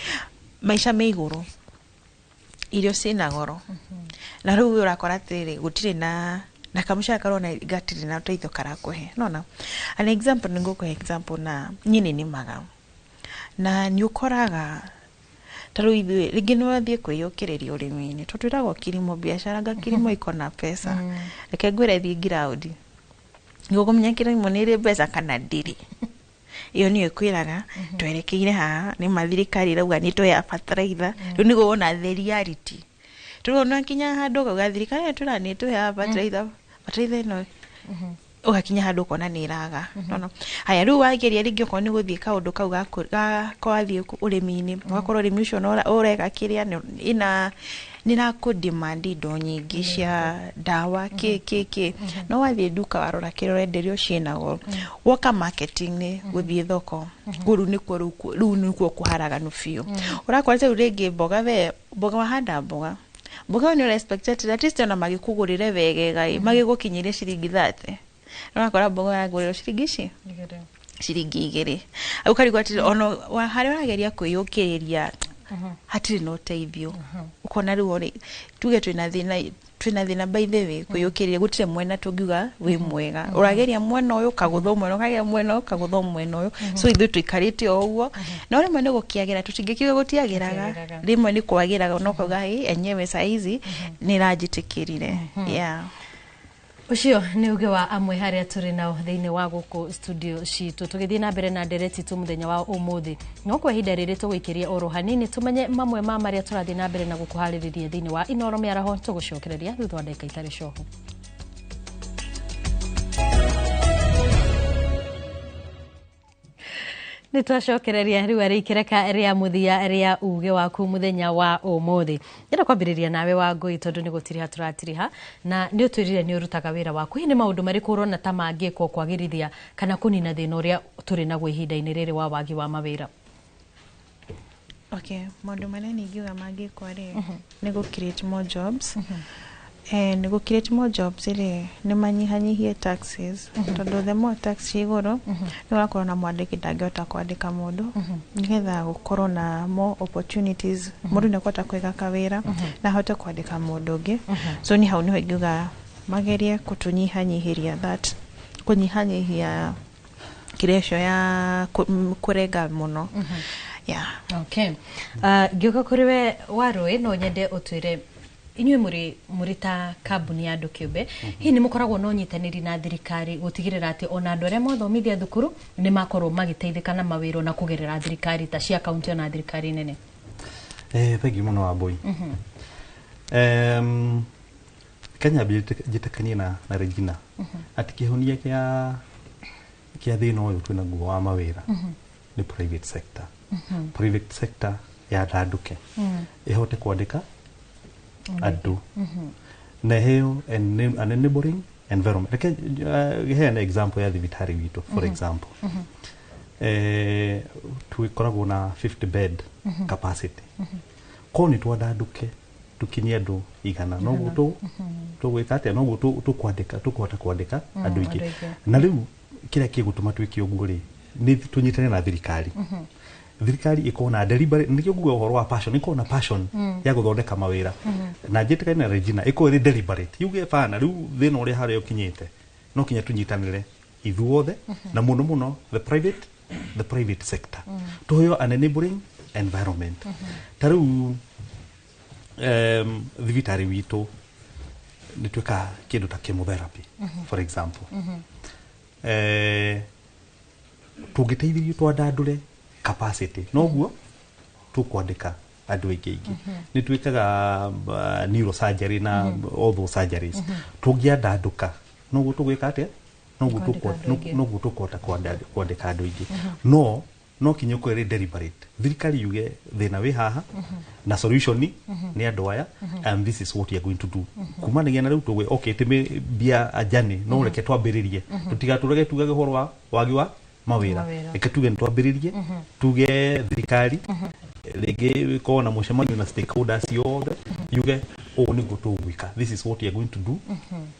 maica me igũrũ, irio ciĩna goro, na rĩu ũrakora atĩrĩrĩ, gũtirĩ na kamũcara karona gatirĩ na ũteithio karakũhe. Nona an example, nĩ ngũkũhe example, na niĩ nĩ nĩmaga na nĩ ũkoraga ta rĩu ithuĩ rĩngĩ nĩ wathiĩ kwĩyũkĩrĩria ũrĩmi-inĩ, tondũ twĩragwo kilimo biashara, anga kilimo iko na pesa. Reke ngwĩre, thiĩ ground nĩguo kũmenya kilimo nĩ ĩrĩ mbeca kana ndĩrĩ. Ĩyo nĩyo ĩkwĩraga twerekeire haha. Nĩ ma thirikari ĩrauga nĩ tũheaga bataraitha, rĩu nĩguo wona the reality. Rĩu ona kinya handũ ũkauga thirikari ĩyo tũra nĩ ĩtũheaga bataraitha, bataraitha ĩno ũgakinya handũ ũkona nĩ ĩraga. Nona haya, rĩu wageria rĩngĩ okorwo nĩ gũthiĩ kaũndũ kau ga kwathiĩ ũrĩmi-inĩ, ũgakorwo ũrĩmi ũcio ũreka kĩrĩa ĩna nĩ ĩrakũ demand indo nyingĩ cia ndawa kĩ kĩ kĩ, no wathiĩ nduka warora kĩrĩa ũrenderio ciĩna goro. Woka marketing-inĩ, gũthiĩ thoko kũu, rĩu nĩkuo rĩu nĩkuo kũharaganu biũ. Ũrakora rĩu rĩngĩ mboga, we mboga wahanda mboga, mboga ĩyo nĩ ũra expect atĩ at least ona magĩkũgũrĩre wegega ĩ magĩgũkinyĩrie ciringi 30, ũrakora mboga yagũrĩrwo ciringi ici ciringi 2. Ũkarigwo atĩrĩ, ona harĩa ũrageria kwĩyũkĩrĩria hatirĩ na ũteithio. Ũkona rĩu ũrĩ tuge twĩna thĩna by the way kwĩyũkĩrĩria, gũtirĩ mwena tũngiuga wĩ mwega. Ũrageria mwena ũyũ ũkagũthwo mwena, ũkageria mwena ũyũ ũkagũthwo mwena ũyũ. So ithuĩ tũikarĩte o ũguo, no rĩmwe nĩ gũkĩagĩra, tũtingĩkiuga gũtiagĩraga. Gũtiagĩraga. Rĩmwe nĩ kwagĩraga, no kauga ĩ enyewe saa hizi nĩ ĩranjĩtĩkĩrire, yeah. Ũcio nĩ uge wa amwe harĩa tũrĩ nao thĩinĩ wa gũkũ studio citũ, tũgĩthiĩ na mbere na ndereti tu mũthenya wa ũmũthĩ. No kwa ihinda rĩrĩ tũgũikĩria oro hanini tũmenye mamwe ma marĩa tũrathiĩ na mbere na gũkũharĩrĩria thĩinĩ wa Inoro Mĩaraho. Tũgũcokereria thutha wa ndagĩka itarĩ coho. Nĩ twacokereria rĩu arĩ ikereka rĩa mũthia rĩa uge waku mũthenya wa ũmũthĩ. Ndĩrenda kwambĩrĩria nawe wa ngũi, tondũ nĩ gũtiriha tũratiriha na nĩ ũtwĩrire nĩ ũrutaga wĩra waku. Hihi nĩ maũndũ marĩkũ ũrona ta mangĩkwo kwagĩrithia kana kũnina thĩna ũrĩa tũrĩ naguo ihinda-inĩ rĩrĩ wa wagi wa mawĩra? Okay, maũndũ marĩa ningiuga mangĩkwo rĩ, nĩ gũ create more jobs. Nĩ gũ create more jobs rĩ, nĩ manyihanyihie taxes, tondũ the more tax ciĩ igũrũ, nĩ ũrakorwo na mwandĩki ndangĩhota kwandĩka mũndũ, nĩgetha gũkorwo na more opportunities, mũndũ nĩ akũhota kwĩga kawĩra na ahote kwandĩka mũndũ ũngĩ. So ni hau nĩho ingiuga magerie kũtũnyihanyihĩria that, kũnyihanyihia kĩrĩa ĩcio ya kũrenga mũno, yeah. Okay. Ngĩũka kũrĩ we Warũĩ, no nyende ũtwĩre inyuĩ mũrĩ ta kambuni ya andũ kĩũmbe, hihi nĩ mũkoragwo na ũnyitanĩri na thirikari gũtigĩrĩra atĩ ona andũ arĩa mwathomithia thukuru nĩ makorwo magĩteithĩka na mawĩra na kũgerera thirikari ta cia kaunti ona thirikari nene? Thank you mũno, Wambui. Kenya njĩtĩkanie na Regina atĩ kĩhonia kĩa thĩna ũyũ twĩnaguo wa mawĩra nĩ private sector. Private sector yandandũke, ĩhote kwandĩka andũ na ĩheo an enabling environment. Reke heane example ya thibitarĩ witũ. For example, twĩkoragwo na 50 bed capacity. Korwo nĩ twandandũke tũkinyie andũ 100, noguo tũgwĩka atĩa? Noguo tũkwandĩka, tũkũhota kwandĩka andũ aingĩ. Andũ aingĩ. Na rĩu kĩrĩa kĩgũtũma twĩke ũguo rĩ, nĩ tũnyitane na thirikari. Thirikari ĩkorwo na deliberate, nĩkĩo nguga ũhoro wa passion, ĩkorwo na passion ya gũthondeka mawĩra. Na njĩtĩkanie na Regina, ĩkorwo ĩrĩ deliberate, yuge bana rĩu thĩna ũrĩa harĩa ũkinyĩte no kinya tũnyitanĩre ithuothe, na mũno mũno the private sector, tũheo an enabling environment. Ta rĩu thibitarĩ witũ nĩ twĩkaga kĩndũ ta chemotherapy, for example. Tũngĩteithĩrĩrio twandandũre capacity, noguo tũkwandĩka andũ aingĩ aingĩ. Nĩ twĩkaga neurosurgery na all those surgeries. Tũngĩandandũka, noguo tũgwĩka atĩa? Noguo Kwandĩka andũ aingĩ. Noguo tũkũhota kwandĩka andũ aingĩ. No No kinya ũkorwo ĩrĩ deliberate, thirikari yuge thĩna wĩ haha na solution nĩ andũ aya, and this is what we are going to do. Kumanagia na rĩu tuge okay, ti mbia ajani no reke twambĩrĩrie, tũtigatũrage tugage ũhoro wa wagi wa mawĩra. Mawĩra. Reke tuge nĩ twambĩrĩrie, tuge thirikari rĩngĩ ĩkorwo na mũcemanio na stakeholders yothe, yuge ũũ nĩguo tũgwĩka, this is what we are going to do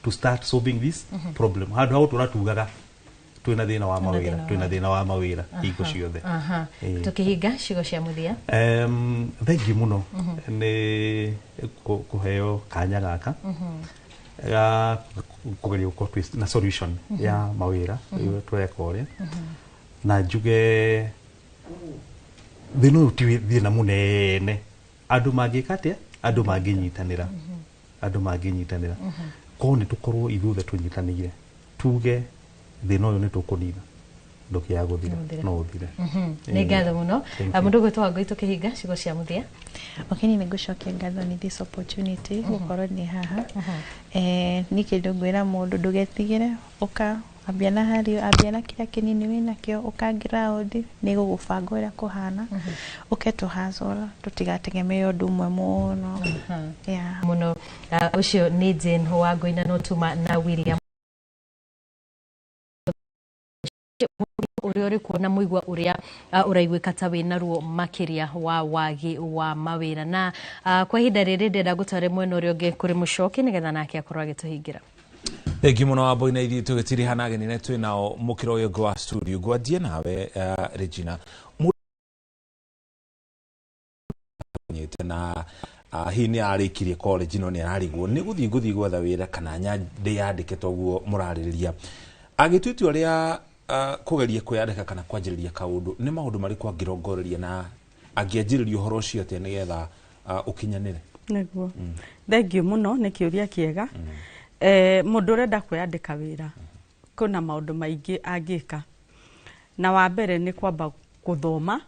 to start solving this problem, handũ ha gũtũra tugaga twĩna thĩna wa Twĩna mawĩra, thĩna wa twĩna thĩna wa mawĩra hingo ciothe. Ĩĩ. Tukihinga, ciugo cia mũthia. Thengiũ mũno nĩ kũheo kanya gaka ga kũgeria gũkorwo twĩ na solution ya mawĩra rĩu tũreka ũrĩa, na njuge thĩna ũyũ ti thĩna mũnene. Andũ mangĩka atĩa? Andũ mangĩnyitanĩra, andũ mangĩnyitanĩra, korwo nĩ tũkorwo ithuothe tũnyitanĩire, tuge thĩna ũyũ nĩ tũkũnina, ndũkĩaga gũthira. Nĩ ũthire. No ũthire. Nĩ ngatho mũno. Thank you. Mũndũ ũgwĩtwo Wangũi, tũkĩhinga, ciugo cia mũthia. Okay, niĩ nĩngũcokia ngatho nĩ this opportunity gũkorwo ndĩ haha. Niĩ kĩndũ ngwĩra mũndũ, ndũgetigĩre, ũka ambia na harĩ ambia na kĩrĩa kĩnini wĩnakĩo, ũka ground nĩ gũgũbanga ũrĩa kũhana, ũke tũ hustle, tũtigategemee ũndũ ũmwe mũno. Yeah. Mũno. Ũcio nĩ Jane Wangũi na no tuma na William ũrĩa ũrĩ kuo na mũigua ũrĩa ũraiguĩka ta wĩna ruo makĩria wa wagi wa mawĩra. Na kwa ihinda rĩrĩ ndĩrenda gũtware mwena ũrĩa ũngĩ kũrĩ Mũcoki nĩgetha nake akorwo agĩtũhingĩra. Thengiũ mũno Wambui, na ithuĩ tũgĩtiriha na ageni na twĩ nao mũkĩra ũyũ ũngĩ wa studio. Ngwanjie nawe, Regina, nyite na hihi nĩ arĩkirie college no nĩ ararigwo nĩ gũthiĩ gwetha wĩra kana ndĩyandĩke toguo mũrarĩrĩria, agĩtua itua rĩa kũgeria kwĩyandĩka kana kwanjĩrĩria kaũndũ, nĩ maũndũ marĩkũ angĩrongoreria na angĩanjĩrĩria ũhoro ũcio atĩa nĩgetha ũkinyanĩre? Nĩguo, thengiũ mũno nĩ kĩũria kĩega. Mũndũ ũrenda kwĩyandĩka wĩra, kwĩna maũndũ maingĩ angĩka, na wa mbere nĩ kwamba gũthoma.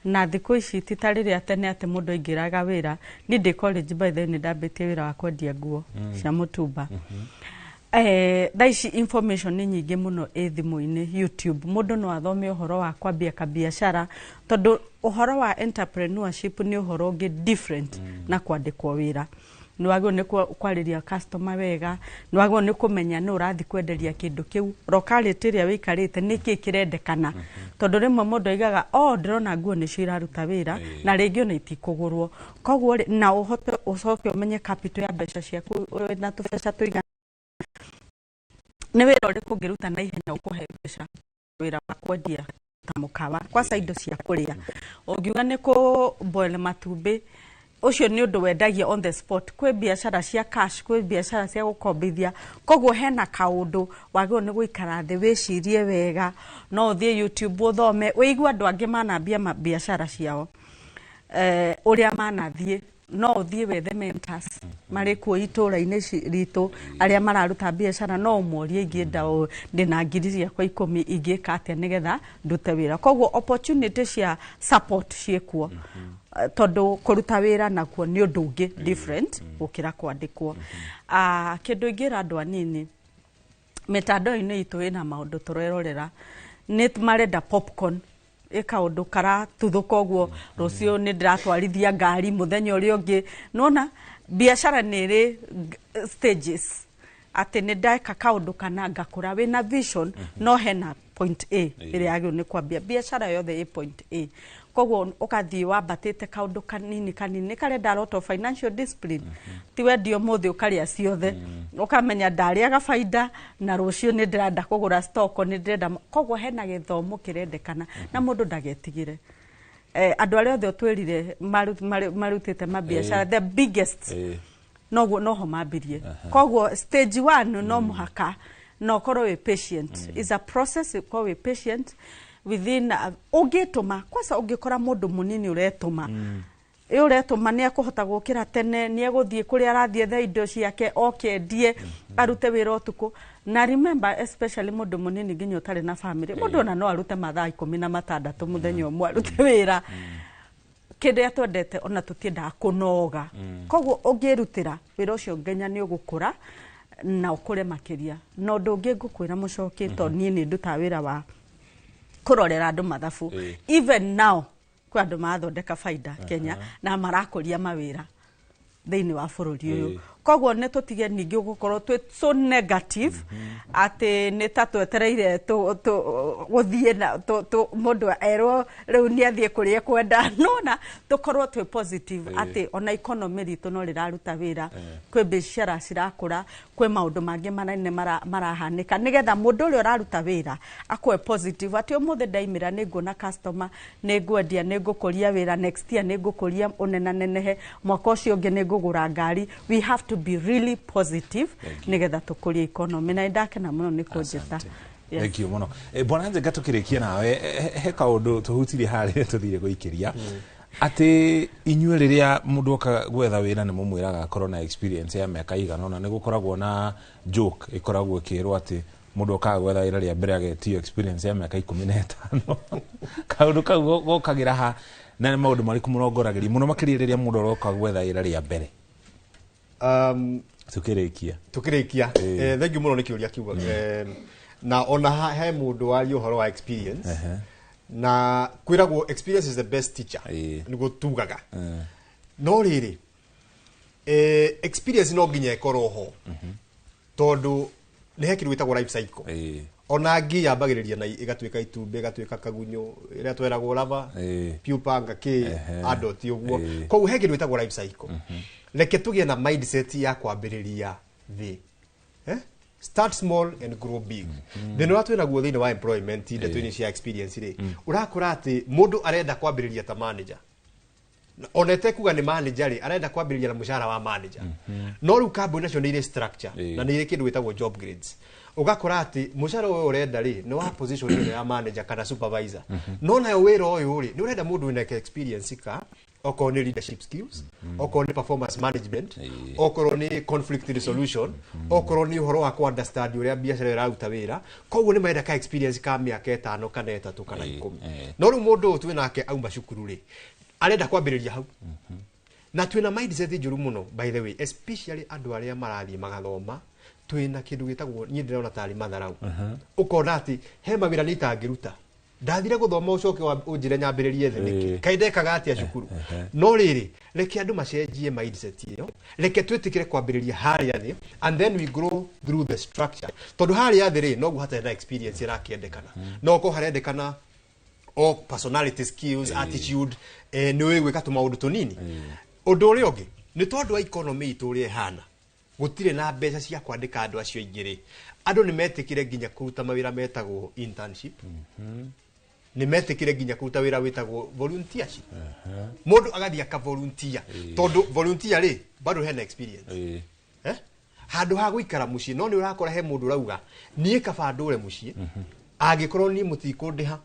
Na thikũ ici ti ta rĩrĩa tene atĩ mũndũ aingĩraga wĩra. Niĩ ndĩ college, by the way, nĩ ndambĩtie wĩra wa kwendia nguo cia mũtumba. Thaa ici information nĩ nyingĩ mũno ĩ thimũ-inĩ, YouTube, mũndũ no athome ũhoro wa kwambia kabiacara, tondũ ũhoro wa entrepreneurship nĩ ũhoro ũngĩ different na kwandĩkwo wĩra. Nĩ wagĩrĩirwo nĩ kwarĩria customer wega, nĩ wagĩrĩirwo nĩ kũmenya nũ ũrathiĩ kwenderia kĩndũ kĩu, locality ĩrĩa wĩikarĩte nĩkĩ kĩrendekana, tondũ rĩmwe mũndũ aigaga, oh, ndĩrona nguo nĩcio iraruta wĩra, na rĩngĩ ona itikũgũrwo. Koguo rĩ, na ũhote ũcoke ũmenye capital ya mbeca ciaku, na tũbeca tũigana, nĩ wĩra ũrĩkũ ũngĩruta na ihenya ũkũhe mbeca, wĩra wa kwendia ta mũkawa, kwanza indo cia kũrĩa, ũngiuga nĩ kũ boil matumbĩ, ũcio nĩ ũndũ wendagia on the spot. Kwĩ biacara cia cash, kwĩ biacara cia gũkombithia. Koguo hena kaũndũ wagĩrĩirwo nĩ gũikara thĩ wĩcirie wega. No ũthiĩ YouTube ũthome, ũigue andũ angĩ manambia biacara ciao, ũrĩa manathiĩ. No ũthiĩ wethe mentors marĩ kuo itũra-inĩ ritũ arĩa mararuta biacara, no ũmorie, ingĩenda ũũ, ndĩna 10,000 ciakwa ingĩka atĩa nĩgetha ndute wĩra? Koguo opportunity cia support ciĩkuo, tondũ kũruta wĩra nakuo nĩ ũndũ ũngĩ different gũkĩra kwandĩkwo. Kĩndũ ingĩra andũ anini, mĩtandao-inĩ itũ ĩna maũndũ tũrerorera, nĩ marenda popcorn, ĩ kaũndũ karatuthũka ũguo, rũciũ nĩ ndĩratwarithia ngari, mũthenya ũrĩa ũngĩ nona biacara nĩ ĩrĩ stages, atĩ nĩ ndeka kaũndũ kana ngakũra. Wĩna vision, no hena point A ĩrĩa yagĩrĩirwo nĩ kwambia biacara yothe ĩ point A. Koguo ũgathiĩ wambatĩte kaũndũ kanini kanini, nĩ karenda a lot of financial discipline. Ti wendia ũmũthĩ ũkarĩa ciothe, ũkamenya ndarĩaga baida na rũciũ nĩ ndĩrenda kũgũra stock, nĩ ndĩrenda. Koguo hena gĩthomo kĩrendekana na mũndũ ndagetigĩre. Andũ arĩa othe ũtwĩrire marutĩte mabiacara, the biggest, noguo noho mambirie. Koguo stage one no mũhaka na ũkorwo wĩ patient, is a process, ũkorwo wĩ patient within ũngĩtũma kwanza, ũngĩkora mũndũ mũnini ũretũma, ĩ ũretũma nĩ ekũhota gũkĩra tene, nĩ egũthiĩ kũrĩa arathiĩ ethe indo ciake, oke endie, arute wĩra ũtukũ. Na remember, especially mũndũ mũnini nginya ũtarĩ na family, mũndũ ona no arute mathaa 16 mũthenya ũmwe arute wĩra. Kĩrĩa twendete ona tũtiendaga kũnoga. Koguo ũngĩrutĩra wĩra ũcio nginya nĩ ũgũkũra na ũkũre makĩria. Na ũndũ ũngĩ ngũkwĩra, Mũcoki, tondũ niĩ nĩ ndutaga wĩra wa Kũrorera andũ mathabu. Even now kwĩ andũ marathondeka baida Kenya na marakũria mawĩra thĩinĩ wa bũrũri ũyũ. Koguo nĩ tũtige ningĩ gũkorwo twĩ so negative atĩ nĩ ta twetereire gũthiĩ na mũndũ erwo rĩu nĩ athiĩ kũrĩa ekwenda, nona tũkorwo twĩ positive atĩ ona economy ritũ no rĩraruta wĩra, kwĩ biacara cirakũra, kwĩ maũndũ mangĩ manene marahanĩka, nĩgetha mũndũ ũrĩa ũraruta wĩra akwe positive atĩ ũmũthĩ ndaimĩra nĩ nguona customer, nĩ ngwendia, nĩ ngũkũria wĩra, next year nĩ ngũkũria ũnenanenehe, mwaka ũcio ũngĩ nĩ ngũgũra ngari. We have to be really positive nĩgetha tũkũrie economy, na nĩndakena mũno nĩ kũnjĩta. Yes. Thank you mũno. Bwana Njenga, tũkĩrĩkia nawe, he kaũndũ tũhutirie harĩa tũthire gũikĩria atĩ inyuĩ rĩrĩa mũndũ oka gwetha wĩra nĩ mũmwĩraga akorwo na experience ya mĩaka igana ũna. Nĩ gũkoragwo na joke ĩkoragwo ĩkĩrwo atĩ mũndũ okaga gwetha wĩra rĩa mbere agetio experience ya mĩaka 15. Kaũndũ kau gokagĩra ha, na nĩ maũndũ marĩkũ mũrongoragĩria mũno makĩria rĩrĩa mũndũ aroka gwetha wĩra rĩa mbere? Tukĩrĩkia. Tukĩrĩkia, thank you mũno nĩ kĩũria kiu. Na ona he mũndũ waria ũhoro wa experience, na kwĩragwo experience is the best teacher, nĩguo tugaga. No rĩrĩ, experience no nginya ĩkorwo ho, tondũ nĩ he kĩndũ gĩtagwo life cycle. Ona ngi yambagĩrĩria na ĩgatuĩka itumbĩ, ĩgatuĩka kagunyũ, ĩrĩa tweragwo larva, pupa, ngakĩ, adult, ũguo. Koguo he kĩndũ gĩtagwo life cycle. Reke tũgĩe na mindset ya kwambĩrĩria thĩ, eh? Start small and grow big. Thĩna ũrĩa twĩnaguo thĩinĩ wa employment, ndeto-inĩ cia experience rĩ, ũrakora atĩ mũndũ arenda kwambĩrĩria ta manager. Ona ĩtekuga nĩ manager rĩ, arenda kwambĩrĩria na mũcara wa manager. No rĩu kambuni nacio nĩ irĩ structure na nĩ irĩ kĩndũ gĩtagwo job grades. Ũgakora atĩ mũcara ũyũ ũrenda rĩ, nĩ wa position ĩno ya manager kana supervisor, no nayo wĩra ũyũ rĩ, nĩ ũrenda mũndũ wĩna experience ka okorwo nĩ leadership skills, okorwo nĩ performance management, okorwo nĩ conflict resolution, okorwo nĩ ũhoro wa ku understand ũrĩa biacara ĩraruta wĩra. Koguo nĩ marenda ka experience ka mĩaka 5 kana 3 kana 10. No rĩu mũndũ ũyũ twĩ nake auma cukuru rĩ, arenda kwambĩrĩria hau. Na twĩna mindset njũru mũno, by the way, especially andũ arĩa marathiĩ magathoma. Twĩna kĩndũ gĩtagwo, niĩ ndĩrona tarĩ matharau. Ũkona atĩ he mawĩra nĩ itangĩruta, ndathire gũthoma, ũcoke ũnjĩre nyambĩrĩrie thĩ nĩkĩ? Kaĩ ndekaga atĩa cukuru? No rĩrĩ, reke andũ macenjie mindset ĩyo. Reke twĩtĩkĩre kwambĩrĩria harĩa thĩ and then we grow through the structure, tondũ harĩa thĩ rĩ, noguo hatarĩ na experience ĩrakĩendekana, no korwo harendekana o personality skills, attitude, nĩ ũĩ gwĩka tũmaũndũ tũnini. Ũndũ ũrĩa ũngĩ nĩ tondũ wa economy itũ ũrĩa ĩhana, gũtirĩ na mbeca cia kwandĩka andũ acio aingĩ rĩ, andũ nĩ metĩkĩre nginya kũruta mawĩra metagwo internship, nĩ metĩkĩre nginya kũruta wĩra wĩtagwo volunteership. Mũndũ agathiĩ akavolunteer, tondũ volunteer rĩ, bado hena experience, eh? Handũ ha gũikara mũciĩ. No nĩ ũrakora he mũndũ ũrauga, niĩ kaba ndũre mũciĩ, angĩkorwo niĩ mũtikũndĩha,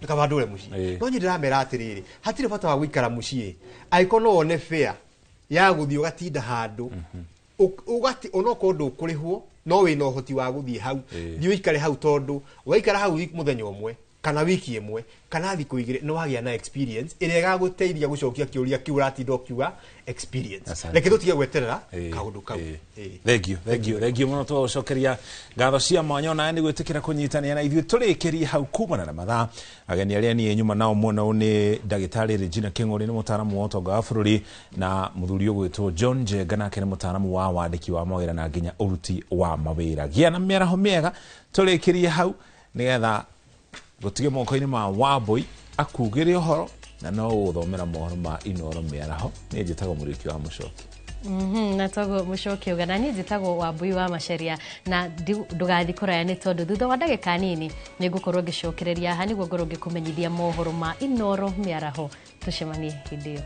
nĩ kaba ndũre mũciĩ. No niĩ ndĩramera atĩrĩrĩ, hatirĩ bata wa gũikara mũciĩ angĩkorwo no wone fair ya gũthiĩ ũgatinda handũ ũgati onokorwo ndũkũrĩhwo, no wĩna ũhoti wa gũthiĩ hau, thiĩ ũikare hau, tondũ waikara hau mũthenya ũmwe kana wiki ĩmwe kana thikũ 2, nĩ wagĩa na experience ĩrĩa ĩgagũteithia gũcokia kĩũria kĩu ũratinda ũkiuga experience. Reke tũtige gweterera kaũndũ kau. Thank you, thank you, thank you mũno. Tũgũcokeria ngatho cia mwanya onawe nĩ gwĩtĩkĩra kũnyitanĩra na ithuĩ. Tũrĩkĩrie hau kumana na mathaa. Ageni arĩa niĩ nyuma nao mwena ũyũ nĩ ndagĩtarĩ Regina Kĩng'ũri, nĩ mũtaaramu wa ũtonga wa bũrũri, na mũthuri ũgwĩtwo John Njenga, nake nĩ mũtaaramu wa wandĩki wa mawĩra na nginya ũruti wa mawĩra. Gĩa na mĩaraho mĩega. Tũrĩkĩrie hau nĩgetha gũtige moko-inĩ ma Wambũi akugĩre ũhoro na no ũgũthomera mohoro ma Inoro mĩaraho. Niĩ njĩtagwo Mũrĩki wa Mũcoki. Na toguo Mũcoki uga, na niĩ njĩtagwo Wambui wa Maceria, na ndũgathiĩ kũraya, nĩ tondũ thutha wa ndagĩka nini nĩ ngũkorwo ngĩcokereria haha nĩguo ngorwo ngĩkũmenyithia mohoro ma Inoro mĩaraho. Tũcemanie hĩndĩ ĩyo.